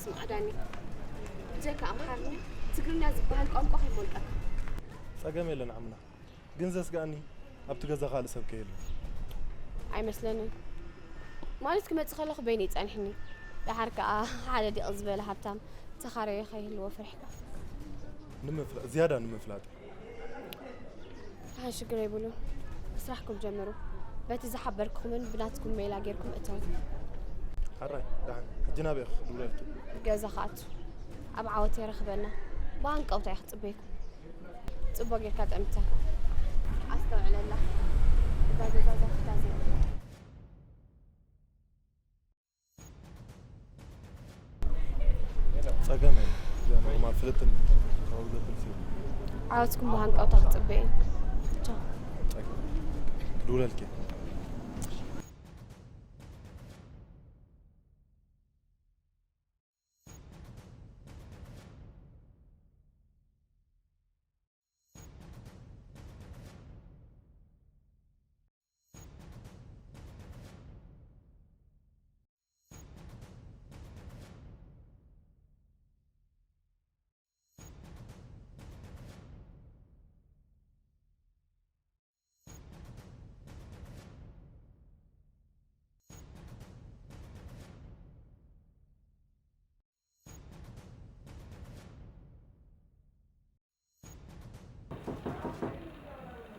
ስማዕ ዳኒ፣ ብጀካ ኣምሓርኛ ትግርኛ ዝበሃል ቋንቋ ከይፈልጠካ። ጸገም የለን ዓምና፣ ግን ዘስጋእኒ ኣብቲ ገዛ ካልእ ሰብ ከየሉ። ኣይመስለንን። ማለት ክመጽእ ከለኹ በይነይ ጸኒሕኒ። ደሓር ከኣ ሓደ ዲቕ ዝበለ ሃብታም ተኻረየ ከይህልዎ ፈሪሕካ። ንምፍላ ዝያዳ ንምፍላጥ። ደሓን ሽግር የብሉን። ስራሕኩም ጀምሩ። በቲ ዝሓበርኩኹምን ብናትኩም ሜላ ጌርኩም እተው። ሓራይ ደሓን ሕጂ ናበይ ክድውል እየ። ገዛ ክኣቱ ኣብ ዓወት የረኽበና። ብሃንቀውታ እየ ክጽበየኩም። ጽቡቕ ጌርካ ጠምታ። ኣስተውዕለላ። እዛ ገዛ እዛ ክፍታ ዘይብላ። ጸገም የለን። እዚኣ ኖርማል ፍልጥን ካብኡ ዘብል ሲሆን ዓወትኩም ብሃንቀውታ ክጽበ እየ። ቻው። ጸገም ክድውለልኪ እየ።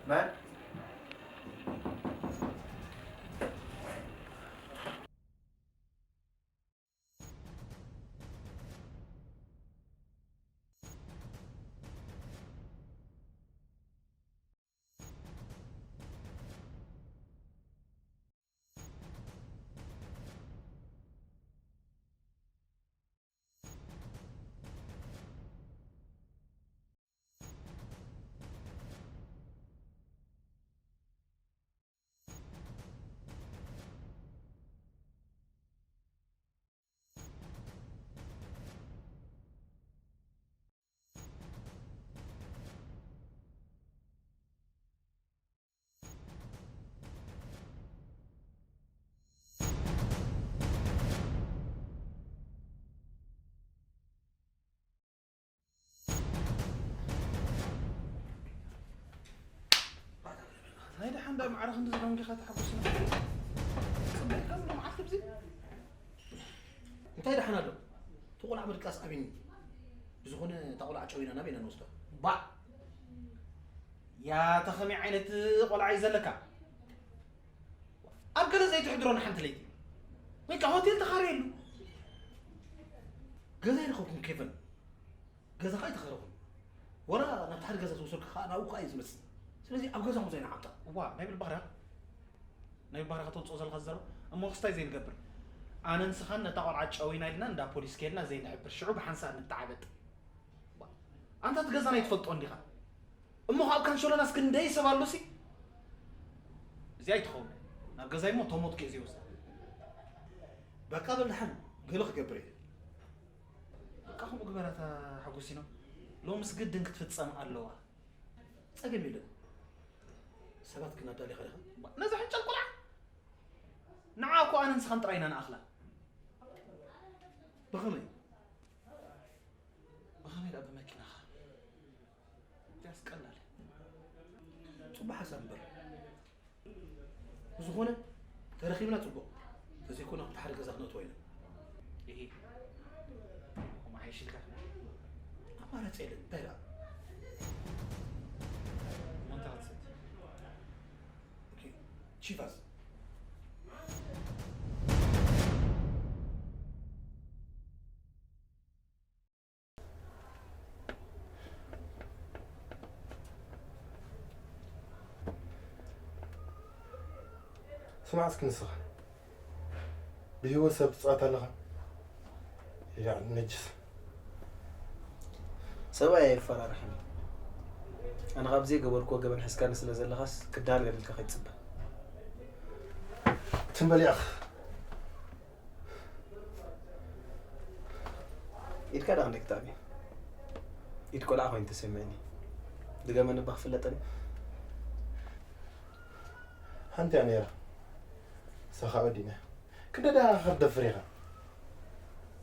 መን? ናይ ደሓን ዳ ማዕረ ክንዲ ዝደንጊኻ ተሓጉስና። ጽቡቕ ካብ ሎም ዓርኪ ብዚ እንታይ ደሓን ኣሎ? እቲ ቆልዓ ምድቃስ ኣቢኒ። ብዝኾነ እታ ቆልዓ ጨዊና ናብ ኢና ንወስዳ። ባዕ! ያተ ኸመይ ዓይነት ቆልዓ እዩ ዘለካ? ኣብ ገለ ዘይትሕድሮ ንሓንቲ ለይቲ። በቃ ሆቴል ተኻረየሉ። ገዛ ይረኸብኩም ኬቨን። ገዛኻ ኣይተኸረኹም። ወላ ናብቲ ሓደ ገዛ ዝወሰድካ ኸዓ ናብኡ ኸዓ እዩ ዝመጽእ። ስለዚ ኣብ ገዛኹም ዘይንዓምጣ። እዋ ናይ ብልባህራ ናይ ብባህራ ከተውፅኦ ዘለኻ ዘረባ እሞ ክስታይ ዘይንገብር። ኣነ ንስኻን ነታ ቆልዓ ጨዊና ኢልና እንዳ ፖሊስ ከይድና ዘይንሕብር ሽዑ ብሓንሳእ ንተዓበጥ። ኣንታ እቲ ገዛና ኣይትፈልጦ እንዲኻ? እሞ ካብ ካንሾሎናስ ክንደይ ሰብ ኣሎሲ? እዚኣ ኣይትኸውን። ናብ ገዛይ እሞ ተሞትኩ እየ ዘይወስዳ። በቃ በል ደሓን ገለ ክገብር እየ። በቃ ከምኡ ግበራታ ሓጎሲኖ። ሎምስ ግድን ክትፍጸም ኣለዋ። ጸገም የለን። ሰባት ግን ኣዳሊኻ ዲኻ? ነዛ ሕንጨል ቆልዓ? ንዓ እኮ ኣነን ንስኻን ጥራይ ኢና ንኣኽላ። ብኸመይ? ብኸመይ ደኣ ብመኪናኻ? እዚኣስ ቀላል እያ። ጽቡቕ ሓሳብ እምበር። ብዝኾነ ተረኺብና ጽቡቕ። ተዘይኮነ ኣብቲ ሓደ ገዛ ክነእትዎ ኢና። እሂ። ከምኡ ሓይሽ ኢልካ። ኣማራጺ የለን። እንታይ ደኣ? እሞ እንታይ ክትሰቲ? ኦኬ። ቺፋስ። ስማዕ እስኪ ንስኻ ብህይወት ሰብ ትጻወት ኣለኻ? ያ ነጅስ። ሰብኣይ ኣየፈራርሕን እዩ። ኣነ ካብ ዘይገበርክዎ ገበን ሒዝካኒ ስለ ዘለኻስ ክዳን ገለ ኢልካ ከይትጽበ። ትም በል ያኽ። ኢድካ ደኣ ክንደይ ክተዕቢ? ኢድ ቆልዓ ኮይኑ ተሰሚዕኒ። ድገመኒ እባ ክፍለጠኒ። ሓንቲ እያ ነይራ። ንሳ ኸኣ ወዲእና። ክንደይ ደኣ ክትደፍር ኢኻ?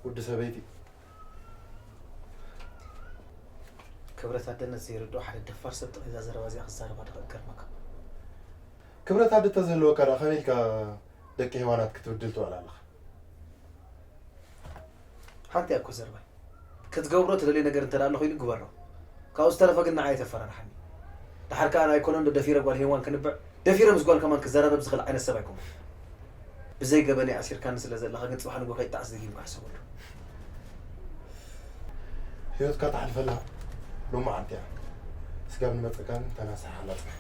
ወዲ ሰበይቲ። ክብረት ኣደነት ዘይርድኦ ሓደ ደፋር ሰብ ጥራይ እዛ ዘረባ እዚኣ ክዛረባ ደኣ ክገርመካ። ክብረት ኣደ ተዝህልወካ ደኣ ከመይ ኢልካ ደቂ ሄዋናት ክትብድል ትውዕል ኣለኻ? ሓንቲ እያ እኮ ዘረባይ። ክትገብሮ ትደልዮ ነገር እንተ ደኣ ኣሎ ኾይኑ ግበሮ። ካብኡ ዝተረፈ ግን ንዓይ ኣይተፈራርሓኒ። ደሓር ከኣ ኣይኮነን ዶ ደፊረ ጓል ሄዋን ክንብዕ? ደፊረ ምስ ጓል ከማን ክዘራረብ ዝኽእል ዓይነት ሰብ ኣይኮንኩን። ብዘይ ገበነይ ኣሲርካኒ ስለ ዘለኻ ግን ጽባሕ ንግሆ ከይጣዕስ ደጊምካ ሕሰበሉ። ህይወትካ ተሕልፈላ ሎማዓንቲ እያ። ስጋብ ንመጸካ ግን ተናሳሕ ኣላ ጽናሕ።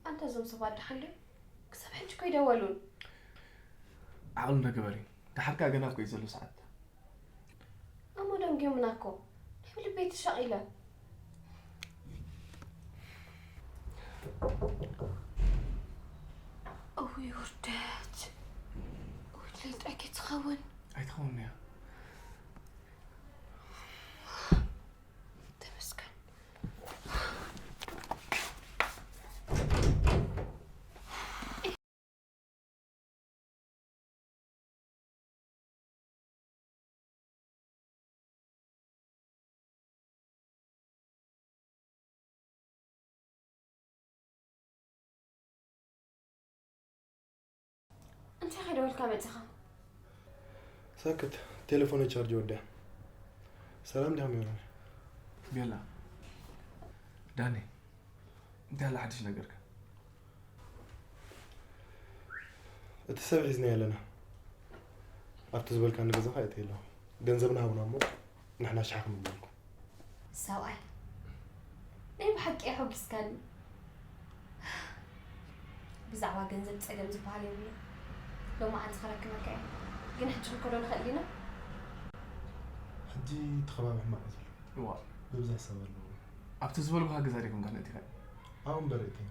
ኣንታ እዞም ሰባት ደሓን ድዮም? ክሳብ ሕጂ እኮ ኣይደወሉን። ዓቕሊ እንዶ ግበሪ። ደሓር ከኣ ገና እኮ እዩ ዘሎ ሰዓት። እሞ ደንጊዮምና እኮ። ናይ ልበይ ተሻቒለ። እውይ ውርደት። እውይ ድሌት ጥራይ ከይትኸውን። ኣይትኸውን እያ። ተመስገን። እንታይ ከይደወልካ መጺኻ? ሳክት፣ ቴሌፎነይ ቻርጅ ወዲኣ። ሰላም ዲኻ ሜሮን? ቤላ፣ ዳኒ፣ እንታይ ኣሎ ሓድሽ ነገርካ? እቲ ሰብ ሒዝናዮ ኣለና። ኣብቲ ዝበልካኒ ገዛኻ የእትየ ኣለኹ። ገንዘብና ሃቡና እሞ ንሕና ሸሓ ክንብለኩም። ሰብኣይ፣ ናይ ብሓቂ ኣሐጒስካኒ። ብዛዕባ ገንዘብ ጸገም ዝበሃል የብሉን። ሎማዓንቲ ክረክበካ እየ። ግን ሕጂ ክንከዶ ንኽእል ዲና? ሕጂ እቲ ከባቢ ሕማቕ እዩ ዘሎ። እዋ። ብብዝሒ ሰብ ኣለዎ። ኣብቲ ዝበልኩኻ ገዛ ዲኹም ዳን እቲኻ? ኣብኡ እምበር እተይ።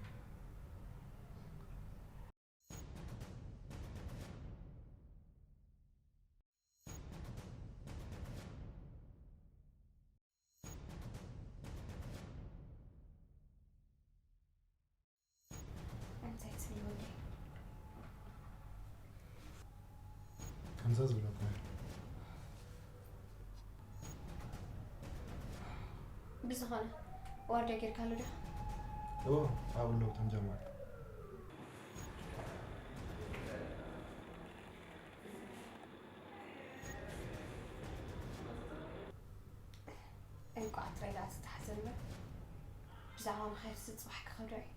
እንታይ ትብል ወደይ? ከምዛ ዝብለካ። ብዝኾነ፣ ዋርድያ ጌርካሉ ዲኻ? እዎ፣ ኣብኡ ኣለዉ እቶም ጀማሪ። እንቋዕ ጥራይ ደኣ ተታሕዘ እምበር፣ ብዛዕባ ምኽያድ ጽባሕ ክኸዶ እዩ።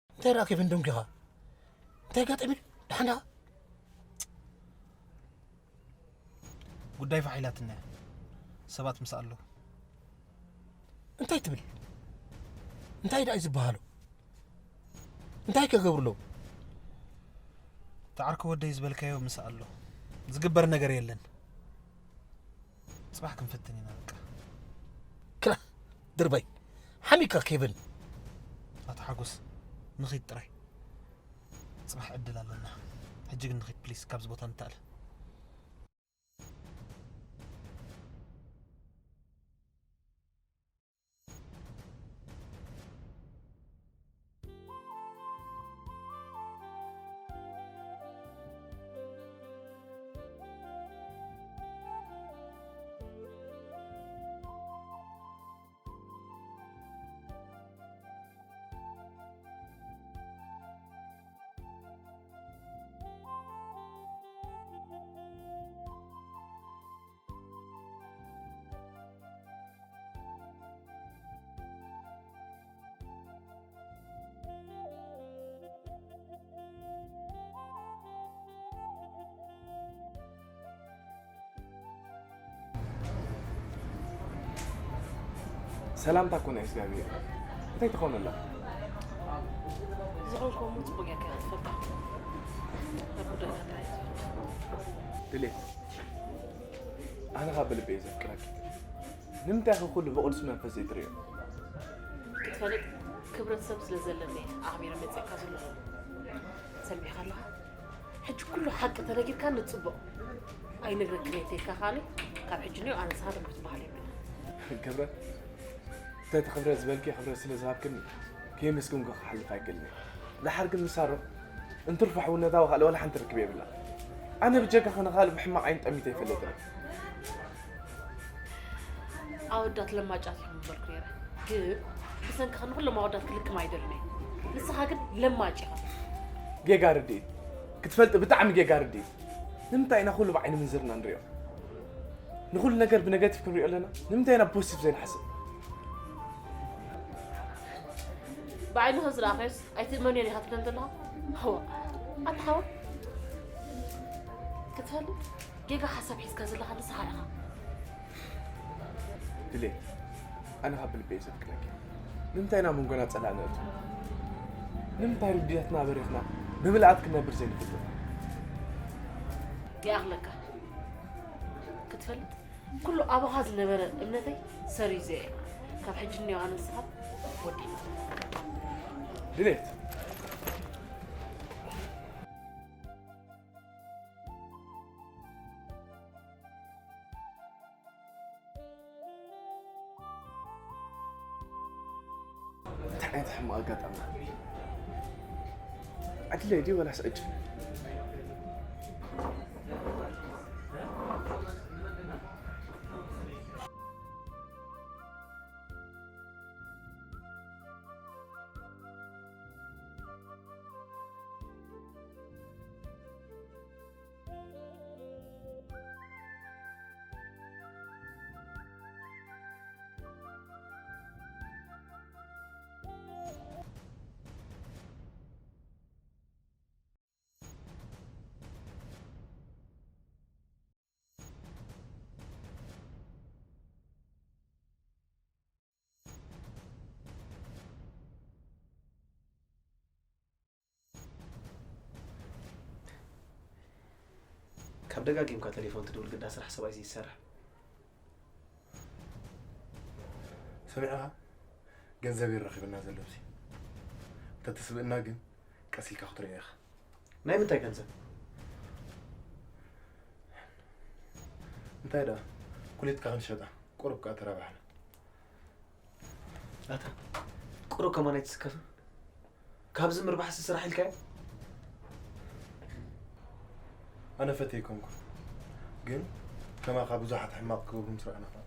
እንታይ ደኣ ኬቪን ደንጊኻ? እንታይ ኣጋጢሙ? ደሓን ዲኻ? ጉዳይ ፋሕ ኢላትና እያ። ሰባት ምስኣ ኣለዉ። እንታይ ትብል? እንታይ ደኣ እዩ ዝበሃሉ? እንታይ ከገብሩ ኣለዉ? እቲ ዓርኪ ወደይ ዝበልካዮ ምስ ኣሎ ዝግበር ነገር የለን። ጽባሕ ክንፍትን ኢና በቃ። ክላ ድርባይ ሓሚካ ኬቨን። ኣቶ ሓጎስ ንኺድ ጥራይ። ጽባሕ ዕድል ኣለና። ሕጂ ግን ንኺድ ፕሊስ ካብዚ ቦታ ንተኣለ። ሰላምታ እኮ ናይ እግዚኣብሔር። እንታይ ትኾን ኣላ? ዝኾንኩ እሞ ጽቡቅ ጌርካ ኢኻ ትፈልጣ። ኣብ ጉዳይካ ጥራይ እየ ዝፈልጥ። ድሌት፣ ኣነ ካብ ብልቢ እየ ዘፍቅረኪ። ንምንታይ ኢኺ ኩሉ ብቕዱስ መንፈስ ዘይትርእዮ? ክትፈልጥ ክብረት ሰብ ስለ ዘለኒ እየ ኣኽቢረ መጺእካ ዘለኹ። ሰሚዕካ ኣለኻ? ሕጂ ኩሉ ሓቂ ተነጊርካኒ ጽቡቕ። ኣይነግረክን እየ ተይልካ ከኣኒ ካብ ሕጂ ንዮ ኣነ ንስኻ ደም ክትበሃል የብልና። ክብረት፣ እንተ እቲ ክብረት ዝበልኪ ክብረት ስለ ዝሃብክኒ ከየመስገንኩ ክሓልፍ ኣይክእልን እየ። ደሓር ግን ንሳሮ እንትርፎ ሕውነታዊ ካልእ ዋላ ሓንቲ ርክብ የብላ። ኣነ ብጀካኺ ንኻልእ ብሕማቕ ዓይኒ ጠሚተ ኣይፈልጥን። ኣወዳት ለማጫት ኢኹም ምበልኩ ነይረ። ግን ብሰንክኻ ንኹሎም ኣወዳት ክልክም ኣይደልን እየ። ንስኻ ግን ለማጭ ኢኻ። ጌጋ ርድኢት ክትፈልጢ ብጣዕሚ ጌጋ ርድኢት። ንምንታይ ኢና ኩሉ ብዓይኒ ምንዝርና ንሪኦ? ንኹሉ ነገር ብነጋቲቭ ክንሪኦ ኣለና። ንምንታይ ኢና ብፖዚቲቭ ዘይንሓስብ? ብዓይንኻ ዝረኣኻዮስ ኣይትእመንዮን ኢኻ ትብለን ዘለኻ? ሓዋ፣ ኣታ ሓዋ፣ ክትፈልጥ ጌጋ ሓሳብ ሒዝካ ዘለኻ ንስኻ ኢኻ። ድሌት፣ ኣነ ካብ ብልበይ እየ ዘፍቅረኪ። ንምንታይ ኢና መንጎና ጸላእ ነእቱ? ንምንታይ ርድኢትና በሪኽና ብምልኣት ክንነብር ዘይንፍትን? ይኣኽለካ። ክትፈልጥ ኩሉ ኣባኻ ዝነበረ እምነተይ ሰሪዘ እየ። ካብ ሕጂ እኒኦ ኣነ ንስኻ ወዲና። ድሌት። እንታይ ዓይነት ሕማቕ ኣጋጣሚ? ኣድለይ ድዩ ወላስ ዕድል? ካብ ደጋጊምካ ቴሌፎን ትድውል ግዳ ስራሕ ሰብኣይ ዘይሰርሕ። ሰሚዕኻ? ገንዘብ እዩ ረኺብና ዘሎ፣ እዚ እንተትስብእና ግን ቀስ ኢልካ ክትሪኦ ኢኻ። ናይ ምንታይ ገንዘብ? እንታይ ደኣ፣ ኩሌትካ ክንሸጣ ቁሩብ ከኣ ተራባሕና። ኣታ ቁሩብ ከማን ኣይትስከፍን? ካብዚ ምርባሕሲ ስራሕ ኢልካዮ? ኣነ ፈትየ ኣይኮንኩን፣ ግን ከማኻ ብዙሓት ሕማቕ ክገብሩ ምስ ረኣና ኸኣ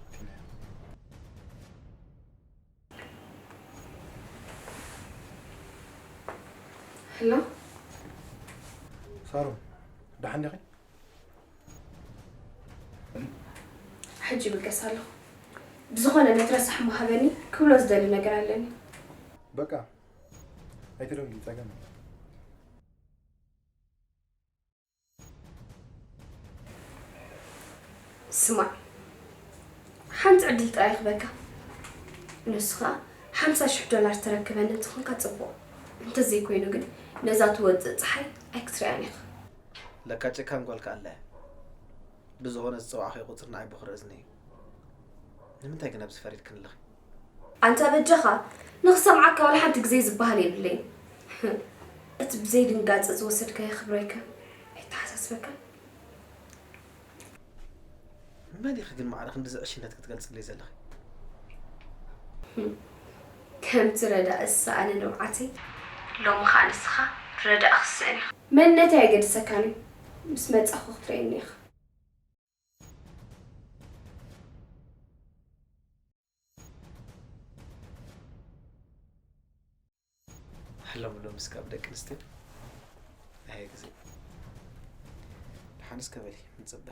ፈቲናዮ። ሄሎ። ሳሮን፣ ደሓን ዲኺ? ሕጂ ይብገስ ኣለኹ። ብዝኾነ ነቲ ረሳሕ እሞ ሃበኒ፣ ክብሎ ዝደሊ ነገር ኣለኒ። በቃ፣ ኣይትደንግዪ፣ ጸገም የለን። ስማዕ፣ ሓንቲ ዕድል ጥራይ ክበካ። ንሱ ኸኣ ሓምሳ ሽሕ ዶላር ተረክበኒ እንተኾንካ ጽቡቕ። እንተዘይኮይኑ ግን ነዛ ትወጽእ ጸሓይ ኣይክትሪኣን ኢኻ። ለካ ጨካን ጓልካ ኣለ። ብዝኾነ ዝጸዋዕኸዮ ቁጽሪ ንዓይ ብኹሪ እዝኒ እዩ። ንምንታይ ግን ኣብዚ ፈሪድክኒ ኣለኺ? ኣንታ በጃኻ ንኽሰምዓካ ዋላ ሓንቲ ግዜ ዝበሃል የብለይን። እቲ ብዘይድንጋጸ ዝወሰድካዮ ክብረይከ ኣይተሓሳስበካን? መን ኢኺ ግን ማዕረ ክንድዚ ዕሽነት ክትገልጽለይ ዘለኺ? ከምቲ ረዳእ ዝሰኣነ ንብዓተይ ሎሚ ኸኣ ንስኻ ረዳእ ክትስእን ኢኻ። መንነተይ ኣይገድሰካን እዩ። ምስ መጻኹ ክትርእየኒ ኢኻ። ሕሎም ሎምስ ካብ ደቂ ኣንስትዮ ኣየ ግዜ። ደሓን እስከ በሊ ንጽበ።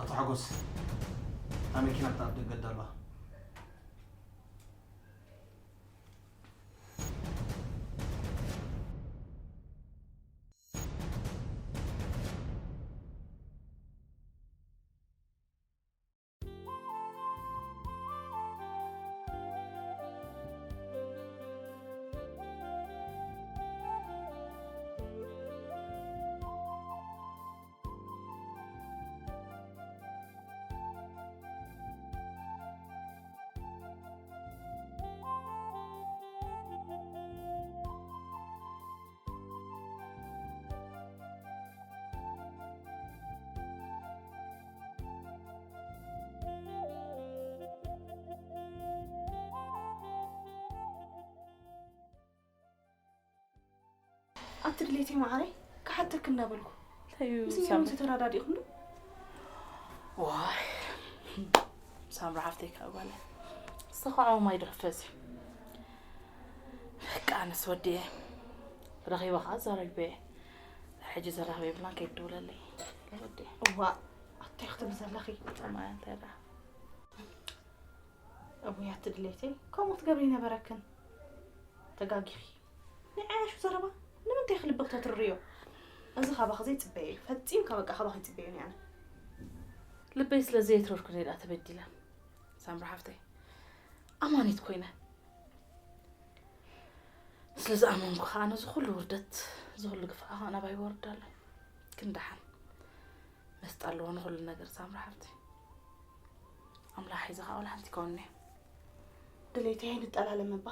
ኣቶ ሓጎስ፣ እታ መኪና ኣብታ ኣብ ደገ ኣላ። ኣቲ ድሌተይ መዓረይ ክሓተኪ እንዳበልኩ እንታይ እዩ ምስ ሜሮን ሳምሪ? ተተረዳዲእኩም ዶ? ዋይ ሳምሪ ሓፍተይ ካብ ጓለ ዝተኸዓው ማይ ዶ ክፈስ እዩ በቃ ኣነስ ወዲየ ረኺበ ከዓ ዘረግበ ሕጂ ዘራኽበ የብላን ከይትደውለለይ ወዲየ እዋ ኣታይ ክትብል ዘለኺ ጠማያ እንታይ ደኣ እውይ ኣቲ ድሌተይ ከምኡ ክትገብሪ ይነበረክን ተጋጊኺ ናይ ዓያሹ ዘረባ ንምንታይ ክልቢ ክተትርርዮ እዚ ካባኺ ዘይፅበየ እዩ ፈፂምካ በቃ ካባኺ ይፅበየ እየ ኣነ ልበይ ስለ ዘየትረርኩ እየ ደኣ ተበዲለ ሳምሪ ሓፍተይ ኣማኒት ኮይነ ስለ ዝኣመንኩ ከዓ ነዚ ኩሉ ውርደት እዚ ኩሉ ግፍዓ ከዓ ናባይ ይወርድ ኣሎ ግን ደሓን መስጣ ኣለዎ ንኹሉ ነገር ሳምሪ ሓፍተይ ኣምላኽ ሒዙ ከዓ ወላ ሓንቲ ይከውንኒ ድሌተይ ኣይንጠላለም እባ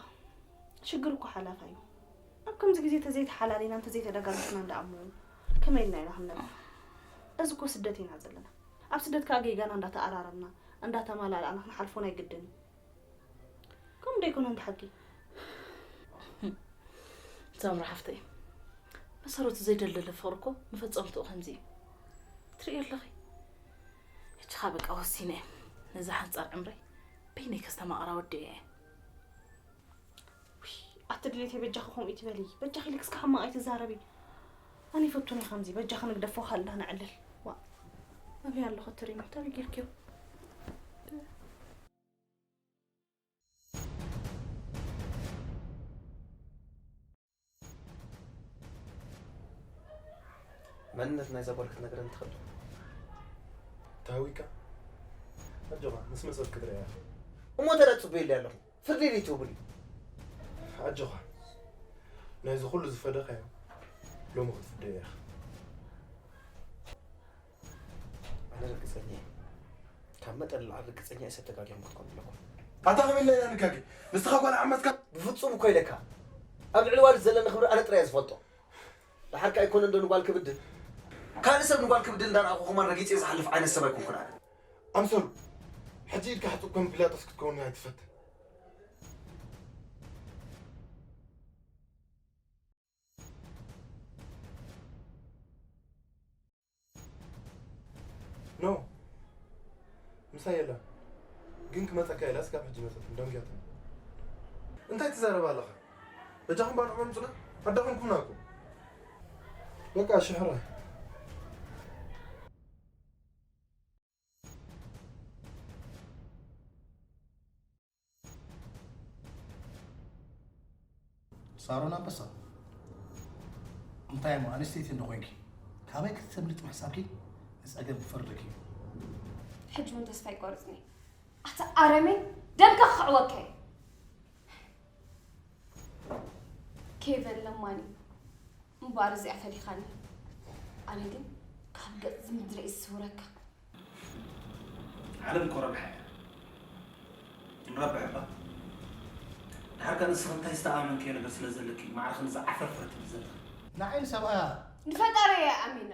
ሽግር እኮ ሓላፋ እዩ ኣብ ከምዚ ግዜ ተዘይተሓላሊና እንተዘይተደጋገፍና እንዳ ኣሞ ከመይ ኢልና ኢና ክንነብር እዚ እኮ ስደት ኢና ዘለና ኣብ ስደት ከዓ ጌጋና እንዳተኣራረምና እንዳተማላላእና ክንሓልፎ ናይ ግድን እዩ ከምኡ ዶ ኣይኮነን ብሓቂ ሳምሪ ሓፍተይ መሰረቱ ዘይደልደለ ፍቕሪ እኮ መፈፀምትኡ ከምዚ እዩ ትርእዮ ኣለኺ ሕጂ ኸኣ በቃ ወሲነ እየ ነዛ ሓንጻር ዕምረይ በይነይ ከስተማቕራ ወዲኤ እየ። ውይ ኣቲ ድሌተይ በጃኺ ከምኡ ኣይትበሊ በጃኺ ኢልኪ እስከ ሕማቕ ኣይትዛረቢ። ኣነ ኣይፈቱን እየ ከምዚ በጃኺ ንግደፎ ካልእ ዳነዕልል። ዋእ። ኣበይ ኣሎ ኸቶ ሪሞት? ኣበይ ጌርክዮ? መንነት ናይዛ ጓል ክትነግረኒ ትኽእል ዶ? ተሃዊካ? ኣጆኻ፣ ምስ መጸት ክትርእያ ኢኻ። እሞ እንተ ደኣ ጽቡይ ኢለ ኣለኹ። ፍርዲ ድዩ ትህቡኒ? ኣጆኻ፣ ናይዚ ኩሉ ዝፈደኻዮ ሎሚ ክትፍደዮ ኢኻ። ኣነ ርግጸኛ እየ። ካብ መጠን ንላዕሊ ርግጸኛ እየ፣ ሰብ ተጋጊኹም ክትኮኑ ኣለኩም። ኣታ ከመይ ኢልና ኢና ንጋገ? ንስኻ ጓል ዓመትካ? ብፍጹም እኮ ኢለካ። ኣብ ልዕሊ ዋልድ ዘለኒ ክብሪ ኣነ ጥራይ እየ ዝፈልጦ። ደሓር ከ ኣይኮነን ዶ ንጓል ክብድል? ካልእ ሰብ ንጓል ክብድል እንዳረኣኹ ከማን ረጊጸ ዝሓልፍ ዓይነት ሰብ ኣይኮንኩን ኣነ። ኣምሰሉ፣ ሕጂ ኢድካ ሕጹብ ከም ፒላጦስ ክትከውን ኣይትፈትን። ኖ፣ ምሳይ የላን። ግን ክመጸካ ኢላ እስካብ ሕጂ መጸት፣ ደንጊያትኒ። እንታይ ትዛረብ ኣለኻ? በጃኹም ባንዕኹም ምጹና፣ ኣዳኹምኩምና እኮ። በቃ፣ እሺ፣ ሕራይ። ሳሮን ኣንበሳ፣ እንታይ እሞ ኣንስተይቲ እንዶ ኮይንኪ፣ ካበይ ክትሰምሪ ምሕሳብኪ ንጸገም ክፈርደኪ እዩ። ሕጂ እውን ተስፋ ኣይቆርጽን እየ። ኣታ ኣረሜን፣ ደምካ ክኽዕወካ እየ። ኬቨን ለማኒ፣ እምበኣር እዚኣ ፈሊኻኒ። ኣነ ግን ካብ ገጽ ምድሪ እየ ዝስውረካ። ዓለም እኮ ረብሓ እያ። ንረብሕ እባ። ድሓር ከ ንስኺ እንታይ ዝተኣመንክዮ ነገር ስለ ዘለኪ ማዕረ ክንዚ ዓፈርፈር ትብሊ ዘለኺ? ንዓይ ንሰብኣያ። ንፈጣሪ እየ ኣሚነ።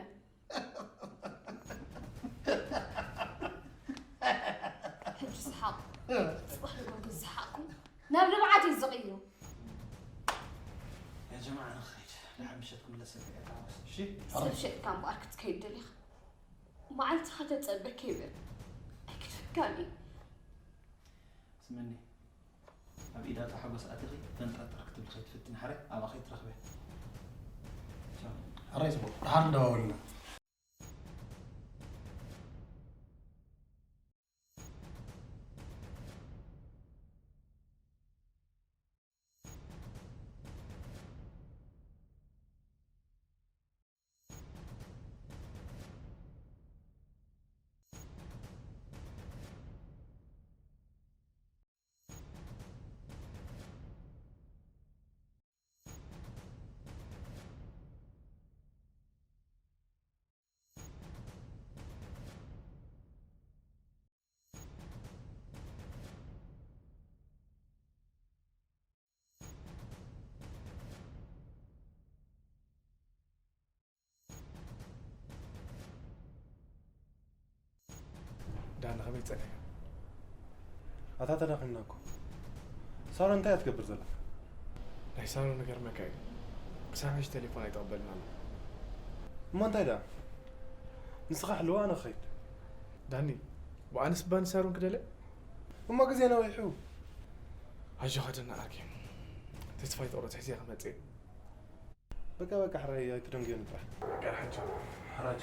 ሕጂ ሰሓቕ። ጽባሕ ንጎግዝ ሰሓቕኩም ናብ ልምዓት እዩ ዝቕይሩ። ያ ጀማዓ ንኽኸይድ። ድሓር ምሸት ክምለሰልካ እየ፣ ተሓጎስ፣ እሺ? ሰብ ሸጥካ እምበኣር ክትከይድ ደሊኻ። መዓልትኻ ተጸበ ኬቨን። ኣይክትፍካኒ። ስመኒ፣ ኣብ ኢዳ እታ ሓጎስ ኣቲኺ ፈንጠርጠር ክትብሊ ከይትፍትኒ ሓራይ ኣብኣ ከይትረኽብያ። ቻው። ሕራይ ጽቡቕ። ድሓር ንደዋወል ኢና። ዳኒ፣ ከመይ ጸኒሕካ? ኣታ ተዳኺምና እኮ። ሳሮን እንታይ እያ ትገብር ዘላ? ናይ ሳሮን ክገርመካ እዩ። ክሳብ ሕጂ ቴሌፎን ኣይተቐበልን ኣሎ። እሞ እንታይ ደኣ? ንስኻ ሕልዋ፣ ኣነ ክኸይድ። ዳኒ፣ ብኣነስ ብባኒ ሳሮን ክደለ? እሞ ግዜ ነዊሑ። ኣጆኻ ደና ዓርከይ። ተስፋ ኣይትቑረጽ፣ ሕዚ እየ ክመጽእ። በቃ፣ በቃ፣ ሕራይ ኣይትደንጉየኒ ጥራሕ። በቃ፣ ሕጂ። ሕራይ።